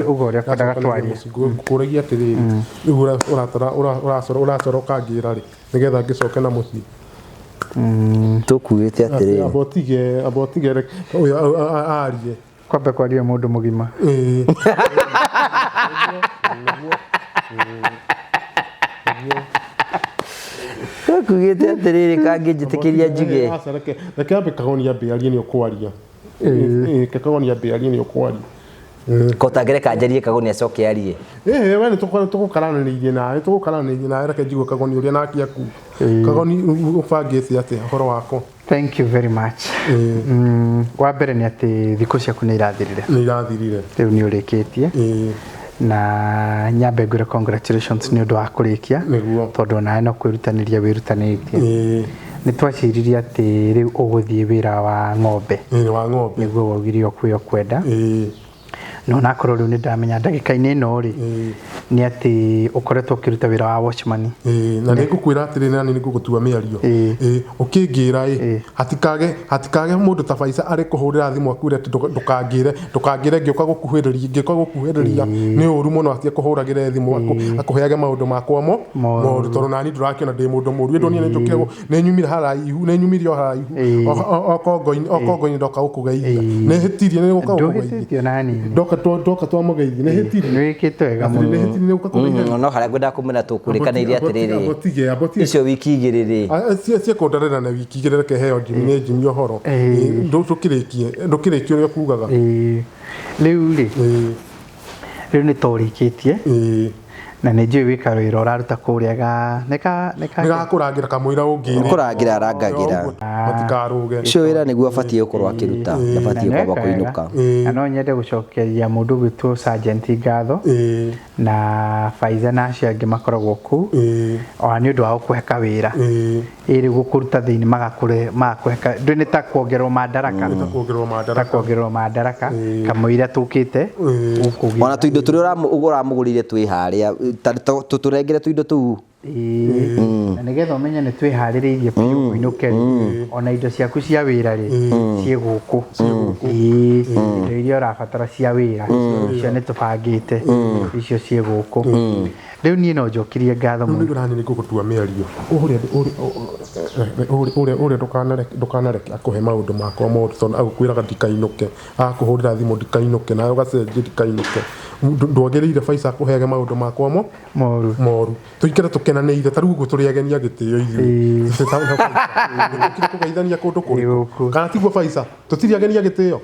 uga ũrĩa kwendaga twarie. Ngũkũragia atĩrĩrĩ, rĩu ũratara ũracora ũracora ũkangĩra rĩ, nĩgetha ngĩcoke na mũciĩ. Tũkuĩte atĩrĩrĩ. Amba ũtige ũyũ arie. Kwambe kwaria mũndũ mũgima. Ĩĩ. Tũkuĩte atĩrĩrĩ, kangĩnjĩtĩkĩria njuge. Aca, reke ambe Kagoni ambe arie, nĩ ũkwaria. Ĩĩ, reke Kagoni ambe arie, nĩ ũkwaria. Kotangere njarie, Kagoni acoke arie. Ĩĩ, we nĩ tũgũkaranĩirie nawe, reke njigue Kagoni ũrĩa nake aku. Kagoni, ũbangĩte atĩa ũhoro wakwa? Thank you very much. Wa mbere nĩ atĩ thikũ ciaku nĩ irathirire. Nĩ irathirire. Rĩu nĩ ũrĩkĩtie. Na nyambe ngwĩre congratulations nĩ ũndũ wa kũrĩkia. Nĩguo. Tondũ onawe no kwĩrutanĩria wĩrutanĩtie. Nĩ twaciririe atĩ rĩu ũgũthiĩ wĩra wa ng'ombe. Ĩĩ, wa ng'ombe. Nĩguo waugire ũkwĩ ũkwenda. No nakorwo rĩu nĩ ndamenya ndagĩka-inĩ ĩno rĩ, nĩ atĩ ũkoretwo ũkĩruta wĩra wa watchman. Ĩĩ, na nĩ ngũkwĩra atĩrĩ, nani nĩ ngũgũtua mĩario. Ĩĩ, ũkĩngĩra ĩ, hatikage mũndũ ta Faiza arĩ kũhũrĩra thimũ akwĩre atĩ ndũkangĩre ngĩũka gũkuhĩrĩria nĩ ũru mũno, atĩ akũhũragĩre thimũ akũheage maũndũ makwa mo moru, tondũ nani ndũrakĩona ndĩ mũndũ mũru. Ĩndũ niĩ nĩnjũkire nĩ nyumire haraihu, nĩ nyumire o haraihu, o kongo-inĩ ndoka gũkũgeithia, nĩ hĩtirie nĩ gũka gũkũgeithia? Ndũhĩtĩtie ona hanini. Ndoka twamũgeithia, nĩ hĩtirie? Nĩ wĩkĩte wega Atĩrĩ, mũno. nĩ hĩtirie nĩ gũka kũgeithia? No harĩa ngwendaga kũmena tũkũrĩkanĩire atĩrĩrĩ, Ambotige. icio wiki 2 rĩ. Ciekũndarĩra na wiki 2, reke heo Jimmy, nĩ Jimmy ũhoro. Ndũkĩrĩkie ũrĩa kugaga. Ĩĩ. Rĩu rĩ, rĩu nĩ torĩkĩtie, na nĩ njũĩ wĩ kawĩra ũraruta kũrĩa ga nĩ ka Nĩ gakũrangĩra kamũira ũngĩrĩ. Kũrangĩra arangagĩra. Matikarũge. Ũcio wĩra nĩguo abatiĩ gũkorwo akĩruta, ndabatiĩ Na kwamba nĩweka kũinũka. wega. Na no nyende gũcokeria mũndũ ũgwĩtwo Sergeant ngatho na Faiza na acio angĩ makoragwo kũu, ona nĩ ũndũ wa gũkũhe kawĩra ĩrĩ gũkũruta thĩinĩ, magakũhe ndũ nĩ ta kuongererwo mandaraka. Kuongererwo Ta mandaraka. kuongererwo mandaraka kamũira tũkĩte gũkũ. Ona tũindo tũrĩa ũramũgũrĩire twĩ harĩa. Tũtũrengere tũindo tũu. Na nĩgetha ũmenye nĩ twĩharĩrĩirie biũ ũinũke rĩ, ona indo ciaku cia wĩra rĩ ciĩ gũkũ. Ĩĩ, indo iria ũrabatara cia wĩra icio nĩ tũbangĩte, icio ciĩ gũkũ. Rĩu niĩ no njokirie ngatho Rĩu mũno. nĩguo nani nĩngũgũtua mĩario. Ũrĩa ndũkanareke akũhe maũndũ makwa moru, tondũ agũkwĩraga ndikainũke, agakũhũrĩra thimũ ndikainũke, nawe ũgacenjia ndikainũke. Ndwagĩrĩire Faiza akũheage maũndũ makwa mo Moru. Moru. Tũikare tũkenanĩire ta rĩu ũguo tũrĩ ageni a gĩtĩo ithuĩ. Tũkire kũgeithania kũndũ kũrĩkũ? Gũkũ. Kana tiguo Faiza? Tũtirĩ ageni a gĩtĩo?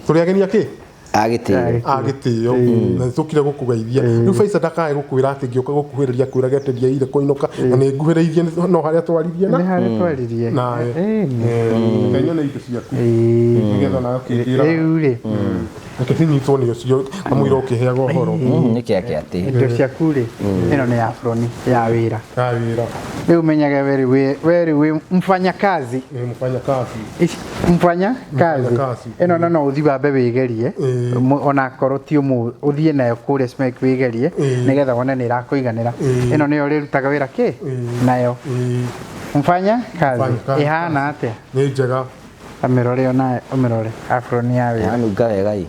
Tũrĩ ageni a kĩ? Agĩtĩo. A gĩtĩo. Na nĩtũkire gũkũgeithia. Rĩu Faiza ndakae gũkwĩra atĩ ngĩũka gũkuhĩrĩria kwĩrage atĩ ndiagĩrĩire kũinũka, na nĩ nguhĩrĩirie no harĩa twaririe na Nĩ harĩa twaririe. nawe. Ĩĩ. Reke nyone indo ciaku. Ĩĩ. Nĩgetha nawe ũkĩnjĩra. Rĩu rĩ, Reke cinyitwo nĩ ũcio kamũira ũkĩheaga ũhoro. Nĩkĩ ake atĩ. Indo ciaku rĩ, ĩno nĩ ya buroni ya wĩra. Ya wĩra. Rĩu menyage we rĩu wĩ mfanyakazi. Nĩ mũfanya kazi. Ici mfanya kazi. Mfanyakazi. Ĩno no ũthiĩ wambe wĩgerie. Ona korwo ti ũmũthĩ ũthiĩ nayo kũrĩa Smack wĩgerie nĩgetha wone nĩ ĩrakũiganĩra. Ĩno nĩyo ũrĩrutaga wĩra kĩ nayo. Mfanya kazi. Mfanyakazi. Ĩhana atĩa? Nĩ njega. Amĩrore onayo, ũmĩrore aburoni ya wĩra. Yanunga wega ĩ.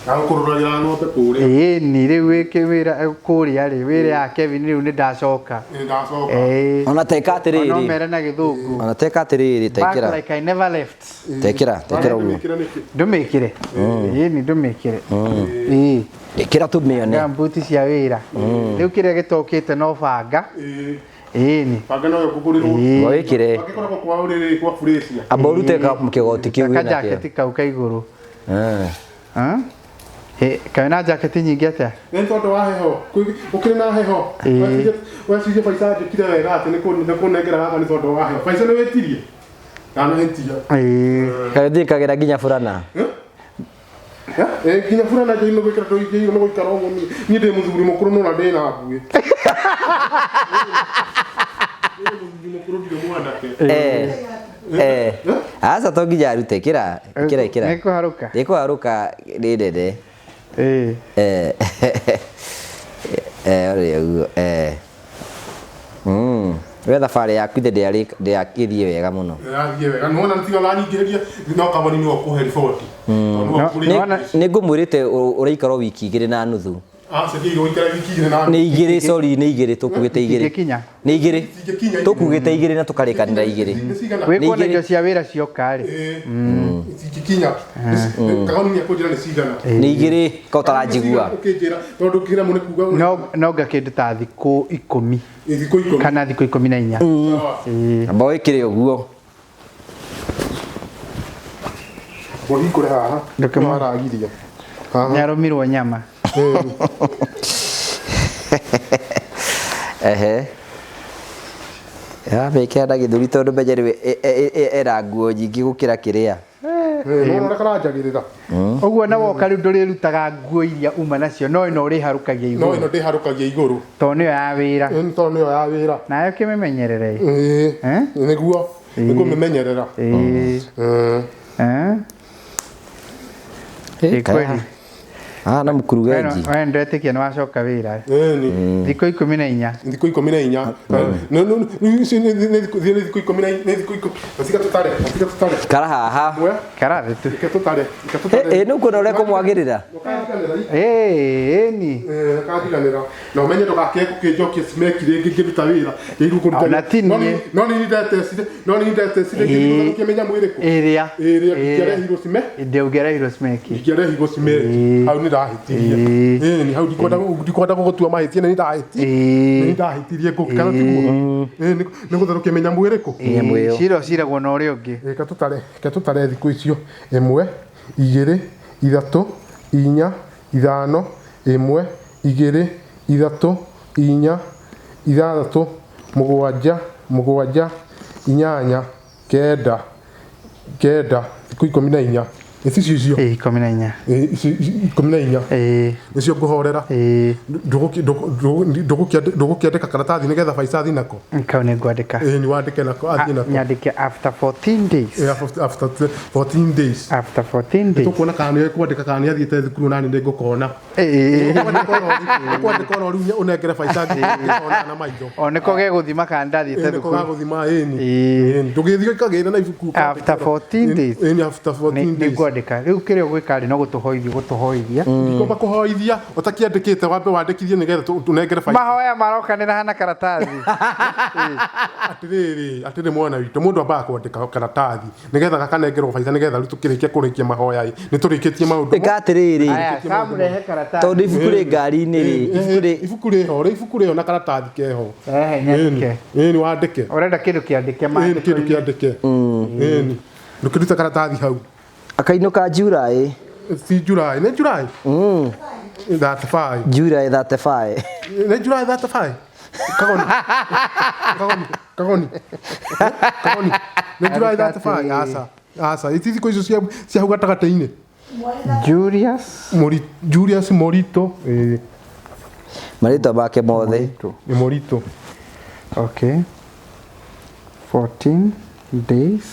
Agũkũroragĩra ng'ombe kũrĩa. Ĩĩ ni rĩu wĩke wĩra kũrĩa rĩ, wĩra ya Kevin rĩu nĩ ndacoka. Nĩ ndacoka. Ĩĩ. Ona teka Ona atĩrĩrĩ. ũmere na gĩthũngũ. Ona teka atĩrĩrĩ Back tekĩra. like I never left. Tekĩra, tekĩra ũguo. Wĩkĩra nĩkĩ? Ndũmĩkĩre. Ĩĩ ni ndũmĩkĩre. Ĩĩ. Ĩkĩra tũmĩone. Gambuti cia wĩra. Rĩu kĩrĩa gĩtokĩte no banga. Ĩĩ. Ĩĩ ni. Banga noyo ngũgũrĩrwo. Ĩĩ. Wĩkĩre. Banga ĩkoragwo kwa ũrĩrĩ kwa Furasia. Amba ũrute kĩgoti kĩu wĩnakĩo. Kajaketi kau ka igũrũ. Kaĩ na jaketi nyingĩ atĩa? Nĩ tondũ wa heho. Gũkĩrĩ na heho. Ĩĩ. Wecirie Faiza njĩkire wega atĩ nĩ kũnengera gaka nĩ tondũ wa heho. Faiza nĩ wĩtirie? Ndanahĩtia. Ĩĩ. Kaĩ thiĩkagĩra nginya burana. Nginya burana njĩrĩirwo gwĩkĩra njĩrĩirwo nĩ gũikara ũguo niĩ. Niĩ ndĩ mũthuri mũkũrũ no na ndĩ na mbuĩ. Ndĩ mũthuri mũkũrũ ndirĩ mwanake. Aca to nginya arute ĩkĩra ĩkĩra ĩkĩra. Nĩ kũharũka? Nĩ kũharũka nĩ nene. Ĩĩ. Ũrĩa ũguo. We thabarĩ yaku ithe ndĩakĩthiĩ wega mũno. Ĩrathiĩ wega. Nĩwona tiga ũranyingĩrĩria no Kamani nĩwe ũkũhe riboti. Nĩ ngũmwĩrĩte ũraikara wiki igĩrĩ na nuthu. Aca ndiagĩrĩirwo gũikara wiki igĩrĩ na Nĩ igĩrĩ, sorry, nĩ igĩrĩ, tũkugĩte igĩrĩ. Itingĩkinya. Nĩ igĩrĩ. Itingĩkinya. Tũkugĩte igĩrĩ na tũkarĩkanĩra igĩrĩ. Nĩ cigana? Wĩ kuona igĩrĩ. indo cia wĩra cioka rĩ. Itingĩkinya. Kamani nĩekũnjĩra nĩ cigana. Nĩ igĩrĩ ka ũtaranjigua. Ũkĩnjĩra tondũ ũkĩra mũno kuga No nga kĩndũ ta thikũ 10. Thikũ 10. Kana thikũ 14. Ĩĩ. Amba wĩkĩre ũguo. Mũhingũre haha. Ndũkĩmũ- Nĩwaragiria. Haha. Nĩarũmirwo nyama. Ehe. Yamĩkĩra na gĩthũri tondũ menye rĩu ena nguo nyingĩ gũkĩra kĩrĩa. Nĩwona ũrĩa karanjagĩrĩra. Ũguo na woka rĩu ndũrĩrutaga nguo iria uma nacio no ĩno ũrĩharũkagia No igũrũ. ĩno ndĩharũkagia igũrũ. Tondũ nĩyo ya wĩra. Ĩno tondũ nĩyo ya wĩra. Nayo kĩmĩmenyerere. Ĩĩ. Nĩguo. Nĩngũmĩmenyerera. Ĩĩ. Ĩ kweli. Na mkurugenzi. We ndetĩkia nĩ wacoka wĩra. Ĩni. Thikũ 14. Thikũ 14. Nĩ thikũ 14, nĩ thikũ 10. Tiga tũtare, tiga tũtare. Kara haha. Karathĩ tu. Reke tũtare, reke tũtare. Ĩ nĩ ũkuona ũrĩa kũmwagĩrĩra. Ndũkariganĩra. Ĩĩ, ĩni. Ndũkariganĩra. Na ũmenye ndũgakĩe gũkĩnjokia cimeki rĩngĩ ngĩruta wĩra. Ngĩirwo kũruta. Ona ti niĩ. No nĩ ndetecire, no nĩ ndetecire ngĩmenya mwĩrĩ kũ. Ĩrĩa. Ĩrĩa ingĩarehirwo cime. Ndĩũngĩarehirwo cimeki. Ingĩarehirwo cimeki. Hau nĩ ndahĩtirie. Ĩni hau ndikwenda gũgũtua mahĩtia nĩ ndahĩtirie. Nĩ ndahĩtirie ngũkĩra tiguo. Nĩ gũtherũkia mĩnyamũ ĩrĩkũ? Mĩnyamũ ĩyo. Cira ũciragwo na ũrĩa ũngĩ. Reke tũtare, reke tũtare thikũ icio. 1 2 3 4 5 1 2 3 4 6 7 8 9 9 thikũ 14. Nĩ icio icio. Ĩĩ, 14. Ĩĩ, ici 14. Ĩĩ. Nĩcio ngũhorera. Ĩĩ. Ndũgũkĩandĩka karatathi nĩgetha Faiza athiĩ nako? Kau nĩ ngwandĩka. Ĩĩ, nĩ wandĩke nako athiĩ nako. Nyandĩke after 14 days. Ĩĩ, after 14 days. After 14 days. Tũkuona kana nĩ kwandĩka kana nĩ athiĩte thukuru nani nĩ ngũkona. Ĩĩ. Ũkwandĩka oro rĩu ũnengere Faiza ngĩkona na maitho. O nĩko gegũthima kana ndathiĩte Ĩĩ, nĩko thukuru. gagũthima ĩni. Ĩĩ. Ĩni. Ndũgĩthiĩ kagĩre na ibuku. After 14 days. Ĩni, after 14 Nĩ days. ngwandĩka. Rĩu kĩrĩa ũgwĩka rĩ no gũtũhoithia gũtũhoithia. Ndikwamba kũhoithia ũtakĩandĩkĩte wambe wandĩkithie nĩgetha tũnengere Faiza. Mahoya marokanĩra hana karatathi. Atĩrĩrĩ, atĩrĩ mwana witũ, mũndũ ambaga kwandĩka karatathi nĩgetha gakanengerwo Faiza nĩgetha rĩu tũkĩrĩkia kũrĩkia mahoya ĩ, nĩ tũrĩkĩtie maũndũ. Ĩka atĩrĩrĩ. Aya, Sam rehe karatathi. Tondũ ibuku rĩ ngari-inĩ rĩ, ibuku rĩ Ibuku rĩho, rĩ ibuku rĩho na karatathi keho. Rehe nyandĩke. Ĩni wandĩke. Ũrenda kĩndũ kĩandĩke Ĩni kĩndũ kĩandĩke. Ĩni. Ndũkĩrute karatathi hau. Akainũka July. Si July, nĩ July? 35. July 35. Nĩ July 35. Kagoni. Kagoni. Kagoni. Kagoni. Nĩ July 35. Aca. Aca. Ici thikũ icio cia cia hau gatagatĩ-inĩ. Julius Julius Morito. Ĩĩ. Marĩtwa make mothe. Nĩ Morito. Okay. 14 days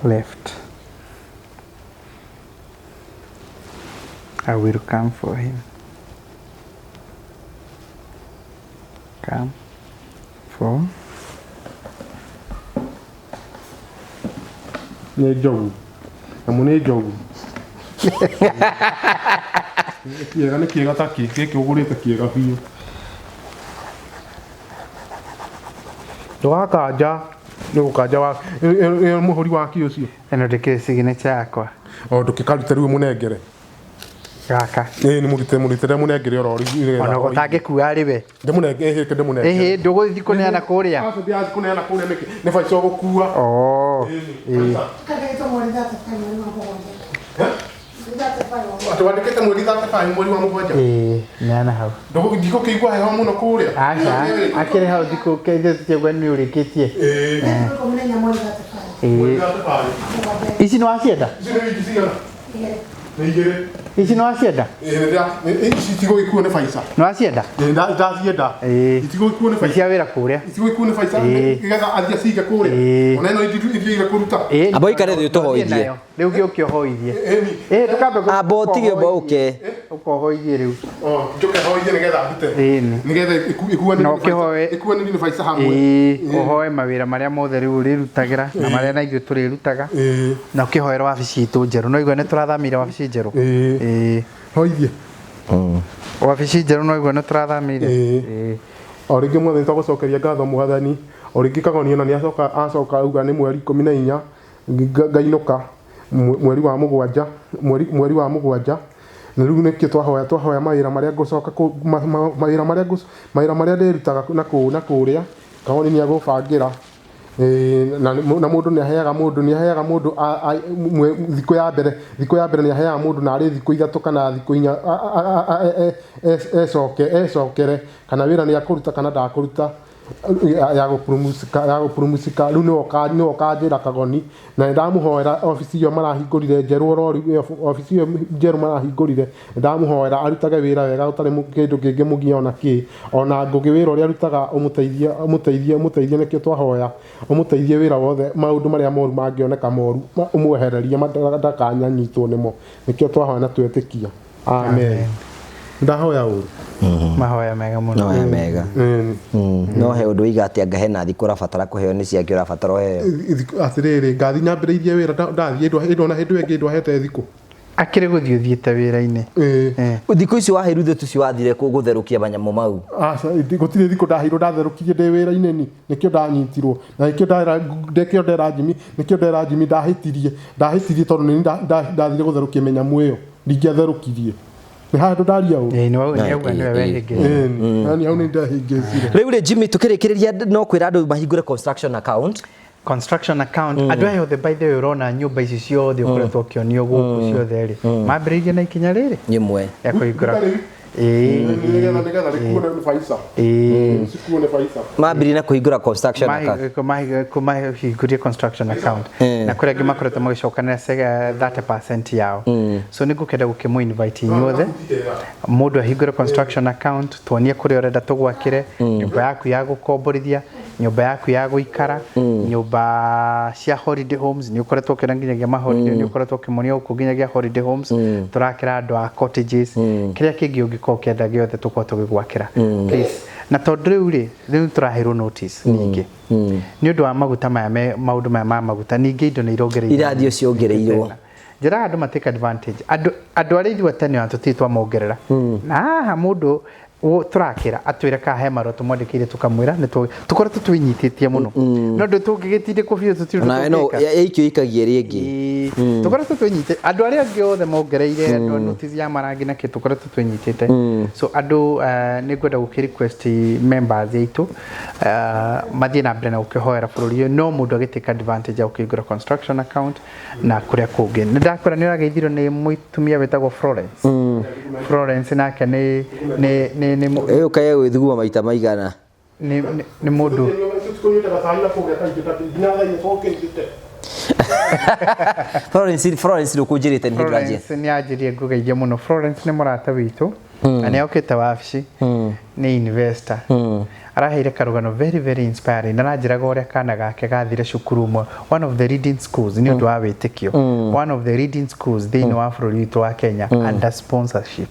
left. I will come for him. Come for Nĩ njogu. Nyamũ nĩ njogu. Nĩ kĩega nĩ kĩega ta kĩ gĩkĩ ũgũrĩte kĩega biũ. Ndũgakanja nĩ gũkanja wa ĩyo mũhũri wa kĩ ũcio. Ĩno ndĩkĩrĩ signature yakwa. O ndũkĩkarute rĩu mũnengere. Gaka. Ĩĩ nĩ mũrute mũrutĩre mũnengere oro rĩu. Ona gũtangĩkua rĩ we. Ndĩmũnengere ĩhĩ ndĩmũnengere. Ĩhĩ ndũgũthiĩ kũneana kũrĩa. Aca ndirathiĩ kũneana kũrĩa nĩkĩ? Nĩ Faiza ũgũkua. Oh. Ĩĩ. Atĩ wandĩkĩte mweri 35 mweri wa mũgwanja. Ĩĩ, neana hau. Ndũgũkĩigua heho mũno kũrĩa. Aca, akĩrĩ hau thikũ ithuĩ tũtiaigua nĩ ũrĩkĩtie. Ĩĩ. Ĩĩ. 35. Ici nĩ wacienda? Ici nĩ wiki cigana? Nĩ igĩrĩ. Ici nĩ wacienda? Ĩĩ, ici itigũgĩkuo nĩ Faiza. Nĩ wacienda? Ĩĩ, ndacienda. Ĩĩ. Itigũgĩkuo nĩ Nĩ Faiza. cia wĩra kũrĩa. Itigũgĩkuo nĩ Faiza Ĩĩ. nĩgetha athiĩ acige kũrĩa. Ĩĩ. Ona ĩno ithiĩire kũruta. Ĩĩ. Amba ũikare thĩ ũtũhoithie. Nayo. Rĩu gĩũke ũhoithie. Ĩni. Ĩĩ, ndũkambe Amba ũtige ũmba ũke. Ũkohoithie rĩu. O, njũke hoithie nĩgetha ndute. Ĩni. Nĩgetha ikuanĩrio Na nĩ Faiza- ũkĩhoe- ikuanĩrio nĩ Faiza hamwe. Ĩĩ, ũhoe mawĩra marĩa mothe rĩu ũrĩrutagĩra na marĩa na ithuĩ tũrĩrutaga. Ĩĩ. Na ũkĩhoera wabici itũ njerũ. No igua nĩ tũrathamĩire wabici njerũ. Ĩĩ. Ĩĩ. Hoithie. Wabici njerũ no igua nĩ tũrathamĩire. Ĩĩ. Ĩĩ. O rĩngĩ mwathani twagũcokeria ngatho mwathani. O rĩngĩ Kagoni ona nĩ acoka acoka auga nĩ mweri 14 ngainũka mweri wa mũgwanja mweri wa mũgwanja. Na rĩu nĩkĩo twahoya twahoya mawĩra marĩa ngũcoka mawĩra marĩa mawĩra marĩa ndĩrutaga na kũu na kũrĩa Kagoni nĩ agũbangĩra. Na mũndũ nĩ aheaga mũndũ nĩ aheaga mũndũ thikũ ya mbere thikũ ya mbere nĩ aheaga mũndũ na arĩ thikũ ithatũ kana thikũ inya ecoke ecokere kana wĩra nĩ akũruta kana ndakũruta ya gũpurumucika rĩu nĩwe ũkanjĩra Kagoni na nĩndamũhoera obici ĩyo marahingũrire njerũ oro rĩu obici ĩyo njerũ marahingũrire nĩndamũhoera arutage wĩra wega ũtarĩ kĩndũ kĩngĩmũgia ona kĩ ona Ngũgĩ wĩra ũrĩa arutaga ũmũteithie ũmũteithie ũmũteithie nĩkĩo twahoya ũmũteithie wĩra wothe maũndũ marĩa moru mangĩoneka moru ũmwehererie ndakanyanyitwo nĩmo nĩkĩo twahoya na twetĩkia amen. Ndahoya ũru. Mahoya mega mũno. Mahoya mega. No he ũndũ ũiga atĩ anga hena thikũ ũrabatara kũheo nĩ ciake ũrabatara ũheo. Atĩrĩrĩ, ngathiĩ nyambĩrĩirie wĩra ndathiĩ ona hĩndĩ ĩyo ĩngĩ ndwahete thikũ. Akĩrĩ gũthiĩ ũthiĩte wĩra-inĩ. Thikũ icio waheirwo ithuĩ tũcio wathire gũtherũkia manyamũ mau. Aca, gũtirĩ thikũ ndaheirwo ndatherũkirie ndĩ wĩra-inĩ ni nĩkĩo ndanyitirwo na nĩkĩo ndera Jimmy nĩkĩo ndera Jimmy ndahĩtirie ndahĩtirie tondũ nĩ ndathire gũtherũkia mĩnyamũ ĩyo ndingĩatherũkirie. Nĩ handũ ndaria ũũ. Ĩĩ, nĩ wauga nĩwe wehĩngĩcire. Ĩĩ, hau nĩ ndahĩngĩcire. Rĩu rĩ Jimmy tũkĩrĩkĩrĩria no kwĩra andũ mahingũre construction account. Construction account andũ aya othe by the way ũrona nyũmba ici ciothe ũkoretwo ũkĩonio gũkũ ciothe rĩ mambĩrĩirie na ikinya rĩrĩ Rĩmwe. ya kũhingũra. Nĩgetha rĩkuo nĩ baisa. Cikuo nĩ baisa. Mambĩrĩria na kũhingũra construction account. Mahingũrie construction account na kũrĩa angĩ makoretwo magĩcokanĩra 30% yao. So nĩ ngũkenda gũkĩmũ invite inyuothe mũndũ ahingũre construction account, tuonie kũrĩa ũrenda tũgwakĩre nyũmba yaku ya gũkomborithia, nyũmba yaku ya gũikara, nyũmba cia holiday homes. Nĩ ũkoretwo ũkĩona nginyagia ma holiday, nĩ ũkoretwo ũkĩmonia gũkũ nginyagia holiday homes, tũrakĩra andũ a cottages, kĩrĩa kĩngĩ ũngĩkorwo ũkĩenda gĩothe tũkorwo tũgĩgwakĩra. Please. Na tondũ rĩu rĩ, rĩu tũraheirwo notice ningĩ nĩ ũndũ wa maguta maya maũndũ maya ma maguta, ningĩ indo nĩ irongereirwo. Irathiĩ ciongereirwo. Njĩraga andũ ma take advantage. Andũ arĩa ithuĩ tene ona tũtirĩ twamongerera. Na haha mũndũ tũrakĩra atwĩre ka he marũa tũmwandĩkĩire tũkamwĩra nĩ tũkoretwo twĩnyitĩtie mũno. No ndũ tũngĩgĩtindĩkwo biũ tũtirĩ ũndũ tũngĩka. Ĩikio ikagie rĩngĩ. Tũkoretwo twĩnyitĩte andũ arĩa angĩ othe mongereire andũ notice ya marangi na kĩ tũkoretwo twĩnyitĩte. So andũ nĩ ngwenda gũkĩ request members aitũ mathiĩ na mbere na gũkĩhoera bũrũri ũyũ, no mũndũ agĩtake advantage ya gũkĩhingũra construction account na kũrĩa kũngĩ. Nĩ ndakwĩra nĩ ũrageithirio nĩ mũtumia wĩtagwo Florence. Florence nake nĩ ĩyo kaye gwĩthuguma maita maigana. Nĩ mũndũ Florence ndũkũnjĩrĩte nĩ hĩndĩ wanjia. Florence nĩ anjĩrie ngũgeithie mũno. Florence nĩ mũrata witũ na nĩ okĩte wabici, nĩ investor. Araheire karũgano very very inspiring. Na aranjĩraga ũrĩa kana gake gathire cukuru ũmwe, one of the leading schools, nĩ ũndũ wa wĩtĩkio, one of the leading schools thĩinĩ wa bũrũri witũ wa Kenya under sponsorship.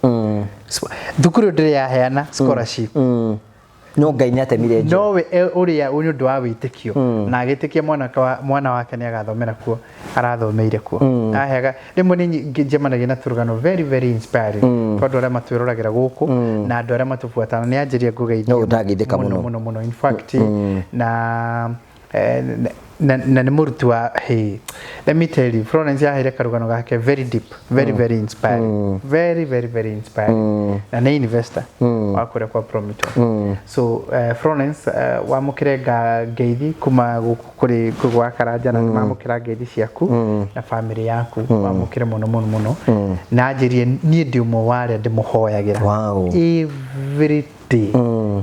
Thukuru ndĩrĩ yaheana scholarship. No Ngai nĩ atemire njĩra. No we ũrĩa nĩ ũndũ wa wĩtĩkio na agĩtĩkia mwana wake nĩ agathomera kuo, arathomeire kuo. Aheaga rĩmwe nĩ njemanagia na tũrũgano very very inspiring tondũ arĩa matwĩroragĩra gũkũ na andũ arĩa matũbuatana nĩ anjĩrie ngũgeithie ndangĩthĩka mũno mũno mũno. In fact na na nĩ mũruti wa hey, let me tell you, Florence yaheire karũgano gake very deep, very very inspiring, very very very inspiring. Na nĩ investor wa kũrĩa kwa Promito. So Florence wamũkĩre ngeithi kuma gũkũ kũrĩ Ngũgũ wa Karanja, na nĩmamũkĩra ngeithi ciaku na family yaku, wamũkĩre mũno mũno mũno. Na anjĩrie niĩ ndĩ ũmwe wa arĩa ndĩmũhoyagĩra every day,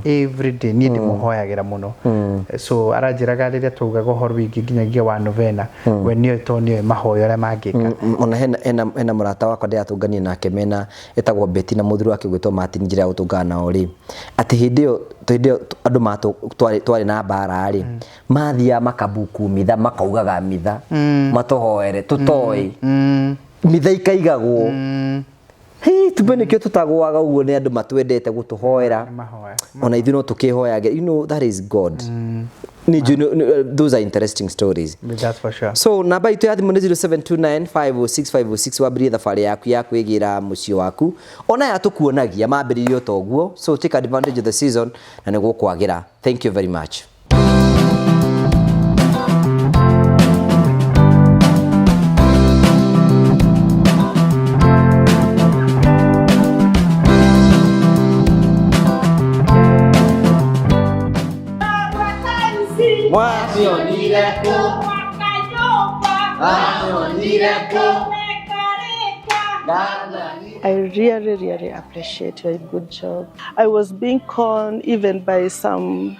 every day niĩ ndĩmũhoyagĩra mũno. So aranjĩraga rĩrĩa twaugaga ũhoro wĩgiĩ nginyagia wa novena, we nĩoĩ tondũ nĩoĩ mahoya ũrĩa mangĩka. Ona hena mũrata wakwa ndĩratũngania nake mena etagwo Betty na mũthuri wake gwĩtwo Martin, njĩra ya gũtũngana nao rĩ, atĩ hĩndĩ ĩyo andũ twarĩ na mbara rĩ, mathiaga makabuku mitha, makaugaga mitha matũhoere tũtoĩ mitha ikaigagwo. Hii tumbe nĩkĩo tũtagũaga ũguo, nĩ andũ matwendete gũtũhoera ona ithuĩ no tũkĩhoyage. You know that is God. Those are interesting stories. That's for sure. So namba itũ ya thimũ nĩ 0729 506 506, wambĩrĩrie thabarĩ yaku ya kwĩgĩra mũciĩ waku. Ona ya tũkuonagia mambĩrĩrio toguo. So take advantage of the season na nĩ gũkwagĩra. Thank you very much. I really, really appreciate your good job. I was being conned even by some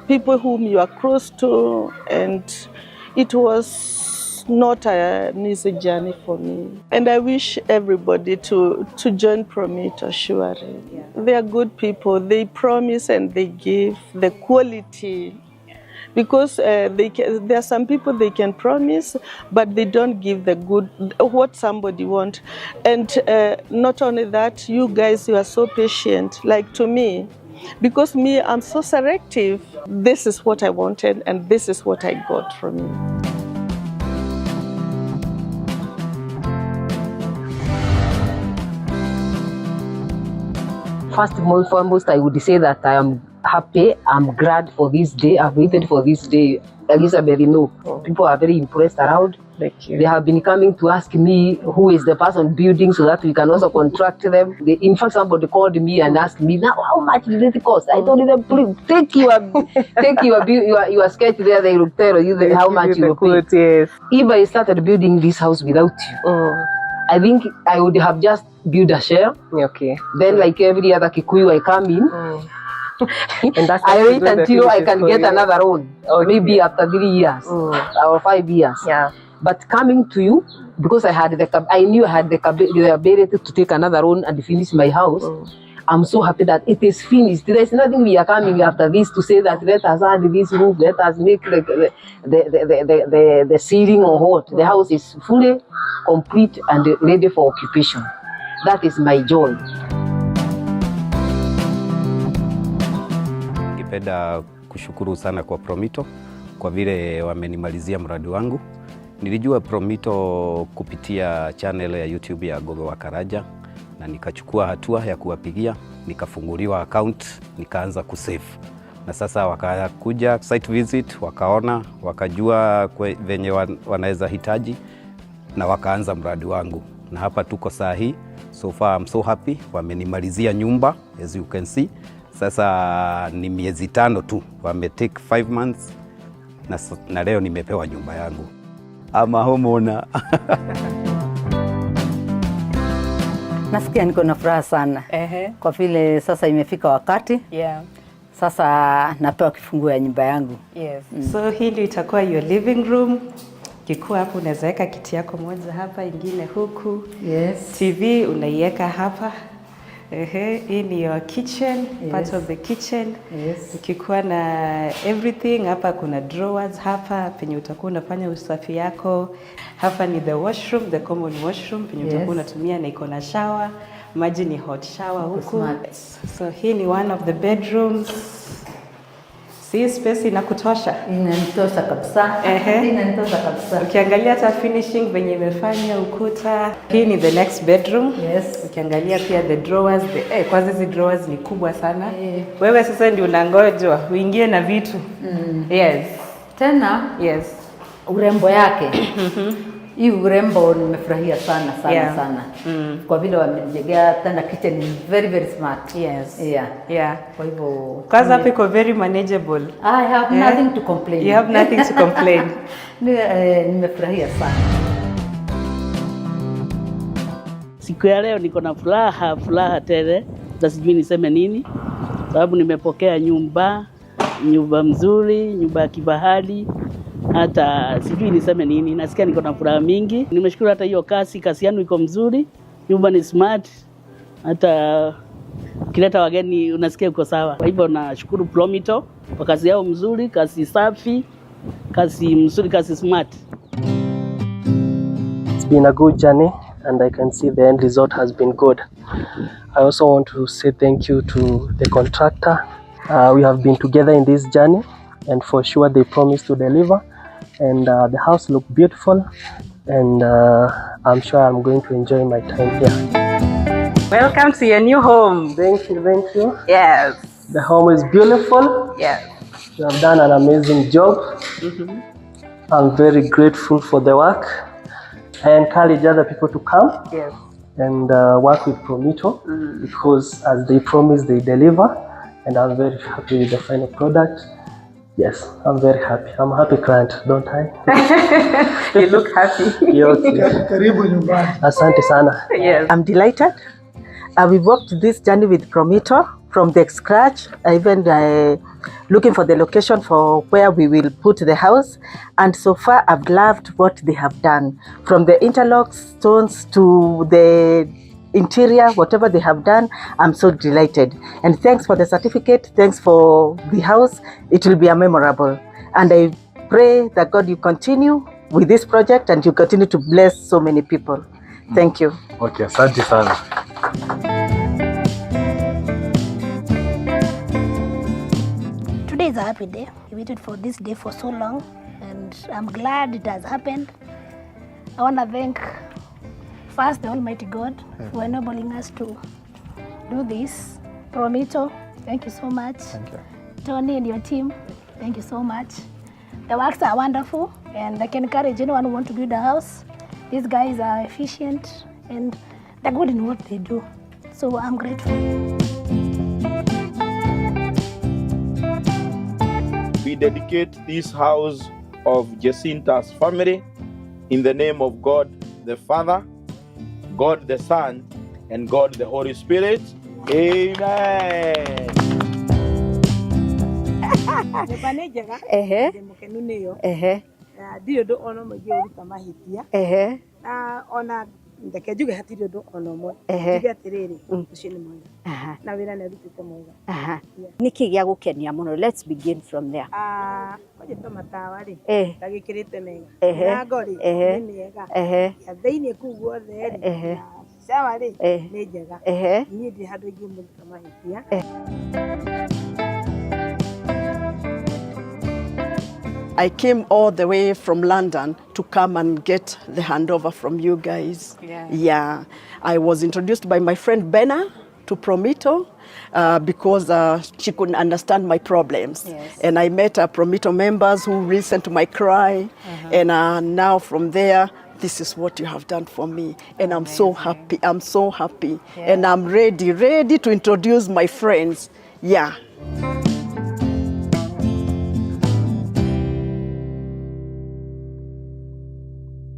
people whom you are close to, and it was not an easy journey for me. And I wish everybody to join Promito, surely. Yeah. They are good people. They promise and they give the quality. Because there are some people they can promise, but they don't give the good, what somebody wants. And not only that, you guys, you are so patient. Like to me, because me, I'm so selective. This is what I wanted, and this is what I got from you. First and foremost, I would say that I am happy. I'm glad for this day. I've waited for this day. Elizabeth, you know, people are very impressed around. Thank you. They have been coming to ask me who is the person building so that we can also contract them. In fact, somebody called me and asked me, now how much did it cost? I told them, please take your sketch there. They will tell you how much you will pay. Yes. If I started building this house without you, I think I would have just built a shell. Okay. Then, like every other Kikuyu, I come in. And that's I wait when the until I finishes can for get you. another loan, maybe after 3 years or 5 years. Yeah. But coming to you, because I had the I knew I had the ability to take another loan and finish my house. I'm so happy that it is finished. There is nothing we are coming after this to say that let us add this roof, let us make the ceiling or what. The house is fully complete and ready for occupation. That is my joy. Ningependa kushukuru sana kwa Promito kwa vile wamenimalizia mradi wangu. Nilijua Promito kupitia channel ya YouTube ya Gogo wa Karaja na nikachukua hatua ya kuwapigia, nikafunguliwa account, nikaanza kusave na sasa wakakuja site visit, wakaona, wakajua venye wanaweza hitaji na wakaanza mradi wangu, na hapa tuko saa hii. So far I'm so happy, wamenimalizia nyumba as you can see. Sasa ni miezi 5 tu, wame take 5 months na leo nimepewa nyumba yangu. I'm a homeowner. Nasikia niko na furaha sana kwa vile sasa imefika wakati sasa napewa kifunguo ya nyumba yangu. Yes. So hii ndio itakuwa your living room. Kikuwa hapo unaweza weka kiti yako moja hapa, ingine huku. TV unaiweka hapa. Ehe, hii ni your kitchen, part of the kitchen. Ukikuwa na everything hapa, kuna drawers hapa penye utakuwa unafanya usafi yako. Hapa ni the washroom, the common washroom penye utakuwa unatumia na iko na shower. Maji ni hot shower huku. Smart. So hii ni one of the bedrooms. Si space inakutosha? Inanitosha kabisa. Inanitosha kabisa. Ukiangalia hata finishing venye imefanya ukuta. Hii ni the next bedroom. Ukiangalia pia the drawers, kwanza hizi drawers ni kubwa sana. Wewe sasa ndio unangojwa uingie na vitu. Yes. Tena urembo yake, hii urembo nimefurahia sana sana sana kwa vile wamejengea tena kitchen ni very very smart. Yeah. Kwa hivyo Kwanza hapa iko very manageable. I have nothing to complain. You have nothing to complain. Nimefurahia sana. Siku ya leo niko na furaha, furaha tele, na sijui niseme nini, sababu nimepokea nyumba, nyumba mzuri, nyumba ya kifahari, hata sijui niseme nini. Nasikia niko na furaha mingi. Nimeshukuru hata hiyo kazi yenu iko mzuri, nyumba ni smart, hata ukileta wageni unasikia uko sawa. Kwa hivyo nashukuru Promito kwa kazi yao mzuri, kazi safi, kazi mzuri, kazi smart. It's been a good journey and I can see the end result has been good. I also want to say thank you to the contractor. We have been together in this journey and for sure they promised to deliver, and the house looked beautiful, and I'm sure I'm going to enjoy my time here. Welcome to your new home. Thank you, thank you. Yes. The home is beautiful. Yes. You have done an amazing job. I'm very grateful for the work. I encourage other people to come and work with Promito because as they promise, they deliver, and I'm very happy with the final product. Yes, I'm very happy. I'm a happy client, don't I? You look happy. Okay. Karibu nyumbani. Asante sana. Yes. I'm delighted. We worked this journey with Promito from the scratch, even looking for the location for where we will put the house. And so far, I've loved what they have done. From the interlock stones to the interior, whatever they have done, I'm so delighted. And thanks for the certificate, thanks for the house. It will be a memorable. And I pray that God, you continue with this project and you continue to bless so many people. Thank you. Okay, asante sana. Today is a happy day. We waited for this day for so long, and I'm glad it has happened. I want to thank first the Almighty God for enabling us to do this. Promito, thank you so much. Thank you. Tony and your team, thank you so much. The works are wonderful, and I can encourage anyone who wants to build a house. These guys are efficient and they're good in what they do. So I'm grateful. We dedicate this house of Jacinta's family in the name of God the Father, God the Son, and God the Holy Spirit. Amen. Nyũmba nĩ njega. Ehe. Ndĩ mũkenu nĩyo. Ehe. Na ndirĩ ũndũ ona ũmwe ingĩũruta mahĩtia. Ehe. Na ona reke njuge hatirĩ ũndũ ona ũmwe. Ehe. Njuge atĩrĩrĩ, ũcio nĩ mwega. Na wĩra nĩ arutĩte mwega. Aha. Nĩkĩ gĩa gũkenia mũno? Let's begin from there. Ah, kwanja ta matawa rĩ, Eh. ndagĩkĩrĩte mega. Ehe. Mĩrango rĩ, Ehe. nĩ mĩega. Ehe. Ya thĩiniĩ kũu guothe rĩ, Ehe. na shower rĩ, Eh. nĩ njega. Ehe. Niĩ ndirĩ handũ ingĩmũruta mahĩtia. I came all the way from London to come and get the handover from you guys. Yeah. Yeah. I was introduced by my friend Benna to Promito because she couldn't understand my problems. Yes. And I met Promito members who listened to my cry. And now from there, this is what you have done for me. And I'm so happy. I'm so happy. And I'm ready to introduce my friends. Yeah.